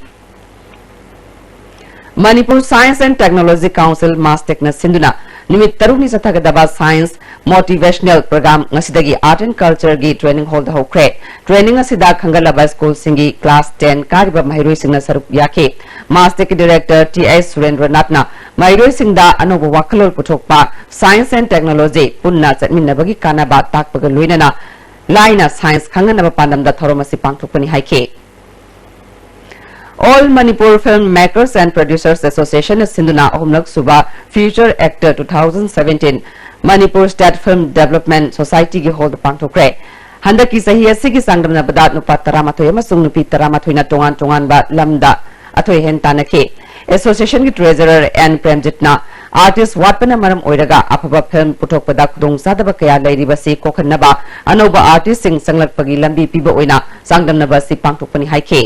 Manipur Science and Technology Council, MASTEC ꯅ ꯁꯤꯟꯗꯨꯅ ꯅꯨꯃꯤꯠ ꯇꯔꯨꯛꯅꯤ ꯆꯠꯊꯒꯗꯕ Science Motivational Program ꯉꯁꯤꯗꯒꯤ Art and Culture ꯒꯤ training hall ꯗ ꯍꯧꯈ꯭ꯔꯦ꯫ Training ꯑꯁꯤꯗ ꯈꯟꯒꯠꯂꯕ school ꯁꯤꯡꯒꯤ class ten ꯀꯥꯔꯤꯕ ꯃꯍꯩꯔꯣꯏꯁꯤꯡꯅ ꯁꯔꯨꯛ ꯌꯥꯈꯤ꯫ MASTEC ꯀꯤ director ꯇꯤ ꯑꯩꯆ ꯁꯨꯔꯦꯟꯗ꯭ꯔꯅꯥꯊꯅ ꯃꯍꯩꯔꯣꯏꯁꯤꯡꯗ ꯑꯅꯧꯕ ꯋꯥꯈꯜꯂꯣꯟ ꯄꯨꯊꯣꯛꯄ, science and technology ꯄꯨꯟꯅ ꯆꯠꯃꯤꯟꯅꯕꯒꯤ ꯀꯥꯟꯅꯕ ꯇꯥꯛꯄꯒ ꯂꯣꯏꯅꯅ ꯂꯥꯏꯅ science ꯈꯪꯍꯟꯅꯕ ꯄꯥꯟꯗꯝꯗ ꯊꯧꯔꯝ ꯑꯁꯤ ꯄꯥꯡꯊꯣꯛꯄꯅꯤ ꯍꯥꯏꯈꯤ꯫ All Manipur Film Makers and Producers Association ꯅ ꯁꯤꯟꯗꯨꯅ ꯑꯍꯨꯝꯂꯛ ꯁꯨꯕ Future Actor two thousand seventeen Manipur State Film Development Society ꯒꯤ hall ꯗ ꯄꯥꯡꯊꯣꯛꯈ꯭ꯔꯦ꯫ ꯍꯟꯗꯛꯀꯤ ꯆꯍꯤ ꯑꯁꯤꯒꯤ ꯆꯥꯡꯗꯝꯅꯕꯗ ꯅꯨꯄꯥ ꯇꯔꯥꯃꯥꯊꯣꯏ ꯑꯃꯁꯨꯡ ꯅꯨꯄꯤ ꯇꯔꯥꯃꯥꯊꯣꯏꯅ ꯇꯣꯉꯥꯟ ꯇꯣꯉꯥꯟꯕ ꯂꯝꯗ ꯑꯊꯣꯏ ꯑꯍꯦꯟ ꯇꯥꯟꯅꯈꯤ꯫ Association ꯒꯤ treasurer ꯑꯦꯟ ꯄ꯭ꯔꯦꯝꯖꯤꯠꯅ artist ꯋꯥꯠꯄꯅ ꯃꯔꯝ ꯑꯣꯏꯔꯒ ꯑꯐꯕ film ꯄꯨꯊꯣꯛꯄꯗ ꯈꯨꯗꯣꯡꯆꯥꯗꯕ ꯀꯌꯥ ꯂꯩꯔꯤꯕꯁꯤ ꯀꯣꯛꯍꯟꯅꯕ ꯑꯅꯧꯕ artist ꯁꯤꯡ ꯆꯪꯂꯛꯄꯒꯤ ꯂꯝꯕꯤ ꯄꯤꯕ ꯑꯣꯏꯅ ꯆꯥꯡꯗꯝꯅꯕ ꯑꯁꯤ ꯄꯥꯡꯊꯣꯛꯄꯅꯤ ꯍꯥꯏꯈꯤ꯫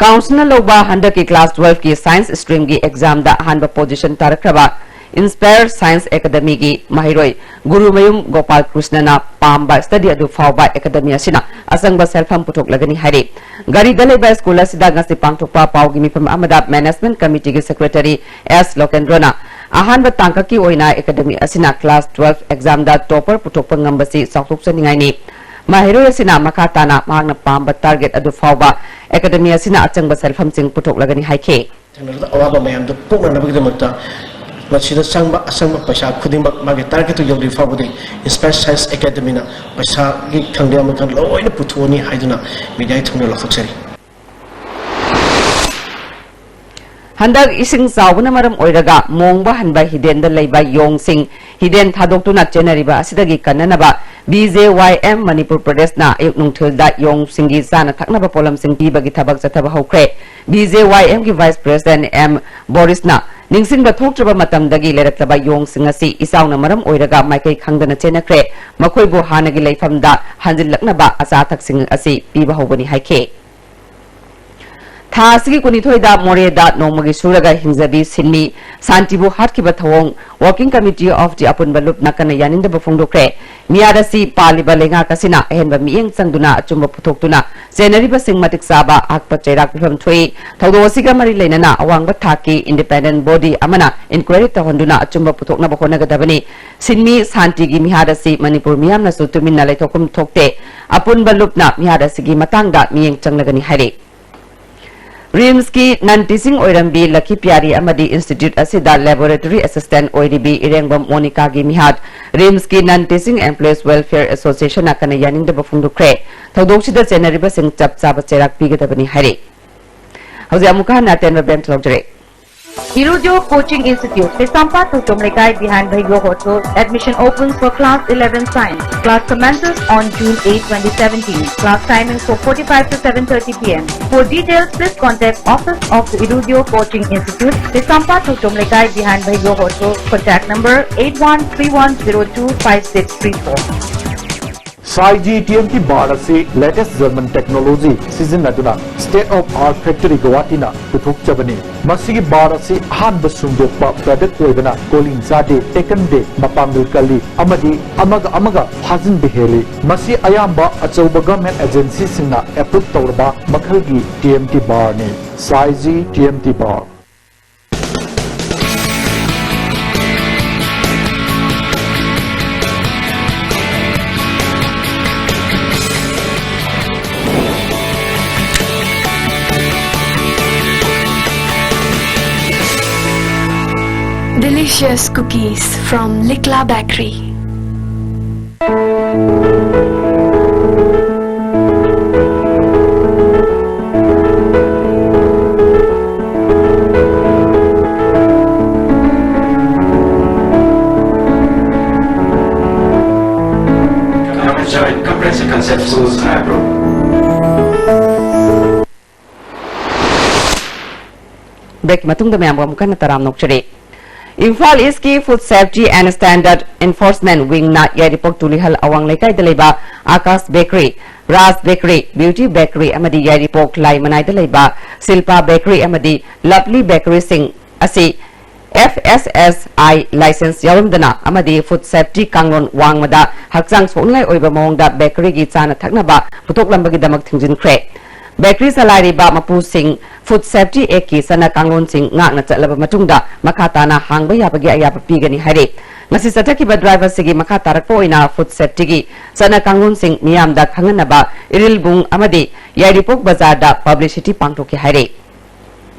Council ꯅ ꯂꯧꯕ ꯍꯟꯗꯛꯀꯤ class twelve ꯀꯤ science stream ꯒꯤ exam ꯗ ꯑꯍꯥꯟꯕ position ꯇꯥꯔꯛꯈ꯭ꯔꯕ Inspire Science Academy ꯒꯤ ꯃꯍꯩꯔꯣꯏ ꯒꯨꯔꯨꯃꯌꯨꯝ ꯒꯣꯄꯥꯜ ꯀ꯭ꯔꯤꯁꯅꯅ ꯄꯥꯝꯕ study ꯑꯗꯨ ꯐꯥꯎꯕ academy ꯑꯁꯤꯅ ꯑꯆꯪꯕ ꯁꯦꯜꯐꯝ ꯄꯨꯊꯣꯛꯂꯒꯅꯤ ꯍꯥꯏꯔꯤ꯫ ꯒꯥꯔꯤꯗ ꯂꯩꯕ school ꯑꯁꯤꯗ ꯉꯁꯤ ꯄꯥꯡꯊꯣꯛꯄ ꯄꯥꯎꯒꯤ ꯃꯤꯐꯝ ꯑꯃꯗ management committee ꯒꯤ secretary ꯑꯦꯁ ꯂꯣꯀꯦꯟꯗ꯭ꯔꯣꯅ ꯑꯍꯥꯟꯕ ꯇꯥꯡꯀꯛꯀꯤ ꯑꯣꯏꯅ academy ꯑꯁꯤꯅ class twelve exam ꯗ topper ꯄꯨꯊꯣꯛꯄ ꯉꯝꯕꯁꯤ ꯆꯥꯎꯊꯣꯛꯆꯅꯤꯡꯉꯥꯏꯅꯤ꯫ ꯃꯍꯩꯔꯣꯏ ꯑꯁꯤꯅ ꯃꯈꯥ ꯇꯥꯅ ꯃꯍꯥꯛꯅ ꯄꯥꯝꯕ target ꯑꯗꯨ ꯐꯥꯎꯕ academy ꯑꯁꯤꯅ ꯑꯆꯪꯕ ꯁꯦꯜꯐꯝꯁꯤꯡ ꯄꯨꯊꯣꯛꯂꯒꯅꯤ ꯍꯥꯏꯈꯤ꯫ ꯊꯦꯡꯅꯔꯤꯕ ꯑꯋꯥꯕ ꯃꯌꯥꯝꯗꯨ ꯀꯣꯛꯅꯅꯕꯒꯤꯗꯃꯛꯇ ꯃꯁꯤꯗ ꯆꯪꯕ ꯑꯁꯪꯕ ꯄꯩꯁꯥ ꯈꯨꯗꯤꯡꯃꯛ ꯃꯥꯒꯤ target ꯇꯨ ꯌꯧꯗ꯭ꯔꯤ ꯐꯥꯎꯕꯗꯤ Inspire Science Academy ꯅ ꯄꯩꯁꯥꯒꯤ ꯈꯪꯗꯦ ꯑꯃ ꯈꯪꯗꯦ ꯂꯣꯏꯅ ꯄꯨꯊꯣꯛꯑꯅꯤ ꯍꯥꯏꯗꯨꯅ media ꯒꯤ ꯊꯣꯡꯗ ꯂꯥꯎꯊꯣꯛꯆꯔꯤ꯫ ꯍꯟꯗꯛ ꯏꯁꯤꯡ ꯆꯥꯎꯕꯅ ꯃꯔꯝ ꯑꯣꯏꯔꯒ ꯃꯣꯡꯕ ꯍꯟꯕ ꯍꯤꯗꯦꯟꯗ ꯂꯩꯕ ꯌꯣꯡꯁꯤꯡ ꯍꯤꯗꯦꯟ ꯊꯥꯗꯣꯛꯇꯨꯅ ꯆꯦꯟꯅꯔꯤꯕ ꯑꯁꯤꯗꯒꯤ ꯀꯟꯅꯅꯕ B J Y M Manipur ꯄ꯭ꯔꯗꯦꯁꯅ ꯑꯌꯨꯛ ꯅꯨꯡꯊꯤꯜꯗ ꯌꯣꯡꯁꯤꯡꯒꯤ ꯆꯥꯅ ꯊꯛꯅꯕ ꯄꯣꯠꯂꯝꯁꯤꯡ ꯄꯤꯕꯒꯤ ꯊꯕꯛ ꯆꯠꯊꯕ ꯍꯧꯈ꯭ꯔꯦ꯫ B J Y M ꯒꯤ vice president ꯑꯦꯝ ꯕꯣꯔꯤꯁꯅ ꯅꯤꯡꯁꯤꯡꯕ ꯊꯣꯛꯇ꯭ꯔꯕ ꯃꯇꯝꯗꯒꯤ ꯂꯩꯔꯛꯂꯕ ꯌꯣꯡꯁꯤꯡ ꯑꯁꯤ ꯏꯆꯥꯎꯅ ꯃꯔꯝ ꯑꯣꯏꯔꯒ ꯃꯥꯏꯀꯩ ꯈꯪꯗꯅ ꯆꯦꯟꯅꯈ꯭ꯔꯦ꯫ ꯃꯈꯣꯏꯕꯨ ꯍꯥꯟꯅꯒꯤ ꯂꯩꯐꯝꯗ ꯍꯟꯖꯤꯜꯂꯛꯅꯕ ꯑꯆꯥ ꯑꯊꯛꯁꯤꯡ ꯑꯁꯤ ꯄꯤꯕ ꯍꯧꯕꯅꯤ ꯍꯥꯏꯈꯤ꯫ ꯊꯥ ꯑꯁꯤꯒꯤ ꯀꯨꯟꯅꯤꯊꯣꯏꯗ ꯃꯣꯔꯦꯗ ꯅꯣꯡꯃꯒꯤ ꯁꯨꯔꯒ ꯍꯤꯡꯖꯕꯤ ꯁꯤꯟꯃꯤ ꯁꯥꯟꯇꯤꯕꯨ ꯍꯥꯠꯈꯤꯕ ꯊꯧꯑꯣꯡ Working Committee of the ꯑꯄꯨꯟꯕ ꯂꯨꯞꯅ ꯀꯟꯅ ꯌꯥꯅꯤꯡꯗꯕ ꯐꯣꯡꯗꯣꯛꯈ꯭ꯔꯦ꯫ ꯃꯤꯍꯥꯠ ꯑꯁꯤ ꯄꯥꯜꯂꯤꯕ ꯂꯩꯉꯥꯛ ꯑꯁꯤꯅ ꯑꯍꯦꯟꯕ ꯃꯤꯠꯌꯦꯡ ꯆꯪꯗꯨꯅ ꯑꯆꯨꯝꯕ ꯄꯨꯊꯣꯛꯇꯨꯅ ꯆꯦꯟꯅꯔꯤꯕꯁꯤꯡ ꯃꯇꯤꯛ ꯆꯥꯕ ꯍꯛꯄ ꯆꯩꯔꯥꯛ ꯄꯤꯐꯝ ꯊꯣꯛꯏ꯫ ꯊꯧꯗꯣꯛ ꯑꯁꯤꯒ ꯃꯔꯤ ꯂꯩꯅꯅ ꯑꯋꯥꯡꯕ ꯊꯥꯛꯀꯤ independent body ꯑꯃꯅ inquiry ꯇꯧꯍꯟꯗꯨꯅ ꯑꯆꯨꯝꯕ ꯄꯨꯊꯣꯛꯅꯕ ꯍꯣꯠꯅꯒꯗꯕꯅꯤ꯫ ꯁꯤꯟꯃꯤ ꯁꯥꯟꯇꯤꯒꯤ ꯃꯤꯍꯥꯠ ꯑꯁꯤ ꯃꯅꯤꯄꯨꯔ ꯃꯤꯌꯥꯝꯅꯁꯨ ꯇꯨꯃꯤꯟꯅ ꯂꯩꯊꯣꯛꯐꯝ ꯊꯣꯛꯇꯦ꯫ ꯑꯄꯨꯟꯕ ꯂꯨꯞꯅ ꯃꯤꯍꯥꯠ ꯑꯁꯤꯒꯤ ꯃꯇꯥꯡꯗ ꯃꯤꯠꯌꯦꯡ ꯆꯪꯂꯒꯅꯤ ꯍꯥꯏꯔꯤ꯫ ꯔꯤꯝꯁꯀꯤ non teaching ꯑꯣꯏꯔꯝꯕꯤ ꯂꯈꯤ ꯄꯤꯌꯥꯔꯤ ꯑꯃꯗꯤ institute ꯑꯁꯤꯗ laboratory assistant ꯑꯣꯏꯔꯤꯕꯤ ꯏꯔꯦꯡꯕꯝ ꯃꯣꯅꯤꯀꯥꯒꯤ ꯃꯤꯍꯥꯠ ꯔꯤꯝꯁꯀꯤ non teaching employees welfare associationꯅ ꯀꯟꯅ ꯌꯥꯅꯤꯡꯗꯕ ꯐꯣꯡꯗꯣꯛꯈ꯭ꯔꯦ꯫ ꯊꯧꯗꯣꯛꯁꯤꯗ ꯆꯦꯟꯅꯔꯤꯕꯁꯤꯡ ꯆꯞ ꯆꯥꯕ ꯆꯩꯔꯥꯛ ꯄꯤꯒꯗꯕꯅꯤ ꯍꯥꯏꯔꯤ꯫ ꯍꯧꯖꯤꯛ ꯑꯃꯨꯛꯀ ꯍꯟꯅ ꯑꯇꯦꯟꯕ bench ꯂꯧꯖꯔꯦ꯫ Irudio Coaching Institute, Kaisampam Thokchom Lekai behind Bhaigo Hotel. Admission opens for class eleven science. Class commences on June eighth, twenty seventeen. Class timings for forty-five to seven thirty p m. For details, please contact Office of the Irudio Coaching Institute, Kaisampam Thokchom Lekai behind Bhaigo Hotel. Contact number eight one three one zero two five six three four. Saiji T M T bar ꯑꯁꯤ latest German technology ꯁꯤꯖꯤꯟꯅꯗꯨꯅ state of art factory Guwahatiꯅ ꯄꯨꯊꯣꯛꯆꯕꯅꯤ꯫ ꯃꯁꯤꯒꯤ bar ꯑꯁꯤ ꯑꯍꯥꯟꯕ ꯁꯨꯡꯗꯣꯛꯄ product ꯑꯣꯏꯕꯅ calling ꯆꯥꯗꯦ, ꯇꯦꯛꯀꯟꯗꯦ, ꯃꯄꯥꯡꯒꯜ ꯀꯜꯂꯤ ꯑꯃꯗꯤ ꯑꯃꯒ ꯑꯃꯒ ꯐꯥꯖꯤꯟꯕ ꯍꯦꯜꯂꯤ꯫ ꯃꯁꯤ ꯑꯌꯥꯝꯕ ꯑꯆꯧꯕ government agencyꯁꯤꯡꯅ approve ꯇꯧꯔꯕ ꯃꯈꯜꯒꯤ T M T barꯅꯤ꯫ Saiji T M T bar. Delicious cookies from Likla Bakery. Break ꯃꯇꯨꯡꯗ ꯃꯌꯥꯝꯕꯨ ꯑꯃꯨꯛ ꯍꯟꯅ ꯇꯔꯥꯝꯅ ꯑꯣꯛꯆꯔꯤ꯫ ꯏꯝꯐꯥꯜ ꯏꯁꯀꯤ Food Safety and Standard Enforcement Wingꯅ ꯌꯥꯏꯔꯤꯄꯣꯛ ꯇꯨꯂꯤꯍꯜ ꯑꯋꯥꯡ ꯂꯩꯀꯥꯏꯗ ꯂꯩꯕ ꯑꯥꯀꯥꯁ ꯕꯦꯀꯔꯤ, ꯔꯥꯖ ꯕꯦꯀꯔꯤ, ꯕ꯭ꯌꯨꯇꯤ ꯕꯦꯀꯔꯤ ꯑꯃꯗꯤ ꯌꯥꯏꯔꯤꯄꯣꯛ ꯂꯥꯏꯃꯅꯥꯏꯗ ꯂꯩꯕ ꯁꯤꯜꯄꯥ ꯕꯦꯀꯔꯤ ꯑꯃꯗꯤ ꯂꯚꯂꯤ ꯕꯦꯀꯔꯤꯁꯤꯡ ꯑꯁꯤ F S S I license ꯌꯥꯎꯔꯝꯗꯅ ꯑꯃꯗꯤ food safety ꯀꯥꯡꯂꯣꯟ ꯋꯥꯡꯃꯗ ꯍꯛꯆꯥꯡ ꯁꯣꯛꯅꯤꯡꯉꯥꯏ ꯑꯣꯏꯕ ꯃꯑꯣꯡꯗ ꯕꯦꯀꯔꯤꯒꯤ ꯆꯥꯅ ꯊꯛꯅꯕ ꯄꯨꯊꯣꯛꯂꯝꯕꯒꯤꯗꯃꯛ ꯊꯤꯡꯖꯤꯟꯈ꯭ꯔꯦ꯫ ꯕꯦꯀꯔꯤ ꯆꯂꯥꯏꯔꯤꯕ ꯃꯄꯨꯁꯤꯡ Food Safety Actꯀꯤ ꯆꯠꯅ ꯀꯥꯡꯂꯣꯟꯁꯤꯡ ꯉꯥꯛꯅ ꯆꯠꯂꯕ ꯃꯇꯨꯡꯗ ꯃꯈꯥ ꯇꯥꯅ ꯍꯥꯡꯕ ꯌꯥꯕꯒꯤ ꯑꯌꯥꯕ ꯄꯤꯒꯅꯤ ꯍꯥꯏꯔꯤ꯫ ꯉꯁꯤ ꯆꯠꯊꯈꯤꯕ drive ꯑꯁꯤꯒꯤ ꯃꯈꯥ ꯇꯥꯔꯛꯄ ꯑꯣꯏꯅ food safetyꯒꯤ ꯆꯠꯅ ꯀꯥꯡꯂꯣꯟꯁꯤꯡ ꯃꯤꯌꯥꯝꯗ ꯈꯪꯍꯟꯅꯕ ꯏꯔꯤꯜꯕꯨꯡ ꯑꯃꯗꯤ ꯌꯥꯏꯔꯤꯄꯣꯛ ꯕꯖꯥꯔꯗ publicity ꯄꯥꯡꯊꯣꯛꯈꯤ ꯍꯥꯏꯔꯤ꯫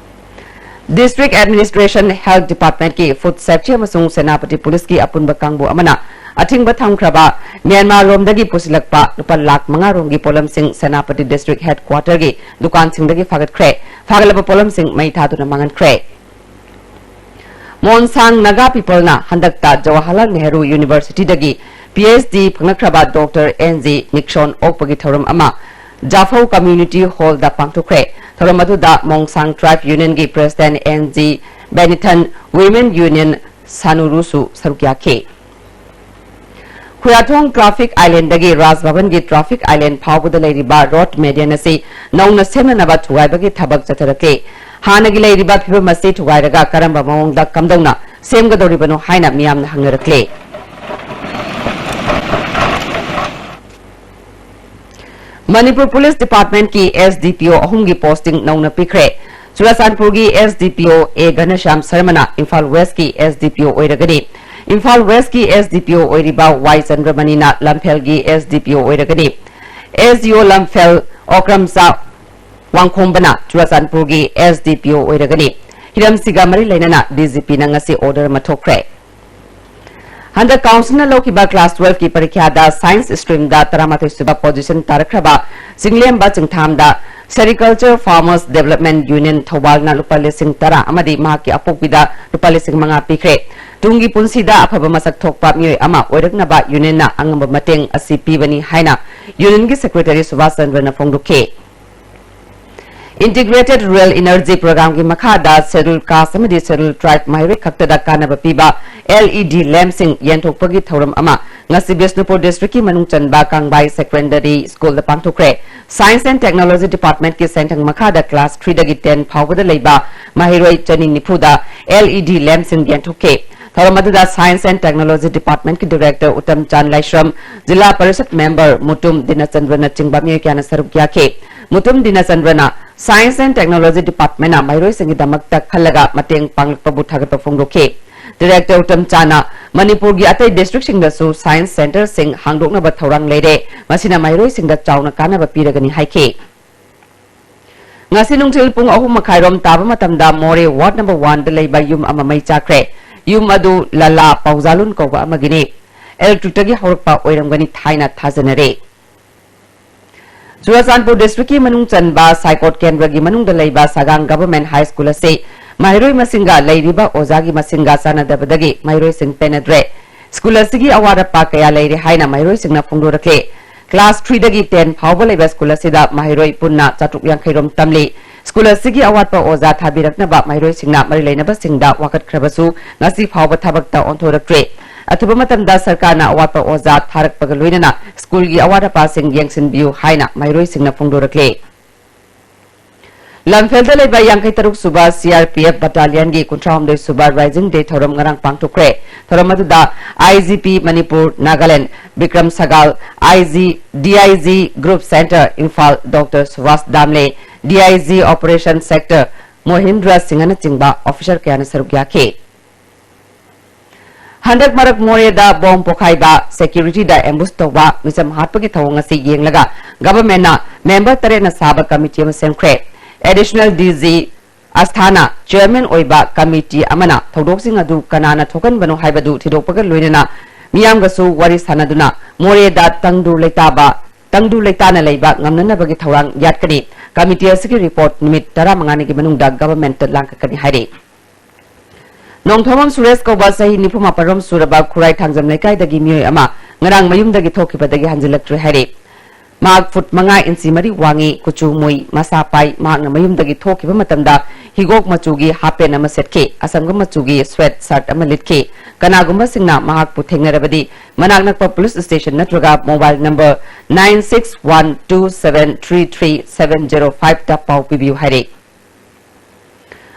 District Administration Health Departmentꯀꯤ Food Safety ꯑꯃꯁꯨꯡ ꯁꯦꯅꯥꯄꯇꯤ Policeꯀꯤ ꯑꯄꯨꯟꯕ ꯀꯥꯡꯕꯨ ꯑꯃꯅ ꯑꯊꯤꯡꯕ ꯊꯝꯈ꯭ꯔꯕ ꯃ꯭ꯌꯥꯟꯃꯥꯔ ꯂꯣꯝꯗꯒꯤ ꯄꯨꯁꯤꯜꯂꯛꯄ ꯂꯨꯄꯥ ꯂꯥꯈ ꯃꯉꯥ ꯔꯣꯝꯒꯤ ꯄꯣꯠꯂꯝꯁꯤꯡ ꯁꯦꯅꯥꯄꯇꯤ District Headquarterꯒꯤ ꯗꯨꯀꯥꯟꯁꯤꯡꯗꯒꯤ ꯐꯥꯒꯠꯈ꯭ꯔꯦ꯫ ꯐꯥꯒꯠꯂꯕ ꯄꯣꯠꯂꯝꯁꯤꯡ ꯃꯩ ꯊꯥꯗꯨꯅ ꯃꯥꯡꯍꯟꯈ꯭ꯔꯦ꯫ ꯃꯣꯟꯁꯥꯡ ꯅꯥꯒꯥ Peopleꯅ ꯍꯟꯗꯛꯇ Jawaharlal Nehru Universityꯗꯒꯤ P H D ꯐꯪꯂꯛꯈ꯭ꯔꯕ Doctor N G Nixon ꯑꯣꯛꯄꯒꯤ ꯊꯧꯔꯝ ꯑꯃ ꯖꯥꯐꯧ Community Hallꯗ ꯄꯥꯡꯊꯣꯛꯈ꯭ꯔꯦ꯫ ꯊꯧꯔꯝ ꯑꯗꯨꯗ ꯃꯣꯡꯁꯥꯡ Tribe Unionꯒꯤ President N G Benithan, Women Union ꯁꯥꯅꯨꯔꯨꯁꯨ ꯁꯔꯨꯛ ꯌꯥꯈꯤ꯫ ꯈꯨꯌꯥꯊꯣꯡ Traffic Islandꯗꯒꯤ ꯔꯥꯖ ꯚꯕꯟꯒꯤ Traffic Island ꯐꯥꯎꯕꯗ ꯂꯩꯔꯤꯕ road median ꯑꯁꯤ ꯅꯧꯅ ꯁꯦꯝꯅꯅꯕ ꯊꯨꯒꯥꯏꯕꯒꯤ ꯊꯕꯛ ꯆꯠꯊꯔꯛꯂꯤ꯫ ꯍꯥꯟꯅꯒꯤ ꯂꯩꯔꯤꯕ ꯐꯤꯕꯝ ꯑꯁꯤ ꯊꯨꯒꯥꯏꯔꯒ ꯀꯔꯝꯕ ꯃꯑꯣꯡꯗ ꯀꯝꯗꯧꯅ ꯁꯦꯝꯒꯗꯧꯔꯤꯕꯅꯣ ꯍꯥꯏꯅ ꯃꯤꯌꯥꯝꯅ ꯍꯪꯅꯔꯛꯂꯤ꯫ Manipur Police Departmentꯀꯤ S D P O ꯑꯍꯨꯝꯒꯤ posting ꯅꯧꯅ ꯄꯤꯈ꯭ꯔꯦ꯫ ꯆꯨꯔꯥꯆꯥꯟꯄꯨꯔꯒꯤ S D P O A ꯘꯅꯁ꯭ꯌꯥꯝ ꯁꯔꯃꯅ Imphal Westꯀꯤ S D P O ꯑꯣꯏꯔꯒꯅꯤ꯫ Imphal Westꯀꯤ S D P O ꯑꯣꯏꯔꯤꯕ Y ꯆꯟꯗ꯭ꯔꯃꯅꯤꯅ ꯂꯝꯐꯦꯜꯒꯤ S D P O ꯑꯣꯏꯔꯒꯅꯤ꯫ S D O ꯂꯝꯐꯦꯜ ꯑꯣꯀ꯭ꯔꯝꯆꯥ ꯋꯥꯡꯈꯣꯝꯕꯅ ꯆꯨꯔꯥꯆꯥꯟꯄꯨꯔꯒꯤ S D P O ꯑꯣꯏꯔꯒꯅꯤ꯫ ꯍꯤꯔꯝꯁꯤꯒ ꯃꯔꯤ ꯂꯩꯅꯅ D G Pꯅ ꯉꯁꯤ order ꯑꯃ ꯊꯣꯛꯈ꯭ꯔꯦ꯫ ꯍꯟꯗꯛ councilꯅ ꯂꯧꯈꯤꯕ class twelveꯀꯤ ꯄꯔꯤꯈ꯭ꯌꯥꯗ science streamꯗ ꯇꯔꯥꯃꯥꯊꯣꯏ ꯁꯨꯕ position ꯇꯥꯔꯛꯈ꯭ꯔꯕ ꯆꯤꯡꯂꯦꯝꯕ ꯆꯤꯡꯊꯥꯝꯗ Sericulture Farmers Development Union ꯊꯧꯕꯥꯜꯅ ꯂꯨꯄꯥ ꯂꯤꯁꯤꯡ ꯇꯔꯥ ꯑꯃꯗꯤ ꯃꯍꯥꯛꯀꯤ ꯑꯄꯣꯛꯄꯤꯗ ꯂꯨꯄꯥ ꯂꯤꯁꯤꯡ ꯃꯉꯥ ꯄꯤꯈ꯭ꯔꯦ꯫ ꯇꯨꯡꯒꯤ ꯄꯨꯟꯁꯤꯗ ꯑꯐꯕ ꯃꯁꯛ ꯊꯣꯛꯄ ꯃꯤꯑꯣꯏ ꯑꯃ ꯑꯣꯏꯔꯛꯅꯕ unionꯅ ꯑꯉꯝꯕ ꯃꯇꯦꯡ ꯑꯁꯤ ꯄꯤꯕꯅꯤ ꯍꯥꯏꯅ unionꯒꯤ secretary ꯁꯨꯕꯥꯁ ꯆꯟꯗ꯭ꯔꯅ ꯐꯣꯡꯗꯣꯛꯈꯤ꯫ Integrated Rural Energy Programꯒꯤ ꯃꯈꯥꯗ Scheduled Caste ꯑꯃꯗꯤ Scheduled Tribe ꯃꯍꯩꯔꯣꯏ ꯈꯛꯇꯗ ꯀꯥꯟꯅꯕ ꯄꯤꯕ L E D lampꯁꯤꯡ ꯌꯦꯟꯊꯣꯛꯄꯒꯤ ꯊꯧꯔꯝ ꯑꯃ ꯉꯁꯤ ꯕꯤꯁꯅꯨꯄꯨꯔ districtꯀꯤ ꯃꯅꯨꯡ ꯆꯟꯕ ꯀꯥꯡꯕꯥꯏ Secondary Schoolꯗ ꯄꯥꯡꯊꯣꯛꯈ꯭ꯔꯦ꯫ Science and Technology Departmentꯀꯤ ꯁꯦꯟꯊꯪ ꯃꯈꯥꯗ class threeꯗꯒꯤ ten ꯐꯥꯎꯕꯗ ꯂꯩꯕ ꯃꯍꯩꯔꯣꯏ ꯆꯅꯤ ꯅꯤꯐꯨꯗ L E D lampꯁꯤꯡ ꯌꯦꯟꯊꯣꯛꯈꯤ꯫ ꯊꯧꯔꯝ ꯑꯗꯨꯗ Science and Technology Departmentꯀꯤ Director Uttam ꯆꯥꯟ ꯂꯥꯏꯁ꯭ꯔꯝ, ꯖꯤꯂꯥ ꯄꯔꯤꯁꯠ member ꯃꯨꯇꯨꯝ ꯗꯤꯅꯆꯟꯗ꯭ꯔꯅꯆꯤꯡꯕ ꯃꯤꯑꯣꯏ ꯀꯌꯥꯅ ꯁꯔꯨꯛ ꯌꯥꯈꯤ꯫ ꯃꯨꯇꯨꯝ ꯗꯤꯅꯆꯟꯗ꯭ꯔꯅ Science and Technology Departmentꯅ ꯃꯍꯩꯔꯣꯏꯁꯤꯡꯒꯤꯗꯃꯛꯇ ꯈꯜꯂꯒ ꯃꯇꯦꯡ ꯄꯥꯡꯂꯛꯄꯕꯨ ꯊꯥꯒꯠꯄ ꯐꯣꯡꯗꯣꯛꯈꯤ꯫ Director ꯎꯇꯝ ꯆꯥꯟꯅ ꯃꯅꯤꯄꯨꯔꯒꯤ ꯑꯇꯩ districtꯁꯤꯡꯗꯁꯨ Science Centreꯁꯤꯡ ꯍꯥꯡꯗꯣꯛꯅꯕ ꯊꯧꯔꯥꯡ ꯂꯩꯔꯦ, ꯃꯁꯤꯅ ꯃꯍꯩꯔꯣꯏꯁꯤꯡꯗ ꯆꯥꯎꯅ ꯀꯥꯟꯅꯕ ꯄꯤꯔꯒꯅꯤ ꯍꯥꯏꯈꯤ꯫ ꯉꯁꯤ ꯅꯨꯡꯊꯤꯜ ꯄꯨꯡ ꯑꯍꯨꯝ ꯃꯈꯥꯏꯔꯣꯝ ꯇꯥꯕ ꯃꯇꯝꯗ ꯃꯣꯔꯦ ward number oneꯗ ꯂꯩꯕ ꯌꯨꯝ ꯑꯃ ꯃꯩ ꯆꯥꯛꯈ꯭ꯔꯦ꯫ ꯌꯨꯝ ꯑꯗꯨ ꯂꯂꯥ ꯄꯥꯎꯖꯥꯂꯨꯟ ꯀꯧꯕ ꯑꯃꯒꯤꯅꯤ꯫ Electricꯇꯒꯤ ꯍꯧꯔꯛꯄ ꯑꯣꯏꯔꯝꯒꯅꯤ ꯍꯥꯏꯅ ꯊꯥꯖꯅꯔꯦ꯫ ꯆꯨꯔꯥꯆꯥꯟꯄꯨꯔ districtꯀꯤ ꯃꯅꯨꯡ ꯆꯟꯕ ꯁꯥꯏꯀꯣꯠ ꯀꯦꯟꯗ꯭ꯔꯒꯤ ꯃꯅꯨꯡꯗ ꯂꯩꯕ ꯁꯥꯒꯥꯡ Government High School ꯑꯁꯤ ꯃꯍꯩꯔꯣꯏ ꯃꯁꯤꯡꯒ ꯂꯩꯔꯤꯕ ꯑꯣꯖꯥꯒꯤ ꯃꯁꯤꯡꯒ ꯆꯥꯟꯅꯗꯕꯗꯒꯤ ꯃꯍꯩꯔꯣꯏꯁꯤꯡ ꯄꯦꯟꯅꯗ꯭ꯔꯦ꯫ School ꯑꯁꯤꯒꯤ ꯑꯋꯥꯠ ꯑꯄꯥ ꯀꯌꯥ ꯂꯩꯔꯦ ꯍꯥꯏꯅ ꯃꯍꯩꯔꯣꯏꯁꯤꯡꯅ ꯐꯣꯡꯗꯣꯔꯛꯂꯤ꯫ Class threeꯗꯒꯤ ten ꯐꯥꯎꯕ ꯂꯩꯕ school ꯑꯁꯤꯗ ꯃꯍꯩꯔꯣꯏ ꯄꯨꯟꯅ ꯆꯥꯇ꯭ꯔꯨꯛ ꯌꯥꯡꯈꯩ ꯔꯣꯝ ꯇꯝꯂꯤ꯫ School ꯑꯁꯤꯒꯤ ꯑꯋꯥꯠꯄ ꯑꯣꯖꯥ ꯊꯥꯕꯤꯔꯛꯅꯕ ꯃꯍꯩꯔꯣꯏꯁꯤꯡꯅ ꯃꯔꯤ ꯂꯩꯅꯕꯁꯤꯡꯗ ꯋꯥꯀꯠꯈ꯭ꯔꯕꯁꯨ ꯉꯁꯤ ꯐꯥꯎꯕ ꯊꯕꯛꯇ ꯑꯣꯟꯊꯣꯔꯛꯇ꯭ꯔꯤ꯫ ꯑꯊꯨꯕ ꯃꯇꯝꯗ ꯁꯔꯀꯥꯔꯅ ꯑꯋꯥꯠꯄ ꯑꯣꯖꯥ ꯊꯥꯔꯛꯄꯒ ꯂꯣꯏꯅꯅ schoolꯒꯤ ꯑꯋꯥꯠ ꯑꯄꯥꯁꯤꯡ ꯌꯦꯡꯁꯤꯟꯕꯤꯌꯨ ꯍꯥꯏꯅ ꯃꯍꯩꯔꯣꯏꯁꯤꯡꯅ ꯐꯣꯡꯗꯣꯔꯛꯂꯤ꯫ ꯂꯝꯐꯦꯜꯗ ꯂꯩꯕ ꯌꯥꯡꯈꯩ ꯇꯔꯨꯛ ꯁꯨꯕ C R P F battalionꯒꯤ ꯀꯨꯟꯊ꯭ꯔꯥ ꯍꯨꯝꯗꯣꯏ ꯁꯨꯕ Rising Day ꯊꯧꯔꯝ ꯉꯔꯥꯡ ꯄꯥꯡꯊꯣꯛꯈ꯭ꯔꯦ꯫ ꯊꯧꯔꯝ ꯑꯗꯨꯗ I G P Manipur Nagaland Bikram ꯁꯒꯥꯜ, I G, D I G Group Centre Imphal Doctor Subhash ꯗꯥꯝꯂꯦ, D I G Operation Sector ꯃꯣꯍꯤꯟꯗ꯭ꯔ ꯁꯤꯡꯍꯅꯆꯤꯡꯕ officer ꯀꯌꯥꯅ ꯁꯔꯨꯛ ꯌꯥꯈꯤ꯫ ꯍꯟꯗꯛ ꯃꯔꯛ ꯃꯣꯔꯦꯗ bomb ꯄꯣꯈꯥꯏꯕ, securityꯗ ambush ꯇꯧꯕ, ꯃꯤꯆꯝ ꯍꯥꯠꯄꯒꯤ ꯊꯧꯑꯣꯡ ꯑꯁꯤ ꯌꯦꯡꯂꯒ governmentꯅ member ꯇꯔꯦꯠꯅ ꯁꯥꯕ committee ꯑꯃ ꯁꯦꯝꯈ꯭ꯔꯦ꯫ Additional D G ꯑꯁꯊꯥꯅ chairman ꯑꯣꯏꯕ committee ꯑꯃꯅ ꯊꯧꯗꯣꯛꯁꯤꯡ ꯑꯗꯨ ꯀꯅꯥꯅ ꯊꯣꯛꯍꯟꯕꯅꯣ ꯍꯥꯏꯕꯗꯨ ꯊꯤꯗꯣꯛꯄꯒ ꯂꯣꯏꯅꯅ ꯃꯤꯌꯥꯝꯒꯁꯨ ꯋꯥꯔꯤ ꯁꯥꯟꯅꯗꯨꯅ ꯃꯣꯔꯦꯗ ꯇꯪꯗꯨ ꯂꯩꯇꯥꯕ, ꯇꯪꯗꯨ ꯂꯩꯇꯥꯅ ꯂꯩꯕ ꯉꯝꯅꯅꯕꯒꯤ ꯊꯧꯔꯥꯡ ꯌꯥꯠꯀꯅꯤ꯫ Committee ꯑꯁꯤꯒꯤ report ꯅꯨꯃꯤꯠ ꯇꯔꯥꯃꯉꯥꯅꯤꯒꯤ ꯃꯅꯨꯡꯗ governmentꯇ ꯂꯥꯡꯈꯠꯀꯅꯤ ꯍꯥꯏꯔꯤ꯫ ꯅꯣꯡꯊꯣꯝꯕꯝ ꯁꯨꯔꯦꯁ ꯀꯧꯕ ꯆꯍꯤ ꯅꯤꯐꯨ ꯃꯥꯄꯜ ꯔꯣꯝ ꯁꯨꯔꯕ ꯈꯨꯔꯥꯏ ꯊꯥꯡꯖꯝ ꯂꯩꯀꯥꯏꯗꯒꯤ ꯃꯤꯑꯣꯏ ꯑꯃ ꯉꯔꯥꯡ ꯃꯌꯨꯝꯗꯒꯤ ꯊꯣꯛꯈꯤꯕꯗꯒꯤ ꯍꯟꯖꯤꯜꯂꯛꯇ꯭ꯔꯦ ꯍꯥꯏꯔꯤ꯫ ꯃꯍꯥꯛ ꯐꯨꯠ ꯃꯉꯥ ꯏꯟꯆꯤ ꯃꯔꯤ ꯋꯥꯡꯉꯤ, ꯀꯨꯆꯨ ꯃꯨꯏ, ꯃꯁꯥ ꯄꯥꯏ꯫ ꯃꯍꯥꯛꯅ ꯃꯌꯨꯝꯗꯒꯤ ꯊꯣꯛꯈꯤꯕ ꯃꯇꯝꯗ ꯍꯤꯒꯣꯛ ꯃꯆꯨꯒꯤ ꯍꯥꯞ ꯄꯦꯟ ꯑꯃ ꯁꯦꯠꯈꯤ, ꯑꯁꯪꯕ ꯃꯆꯨꯒꯤ ꯁ꯭ꯋꯦꯠ ꯁꯔꯠ ꯑꯃ ꯂꯤꯠꯈꯤ꯫ ꯀꯅꯥꯒꯨꯝꯕꯁꯤꯡꯅ ꯃꯍꯥꯛꯄꯨ ꯊꯦꯡꯅꯔꯕꯗꯤ ꯃꯅꯥꯛ ꯅꯛꯄ ꯄꯨꯂꯤꯁ ꯁ꯭ꯇꯦꯁꯟ ꯅꯠꯇ꯭ꯔꯒ mobile number nine six one two seven three three seven zero five ꯇ ꯄꯥꯎ ꯄꯤꯕꯤꯌꯨ ꯍꯥꯏꯔꯤ꯫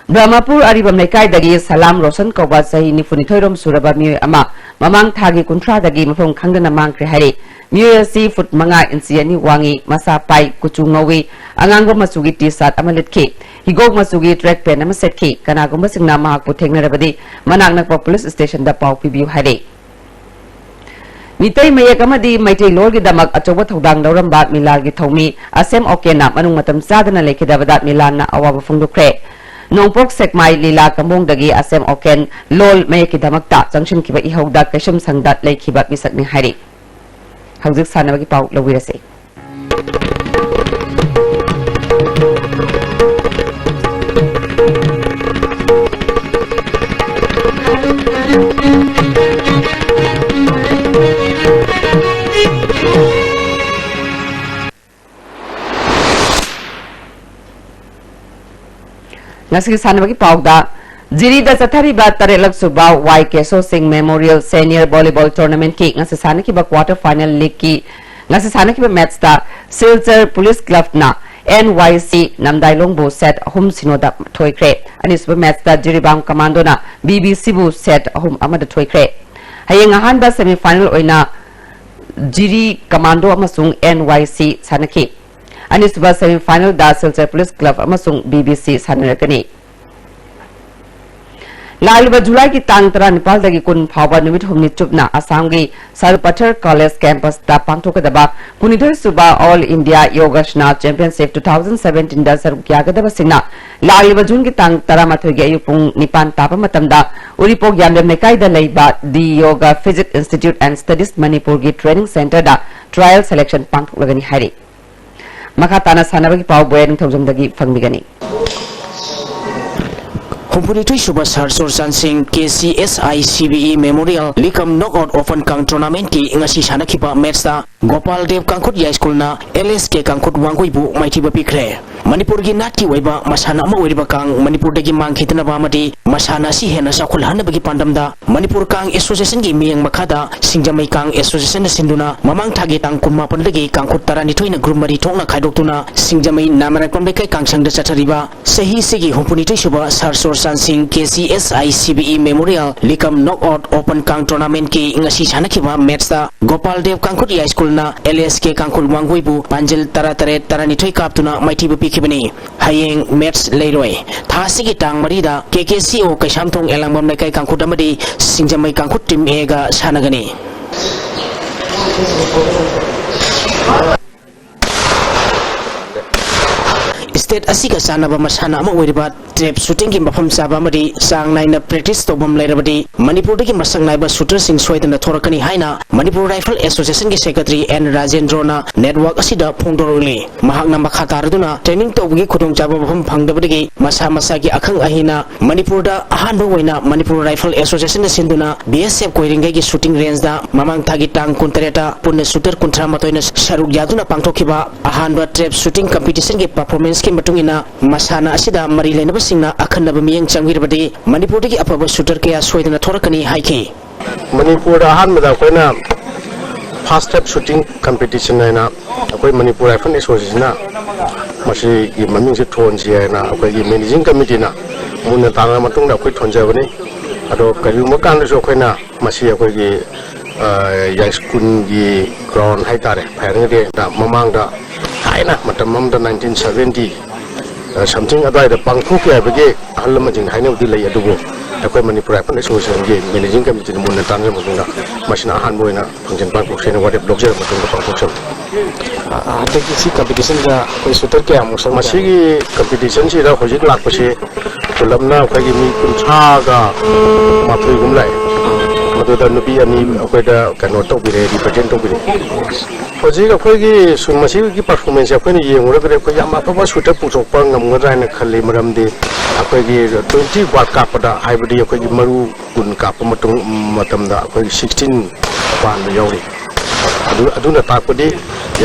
ꯕ꯭ꯔꯍꯃꯄꯨꯔ ꯑꯔꯤꯕꯝ ꯂꯩꯀꯥꯏꯗꯒꯤ ꯁꯂꯥꯝ ꯔꯣꯁꯟ ꯀꯧꯕ ꯆꯍꯤ ꯅꯤꯐꯨꯅꯤꯊꯣꯏ ꯔꯣꯝ ꯁꯨꯔꯕ ꯃꯤꯑꯣꯏ ꯑꯃ ꯃꯃꯥꯡ ꯊꯥꯒꯤ ꯀꯨꯟꯊ꯭ꯔꯥꯗꯒꯤ ꯃꯐꯝ ꯈꯪꯗꯅ ꯃꯥꯡꯈ꯭ꯔꯦ ꯍꯥꯏꯔꯤ꯫ ꯃꯤꯑꯣꯏ ꯑꯁꯤ ꯐꯨꯠ ꯃꯉꯥ ꯏꯟꯆꯤ ꯑꯅꯤ ꯋꯥꯡꯉꯤ, ꯃꯁꯥ ꯄꯥꯏ, ꯀꯨꯆꯨ ꯉꯧꯏ, ꯑꯉꯥꯡꯕ ꯃꯆꯨꯒꯤ ꯇꯤ ꯁꯥꯔꯠ ꯑꯃ ꯂꯤꯠꯈꯤ, ꯍꯤꯒꯣꯛ ꯃꯆꯨꯒꯤ ꯇ꯭ꯔꯦꯛ ꯄꯦꯟ ꯑꯃ ꯁꯦꯠꯈꯤ꯫ ꯀꯅꯥꯒꯨꯝꯕꯁꯤꯡꯅ ꯃꯍꯥꯛꯄꯨ ꯊꯦꯡꯅꯔꯕꯗꯤ ꯃꯅꯥꯛ ꯅꯛꯄ ꯄꯨꯂꯤꯁ ꯁ꯭ꯇꯦꯁꯟꯗ ꯄꯥꯎ ꯄꯤꯕꯤꯌꯨ ꯍꯥꯏꯔꯤ꯫ ꯃꯤꯇꯩ ꯃꯌꯦꯛ ꯑꯃꯗꯤ ꯃꯩꯇꯩꯂꯣꯟꯒꯤꯗꯃꯛ ꯑꯆꯧꯕ ꯊꯧꯗꯥꯡ ꯂꯧꯔꯝꯕ ꯃꯤꯂꯥꯜꯒꯤ ꯊꯧꯃꯤ ꯑꯁꯦꯝ ꯑꯣꯀꯦꯟꯅ ꯃꯅꯨꯡ ꯃꯇꯝ ꯆꯥꯗꯅ ꯂꯩꯈꯤꯗꯕꯗ ꯃꯤꯂꯥꯟꯅ ꯑꯋꯥꯕ ꯐꯣꯡꯗꯣꯛꯈ꯭ꯔꯦ꯫ ꯅꯣꯡꯄꯣꯛ ꯁꯦꯛꯃꯥꯏ ꯂꯤꯂꯥ ꯀꯝꯕꯣꯡꯗꯒꯤ ꯑꯁꯦꯝ ꯑꯣꯀꯦꯟ ꯂꯣꯜ ꯃꯌꯦꯛꯀꯤꯗꯃꯛꯇ ꯆꯪꯁꯤꯟꯈꯤꯕ ꯏꯍꯧꯗ ꯀꯩꯁꯨꯝ ꯁꯪꯗ ꯂꯩꯈꯤꯕ ꯃꯤꯁꯛꯅꯤ ꯍꯥꯏꯔꯤ꯫ ꯍꯧꯖꯤꯛ ꯁꯥꯟꯅꯕꯒꯤ ꯄꯥꯎ ꯂꯧꯕꯤꯔꯁꯤ꯫ ꯉꯁꯤꯒꯤ ꯁꯥꯟꯅꯕꯒꯤ ꯄꯥꯎꯗ, ꯖꯤꯔꯤꯗ ꯆꯠꯊꯔꯤꯕ ꯇꯔꯦꯠꯂꯛ ꯁꯨꯕ ꯋꯥꯏ ꯀꯦꯁꯣ ꯁꯤꯡ ꯃꯦꯃꯣꯔꯤꯌꯦꯜ ꯁꯦꯅꯤꯌꯔ ꯚꯣꯂꯤꯕꯣꯜ ꯇꯣꯔꯅꯥꯃꯦꯟꯠꯀꯤ ꯉꯁꯤ ꯁꯥꯟꯅꯈꯤꯕ ꯀ꯭ꯋꯥꯔꯇꯔ ꯐꯥꯏꯅꯦꯜ ꯂꯤꯒꯀꯤ ꯉꯁꯤ ꯁꯥꯟꯅꯈꯤꯕ ꯃꯦꯠꯆꯇ ꯁꯤꯜꯆꯔ ꯄꯨꯂꯤꯁ ꯀ꯭ꯂꯕꯅ ꯑꯦꯟ ꯋꯥꯏ ꯁꯤ ꯅꯝꯗꯥꯏꯂꯣꯡꯕꯨ ꯁꯦꯠ ꯑꯍꯨꯝ ꯁꯤꯅꯣꯗ ꯊꯣꯏꯈ꯭ꯔꯦ꯫ ꯑꯅꯤꯁꯨꯕ ꯃꯦꯠꯆꯇ ꯖꯤꯔꯤꯕꯥꯝ ꯀꯃꯥꯟꯗꯣꯅ ꯕꯤ ꯕꯤ ꯁꯤꯕꯨ ꯁꯦꯠ ꯑꯍꯨꯝ ꯑꯃꯗ ꯊꯣꯏꯈ꯭ꯔꯦ꯫ ꯍꯌꯦꯡ ꯑꯍꯥꯟꯕ ꯁꯦꯃꯤ ꯐꯥꯏꯅꯦꯜ ꯑꯣꯏꯅ ꯖꯤꯔꯤ ꯀꯃꯥꯟꯗꯣ ꯑꯃꯁꯨꯡ ꯑꯦꯟ ꯋꯥꯏ ꯁꯤ ꯁꯥꯟꯅꯈꯤ꯫ ꯑꯅꯤꯁꯨꯕ ꯁꯦꯃꯤ ꯐꯥꯏꯅꯦꯜꯗ ꯁꯤꯜꯆꯔ ꯄꯨꯂꯤꯁ ꯀ꯭ꯂꯕ ꯑꯃꯁꯨꯡ ꯕꯤ ꯕꯤ ꯁꯤ ꯁꯥꯟꯅꯔꯛꯀꯅꯤ꯫ ꯂꯥꯛꯂꯤꯕ ꯖꯨꯂꯥꯏꯒꯤ ꯇꯥꯡ ꯇꯔꯥꯅꯤꯄꯥꯜꯗꯒꯤ ꯀꯨꯟ ꯐꯥꯎꯕ ꯅꯨꯃꯤꯠ ꯍꯨꯝꯅꯤ ꯆꯨꯞꯅ ꯑꯁꯥꯝꯒꯤ ꯁꯔꯨꯄꯊꯔ ꯀꯣꯂꯦꯖ ꯀꯦꯝꯄꯁꯇ ꯄꯥꯡꯊꯣꯛꯀꯗꯕ ꯀꯨꯟꯅꯤꯊꯣꯏ ꯁꯨꯕ all India yogasana championship two thousand ꯁꯚꯦꯟꯇꯤꯟꯗ ꯁꯔꯨꯛ ꯌꯥꯒꯗꯕꯁꯤꯡꯅ ꯂꯥꯛꯂꯤꯕ ꯖꯨꯟꯒꯤ ꯇꯥꯡ ꯇꯔꯥꯃꯥꯊꯣꯏꯒꯤ ꯑꯌꯨꯛ ꯄꯨꯡ ꯅꯤꯄꯥꯟ ꯇꯥꯕ ꯃꯇꯝꯗ ꯎꯔꯤꯄꯣꯛ ꯌꯥꯝꯕꯦꯝ ꯂꯩꯀꯥꯏꯗ ꯂꯩꯕ ꯗꯤ ꯌꯣꯒꯥ ꯐꯤꯖꯤꯛ ꯏꯟꯁꯇꯤꯇ꯭ꯌꯨꯠ ꯑꯦꯟ ꯁ꯭ꯇꯗꯤꯁ ꯃꯅꯤꯄꯨꯔꯒꯤ ꯇ꯭ꯔꯦꯅꯤꯡ ꯁꯦꯟꯇꯔꯗ ꯇ꯭ꯔꯥꯌꯦꯜ ꯁꯦꯂꯦꯛꯁꯟ ꯄꯥꯡꯊꯣꯛꯂꯒꯅꯤ ꯍꯥꯏꯔꯤ꯫ ꯃꯈꯥ ꯇꯥꯅ ꯁꯥꯟꯅꯕꯒꯤ ꯄꯥꯎ ꯕꯣꯌꯥ ꯅꯤꯡꯊꯧꯖꯝꯗꯒꯤ ꯐꯪꯕꯤꯒꯅꯤ꯫ ꯍꯨꯝꯐꯨꯅꯤꯊꯣꯏ ꯁꯨꯕ ꯁꯥꯔ ꯆꯨꯔꯆꯥꯟ ꯁꯤꯡ K C S I C B E memorial league cum knockout open cum ꯇꯣꯔꯅꯥꯃꯦꯟꯠꯀꯤ ꯉꯁꯤ ꯁꯥꯟꯅꯈꯤꯕ ꯃꯦꯠꯆꯇ ꯒꯣꯄꯥꯜ ꯗꯦꯕ ꯀꯥꯡꯈꯨꯠ ꯌꯥꯏꯁ꯭ꯀꯨꯜꯅ ꯑꯦꯜ ꯑꯦꯁ ꯀꯦ ꯀꯥꯡꯈꯨꯠ ꯋꯥꯡꯒꯣꯏꯕꯨ ꯃꯥꯏꯊꯤꯕ ꯄꯤꯈ꯭ꯔꯦ꯫ ꯃꯅꯤꯄꯨꯔꯒꯤ ꯅꯥꯠꯀꯤ ꯑꯣꯏꯕ ꯃꯁꯥꯟꯅ ꯑꯃ ꯑꯣꯏꯔꯤꯕ ꯀꯥꯡ ꯃꯅꯤꯄꯨꯔꯗꯒꯤ ꯃꯥꯡꯈꯤꯗꯅꯕ ꯑꯃꯗꯤ ꯃꯁꯥꯟꯅ ꯑꯁꯤ ꯍꯦꯟꯅ ꯆꯥꯎꯈꯠꯍꯟꯅꯕꯒꯤ ꯄꯥꯟꯗꯝꯗ ꯃꯅꯤꯄꯨꯔ ꯀꯥꯡ ꯑꯦꯁꯣꯁꯤꯌꯦꯁꯟꯒꯤ ꯃꯤꯠꯌꯦꯡ ꯃꯈꯥꯗ ꯁꯤꯡꯖꯃꯩ ꯀꯥꯡ ꯑꯦꯁꯣꯁꯤꯌꯦꯁꯟꯅ ꯁꯤꯟꯗꯨꯅ ꯃꯃꯥꯡ ꯊꯥꯒꯤ ꯇꯥꯡ ꯀꯨꯟꯃꯥꯄꯟꯗꯒꯤ ꯀꯥꯡꯈꯨꯠ ꯇꯔꯥꯅꯤꯊꯣꯏꯅ ꯒ꯭ꯔꯨꯞ ꯃꯔꯤ ꯊꯣꯛꯅ ꯈꯥꯏꯗꯣꯛꯇꯨꯅ ꯁꯤꯡꯖꯃꯩ ꯅꯥꯃꯔꯥꯏꯄꯝ ꯂꯩꯀꯥꯏ ꯀꯥꯡꯁꯪꯗ ꯆꯠꯊꯔꯤꯕ ꯆꯍꯤꯁꯤꯒꯤ ꯍꯨꯝꯐꯨꯅꯤꯊꯣꯏ ꯁꯨꯕ ꯁꯥꯔ ꯁꯨꯔꯆꯥꯟ ꯁꯤꯡ K C S I C B E memorial league cum knockout open cum ꯇꯣꯔꯅꯥꯃꯦꯟꯠꯀꯤ ꯉꯁꯤ ꯁꯥꯟꯅꯈꯤꯕ ꯃꯦꯠꯆꯇ ꯒꯣꯄꯥꯜ ꯗꯦꯕ ꯀꯥꯡꯈꯨꯠ ꯌꯥꯏꯁ꯭ꯀꯨꯜꯅ ꯑꯦꯜ ꯑꯦꯁ ꯀꯦ ꯀꯥꯡꯈꯨꯜ ꯋꯥꯡꯒꯣꯏꯕꯨ ꯄꯥꯟꯖꯤꯜ ꯇꯔꯥ ꯇꯔꯦꯠ, ꯇꯔꯥꯅꯤꯊꯣꯏ ꯀꯥꯞꯇꯨꯅ ꯃꯥꯏꯊꯤꯕ ꯄꯤꯈꯤꯕꯅꯤ꯫ ꯍꯌꯦꯡ ꯃꯦꯠꯆ ꯂꯩꯔꯣꯏ꯫ ꯊꯥ ꯑꯁꯤꯒꯤ ꯇꯥꯡ ꯃꯔꯤꯗ ꯀꯦ ꯀꯦ ꯁꯤ ꯑꯣ ꯀꯩꯁꯥꯝꯊꯣꯡ ꯑꯦꯂꯥꯡꯕꯝ ꯂꯩꯀꯥꯏ ꯀꯥꯡꯈꯨꯠ ꯑꯃꯗꯤ ꯁꯤꯡꯖꯃꯩ ꯀꯥꯡꯈꯨꯠ ꯇꯤꯝ ꯑꯦꯒ ꯁꯥꯟꯅꯒꯅꯤ꯫ ꯁ꯭ꯇꯦꯠ ꯑꯁꯤꯒ ꯆꯥꯟꯅꯕ ꯃꯁꯥꯟꯅ ꯑꯃ ꯑꯣꯏꯔꯤꯕ ꯇ꯭ꯔꯦꯞ ꯁꯨꯇꯤꯡꯒꯤ ꯃꯐꯝ ꯆꯥꯕ ꯑꯃꯗꯤ ꯆꯥꯡ ꯅꯥꯏꯅ ꯄ꯭ꯔꯦꯛꯇꯤꯁ ꯇꯧꯐꯝ ꯂꯩꯔꯕꯗꯤ ꯃꯅꯤꯄꯨꯔꯗꯒꯤ ꯃꯁꯛ ꯅꯥꯏꯕ ꯁꯨꯇꯔꯁꯤꯡ ꯁꯣꯏꯗꯅ ꯊꯣꯔꯛꯀꯅꯤ ꯍꯥꯏꯅ ꯃꯅꯤꯄꯨꯔ ꯔꯥꯏꯐꯜ ꯑꯦꯁꯣꯁꯤꯌꯦꯁꯟꯒꯤ ꯁꯦꯀ꯭ꯔꯦꯇꯔꯤ ꯑꯦꯟ ꯔꯥꯖꯦꯟꯗ꯭ꯔꯣꯅ ꯅꯦꯠꯋꯥꯔꯛ ꯑꯁꯤꯗ ꯐꯣꯡꯗꯣꯔꯛꯂꯤ꯫ ꯃꯍꯥꯛꯅ ꯃꯈꯥ ꯇꯥꯔꯗꯨꯅ ꯇ꯭ꯔꯦꯅꯤꯡ ꯇꯧꯕꯒꯤ ꯈꯨꯗꯣꯡꯆꯥꯕ ꯃꯐꯝ ꯐꯪꯗꯕꯗꯒꯤ ꯃꯁꯥ ꯃꯁꯥꯒꯤ ꯑꯈꯪ ꯑꯍꯩꯅ ꯃꯅꯤꯄꯨꯔꯗ ꯑꯍꯥꯟꯕ ꯑꯣꯏꯅ ꯃꯅꯤꯄꯨꯔ ꯔꯥꯏꯐꯜ ꯑꯦꯁꯣꯁꯤꯌꯦꯁꯟꯅ ꯁꯤꯟꯗꯨꯅ ꯕꯤ ꯑꯦꯁ ꯑꯦꯐ ꯀꯣꯏꯔꯦꯡꯒꯩꯒꯤ ꯁꯨꯇꯤꯡ ꯔꯦꯟꯖꯗ ꯃꯃꯥꯡ ꯊꯥꯒꯤ ꯇꯥꯡ ꯀꯨꯟꯇꯔꯦꯠꯇ ꯄꯨꯟꯅ ꯁꯨꯇꯔ ꯀꯨꯟꯊ꯭ꯔꯥ ꯃꯥꯊꯣꯏꯅ ꯁꯔꯨꯛ ꯌꯥꯗꯨꯅ ꯄꯥꯡꯊꯣꯛꯈꯤꯕ ꯑꯍꯥꯟꯕ ꯇ꯭ꯔꯦꯞ ꯁꯨꯇꯤꯡ ꯀꯝꯄꯤꯇꯤꯁꯟꯒꯤ ꯄꯔꯐꯣꯔꯃꯦꯟꯁꯀꯤ ꯃꯇꯨꯡ ꯏꯟꯅ ꯃꯁꯥꯟꯅ ꯑꯁꯤꯗ ꯃꯔꯤ ꯂꯩꯅꯕꯁꯤꯡꯅ ꯑꯈꯟꯅꯕ ꯃꯤꯠꯌꯦꯡ ꯆꯪꯕꯤꯔꯕꯗꯤ ꯃꯅꯤꯄꯨꯔꯗꯒꯤ ꯑꯐꯕ ꯁꯨꯇꯔ ꯀꯌꯥ ꯁꯣꯏꯗꯅ ꯊꯣꯔꯛꯀꯅꯤ ꯍꯥꯏꯈꯤ꯫ ꯃꯅꯤꯄꯨꯔꯗ ꯑꯍꯥꯟꯕꯗ ꯑꯩꯈꯣꯏꯅ ꯐꯥꯁ ꯇ꯭ꯔꯦꯞ ꯁꯨꯇꯤꯡ ꯀꯝꯄꯤꯇꯤꯁꯟ ꯍꯥꯏꯅ ꯑꯩꯈꯣꯏ ꯃꯅꯤꯄꯨꯔ ꯔꯥꯏꯐꯜ ꯑꯦꯁꯣꯁꯤꯌꯦꯁꯟꯅ ꯃꯁꯤꯒꯤ ꯃꯃꯤꯡꯁꯦ ꯊꯣꯟꯁꯤ ꯍꯥꯏꯅ ꯑꯩꯈꯣꯏꯒꯤ ꯃꯦꯅꯦꯖꯤꯡ ꯀꯃꯤꯇꯤꯅ ꯃꯨꯟꯅ ꯇꯥꯟꯅꯔ ꯃꯇꯨꯡꯗ ꯑꯩꯈꯣꯏ ꯊꯣꯟꯖꯕꯅꯤ꯫ ꯑꯗꯣ ꯀꯔꯤꯒꯨꯝꯕ ꯀꯥꯟꯗꯁꯨ ꯑꯩꯈꯣꯏꯅ ꯃꯁꯤ ꯑꯩꯈꯣꯏꯒꯤ, ꯑ, ꯌꯥꯏꯁ꯭ꯀꯨꯜꯒꯤ ꯒ꯭ꯔꯥꯎꯟ ꯍꯥꯏꯇꯥꯔꯦ, ꯐꯥꯏꯌꯔꯤꯡ ꯔꯦꯟꯖꯇ ꯃꯃꯥꯡꯗ ꯊꯥꯏꯅ ꯃꯇꯝ ꯑꯃꯗ ꯅꯥꯏꯟꯇꯤꯟ ꯁꯚꯦꯟꯇꯤ ꯁꯝꯊꯤꯡ ꯑꯗꯨꯋꯥꯏꯗ ꯄꯥꯡꯊꯣꯛꯈꯤ ꯍꯥꯏꯕꯒꯤ ꯑꯍꯜ ꯂꯃꯟꯁꯤꯡꯅ ꯍꯥꯏꯅꯕꯗꯤ ꯂꯩ, ꯑꯗꯨꯕꯨ ꯑꯩꯈꯣꯏ ꯃꯅꯤꯄꯨꯔ ꯔꯥꯏꯐꯜ ꯑꯦꯁꯣꯁꯤꯌꯦꯁꯟꯒꯤ ꯃꯦꯅꯦꯖꯤꯡ ꯀꯃꯤꯇꯤꯅ ꯃꯨꯟꯅ ꯇꯥꯟꯅꯔꯕ ꯃꯇꯨꯡꯗ ꯃꯁꯤꯅ ꯑꯍꯥꯟꯕ ꯑꯣꯏꯅ ꯐꯪꯁꯟ ꯄꯥꯡꯊꯣꯛꯁꯦꯅ ꯋꯥꯔꯦꯞ ꯂꯧꯖꯔꯕ ꯃꯇꯨꯡꯗ ꯄꯥꯡꯊꯣꯛꯆꯕꯅꯤ꯫ ꯑ, ꯍꯟꯗꯛꯀꯤ ꯁꯤ ꯀꯝꯄꯤꯇꯤꯁꯟꯗ ꯑꯩꯈꯣꯏ ꯁꯨꯇꯔ ꯀꯌꯥꯃꯨꯛ ꯁꯔꯨꯛ ꯌꯥꯅꯤ? ꯃꯁꯤꯒꯤ ꯀꯝꯄꯤꯇꯤꯁꯟꯁꯤꯗ ꯍꯧꯖꯤꯛ ꯂꯥꯛꯄꯁꯤ ꯄꯨꯂꯞꯅ ꯑꯩꯈꯣꯏꯒꯤ ꯃꯤ ꯀꯨꯟꯊ꯭ꯔꯥꯒ ꯃꯥꯊꯣꯏꯒꯨꯝ ꯂꯥꯛꯑꯦ꯫ ꯃꯗꯨꯗ ꯅꯨꯄꯤ ꯑꯅꯤ ꯑꯩꯈꯣꯏꯗ ꯀꯩꯅꯣ ꯇꯧꯕꯤꯔꯦ, ꯔꯤꯄ꯭ꯔꯖꯦꯟ ꯇꯧꯕꯤꯔꯦ꯫ ꯍꯧꯖꯤꯛ ꯑꯩꯈꯣꯏꯒꯤ ꯁꯨꯝ ꯃꯁꯤꯒꯤ ꯄꯔꯐꯣꯔꯃꯦꯟꯁꯁꯦ ꯑꯩꯈꯣꯏꯅ ꯌꯦꯡꯉꯨꯔꯒꯗꯤ ꯑꯩꯈꯣꯏ ꯌꯥꯝ ꯑꯐꯕ ꯁꯨꯇꯔ ꯄꯨꯊꯣꯛꯄ ꯉꯝꯒꯗ꯭ꯔꯥ ꯍꯥꯏꯅ ꯈꯜꯂꯤ꯫ ꯃꯔꯝꯗꯤ ꯑꯩꯈꯣꯏꯒꯤ ꯇ꯭ꯋꯦꯟꯇꯤ ꯋꯥꯠ ꯀꯥꯞꯄꯗ, ꯍꯥꯏꯕꯗꯤ ꯑꯩꯈꯣꯏꯒꯤ ꯃꯔꯨ ꯀꯨꯟ ꯀꯥꯞꯄ ꯃꯇꯨꯡ, ꯃꯇꯝꯗ ꯑꯩꯈꯣꯏꯒꯤ ꯁꯤꯛꯁꯇꯤꯟ ꯄꯥꯟꯕ ꯌꯥꯎꯔꯤ꯫ ꯑꯗꯨ, ꯑꯗꯨꯅ ꯇꯥꯛꯄꯗꯤ,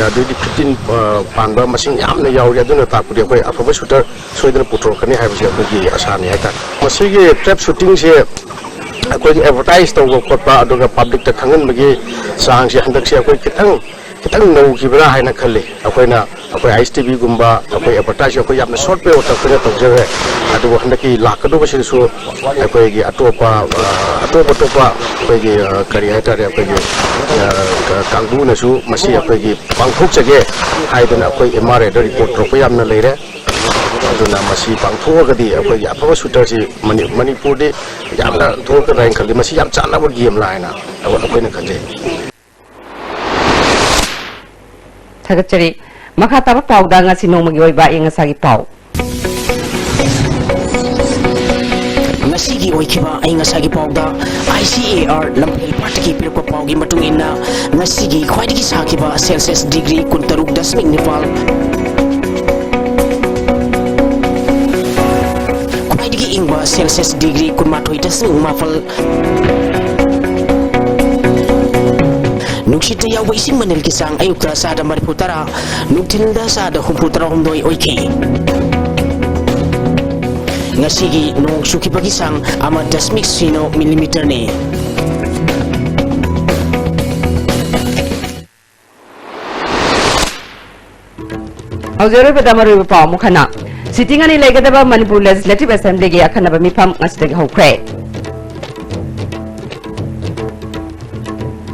ꯑꯗꯨꯗꯤ ꯐꯤꯐꯇꯤꯟ, ꯑ, ꯄꯥꯟꯕ ꯃꯁꯤꯡ ꯌꯥꯝꯅ ꯌꯥꯎꯔꯤ꯫ ꯑꯗꯨꯅ ꯇꯥꯛꯄꯗꯤ ꯑꯩꯈꯣꯏ ꯑꯐꯕ ꯁꯨꯇꯔ ꯁꯣꯏꯗꯅ ꯄꯨꯊꯣꯔꯛꯀꯅꯤ ꯍꯥꯏꯕꯁꯤ ꯑꯩꯈꯣꯏꯒꯤ ꯑꯁꯥꯅꯤ ꯍꯥꯏꯇꯥꯔꯦ꯫ ꯃꯁꯤꯒꯤ ꯇ꯭ꯔꯦꯞ ꯁꯨꯇꯤꯡꯁꯦ ꯑꯩꯈꯣꯏꯒꯤ ꯑꯦꯗꯚꯔꯇꯥꯏꯁ ꯇꯧꯕ ꯈꯣꯠꯄ, ꯑꯗꯨꯒ ꯄꯕ꯭ꯂꯤꯛꯇ ꯈꯪꯍꯟꯕꯒꯤ ꯆꯥꯡꯁꯦ ꯍꯟꯗꯛꯁꯦ ꯑꯩꯈꯣꯏ ꯈꯤꯇꯪ, ꯈꯤꯇꯪ ꯅꯧꯈꯤꯕ꯭ꯔꯥ ꯍꯥꯏꯅ ꯈꯜꯂꯤ꯫ ꯑꯩꯈꯣꯏꯅ, ꯑꯩꯈꯣꯏ ꯑꯥꯏ ꯑꯦꯁ ꯇꯤ ꯚꯤꯒꯨꯝꯕ, ꯑꯩꯈꯣꯏ ꯑꯦꯗꯚꯔꯇꯥꯏꯁ ꯑꯩꯈꯣꯏ ꯌꯥꯝꯅ ꯁꯣꯔꯠ ꯄꯤꯔꯤꯌꯣꯗꯇ ꯑꯩꯈꯣꯏꯅ ꯇꯧꯖꯈ꯭ꯔꯦ꯫ ꯑꯗꯨꯕꯨ ꯍꯟꯗꯛꯀꯤ ꯂꯥꯛꯀꯗꯧꯕꯁꯤꯗꯁꯨ ꯑꯩꯈꯣꯏꯒꯤ ꯑꯇꯣꯞꯄ, ꯑ, ꯑꯇꯣꯞ ꯑꯇꯣꯞꯄ ꯑꯩꯈꯣꯏꯒꯤ, ꯑ, ꯀꯔꯤ ꯍꯥꯏꯇꯥꯔꯦ, ꯑꯩꯈꯣꯏꯒꯤ, ꯑ, ꯀ-, ꯀꯥꯡꯕꯨꯅꯁꯨ ꯃꯁꯤ ꯑꯩꯈꯣꯏꯒꯤ ꯄꯥꯡꯊꯣꯛꯆꯒꯦ ꯍꯥꯏꯗꯅ ꯑꯩꯈꯣꯏ ꯑꯦꯝ ꯑꯥꯔ ꯑꯦꯗ ꯔꯤꯄꯣꯔꯠ ꯇꯧꯔꯛꯄ ꯌꯥꯝꯅ ꯂꯩꯔꯦ꯫ ꯑꯗꯨꯅ ꯃꯁꯤ ꯄꯥꯡꯊꯣꯛꯑꯒꯗꯤ ꯑꯩꯈꯣꯏꯒꯤ ꯑꯐꯕ ꯁꯨꯇꯔꯁꯤ ꯃꯅꯤ-, ꯃꯅꯤꯄꯨꯔꯗꯤ ꯌꯥꯝꯅ ꯊꯣꯛꯂꯛꯀꯗ꯭ꯔꯥ ꯍꯥꯏꯅ ꯈꯜꯂꯤ꯫ ꯃꯁꯤ ꯌꯥꯝ ꯆꯥꯟꯅꯕ ꯒꯦꯝꯂꯥ ꯍꯥꯏꯅ ꯑꯩꯈꯣꯏꯅ ꯈꯟꯖꯩ꯫ ꯊꯥꯒꯠꯆꯔꯤ꯫ ꯃꯈꯥ ꯇꯥꯕ ꯄꯥꯎꯗ ꯉꯁꯤ ꯅꯣꯡꯃꯒꯤ ꯑꯣꯏꯕ ꯑꯏꯪ ꯑꯁꯥꯒꯤ ꯄꯥꯎ꯫ ꯉꯁꯤꯒꯤ ꯑꯣꯏꯈꯤꯕ ꯑꯏꯪ ꯑꯁꯥꯒꯤ ꯄꯥꯎꯗ ꯑꯥꯏ ꯁꯤ ꯑꯦ ꯑꯥꯔ ꯂꯝꯐꯦꯜ ꯄꯥꯠꯇꯒꯤ ꯄꯤꯔꯛꯄ ꯄꯥꯎꯒꯤ ꯃꯇꯨꯡ ꯏꯟꯅ, ꯉꯁꯤꯒꯤ ꯈ꯭ꯋꯥꯏꯗꯒꯤ ꯁꯥꯈꯤꯕ ꯁꯦꯜꯁꯤꯌꯁ ꯗꯤꯒ꯭ꯔꯤ ꯀꯨꯟꯇꯔꯨꯛ ꯗꯁꯃꯤꯛ ꯅꯤꯄꯥꯜ, ꯈ꯭ꯋꯥꯏꯗꯒꯤ ꯏꯪꯕ ꯁꯦꯜꯁꯤꯌꯁ ꯗꯤꯒ꯭ꯔꯤ ꯀꯨꯟꯃꯥꯊꯣꯏ ꯗꯁꯃꯤꯛ ꯃꯥꯄꯜ, ꯅꯨꯡꯁꯤꯠꯇ ꯌꯥꯎꯕ ꯏꯁꯤꯡ ꯃꯅꯤꯜꯒꯤ ꯆꯥꯡ ꯑꯌꯨꯛꯇ ꯆꯥꯗ ꯃꯔꯤꯐꯨ ꯇꯔꯥ, ꯅꯨꯡꯊꯤꯜꯗ ꯆꯥꯗ ꯍꯨꯝꯐꯨ ꯇꯔꯥꯍꯨꯝꯗꯣꯏ ꯑꯣꯏꯈꯤ꯫ ꯉꯁꯤꯒꯤ ꯅꯣꯡ ꯆꯨꯈꯤꯕꯒꯤ ꯆꯥꯡ ꯑꯃ ꯗꯁꯃꯤꯛ ꯁꯤꯅꯣ ꯃꯤꯂꯤꯃꯤꯇꯔꯅꯤ꯫ ꯍꯧꯖꯤꯛ ꯑꯔꯣꯏꯕꯗ ꯃꯔꯨꯑꯣꯏꯕ ꯄꯥꯎ ꯑꯃꯨꯛ ꯍꯟꯅ꯫ ꯁꯤꯇꯤꯡ ꯑꯅꯤ ꯂꯩꯒꯗꯕ ꯃꯅꯤꯄꯨꯔ ꯂꯦꯖꯤꯁꯂꯦꯇꯤꯚ ꯑꯦꯁꯦꯝꯕ꯭ꯂꯤꯒꯤ ꯑꯈꯟꯅꯕ ꯃꯤꯐꯝ ꯉꯁꯤꯗꯒꯤ ꯍꯧꯈ꯭ꯔꯦ꯫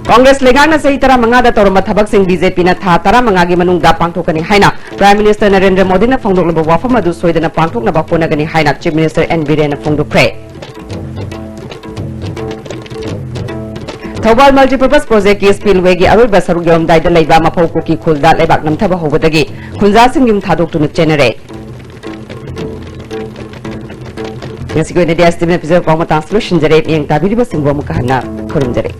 ꯀꯣꯡꯒ꯭ꯔꯦꯁ ꯂꯩꯉꯥꯛꯅ ꯆꯍꯤ ꯇꯔꯥꯃꯉꯥꯗ ꯇꯧꯔꯝꯕ ꯊꯕꯛꯁꯤꯡ ꯕꯤ ꯖꯦ ꯄꯤꯅ ꯊꯥ ꯇꯔꯥꯃꯉꯥꯒꯤ ꯃꯅꯨꯡꯗ ꯄꯥꯡꯊꯣꯛꯀꯅꯤ ꯍꯥꯏꯅ Prime Minister ꯅꯔꯦꯟꯗ꯭ꯔ ꯃꯣꯗꯤꯅ ꯐꯣꯡꯗꯣꯛꯂꯕ ꯋꯥꯐꯝ ꯑꯗꯨ ꯁꯣꯏꯗꯅ ꯄꯥꯡꯊꯣꯛꯅꯕ ꯍꯣꯠꯅꯒꯅꯤ ꯍꯥꯏꯅ Chief Minister ꯑꯦꯟ ꯕꯤꯔꯦꯟꯅ ꯐꯣꯡꯗꯣꯛꯈ꯭ꯔꯦ꯫ ꯊꯧꯕꯥꯜ Multipurpose Projectꯀꯤ spillwayꯒꯤ ꯑꯔꯣꯏꯕ ꯁꯔꯨꯛ ꯌꯧꯔꯝꯗꯥꯏꯗ ꯂꯩꯕ ꯃꯐꯧ ꯀꯨꯀꯤ ꯈꯨꯜꯗ ꯂꯩꯕꯥꯛ ꯅꯝꯊꯕ ꯍꯧꯕꯗꯒꯤ ꯈꯨꯟꯖꯥꯁꯤꯡ ꯌꯨꯝ ꯊꯥꯗꯣꯛꯇꯨꯅ ꯆꯦꯟꯅꯔꯦ꯫ ꯉꯁꯤꯒꯤ ꯑꯣꯏꯅꯗꯤ ꯑꯁꯤꯗ ꯄꯤꯖꯕ ꯄꯥꯎ ꯃꯇꯥꯡꯁꯤ ꯂꯣꯏꯁꯤꯟꯖꯔꯦ꯫ ꯃꯤꯠꯌꯦꯡ ꯇꯥꯕꯤꯔꯤꯕꯁꯤꯡꯕꯨ ꯑꯃꯨꯛꯀ ꯍꯟꯅ ꯈꯨꯔꯨꯝꯖꯔꯤ꯫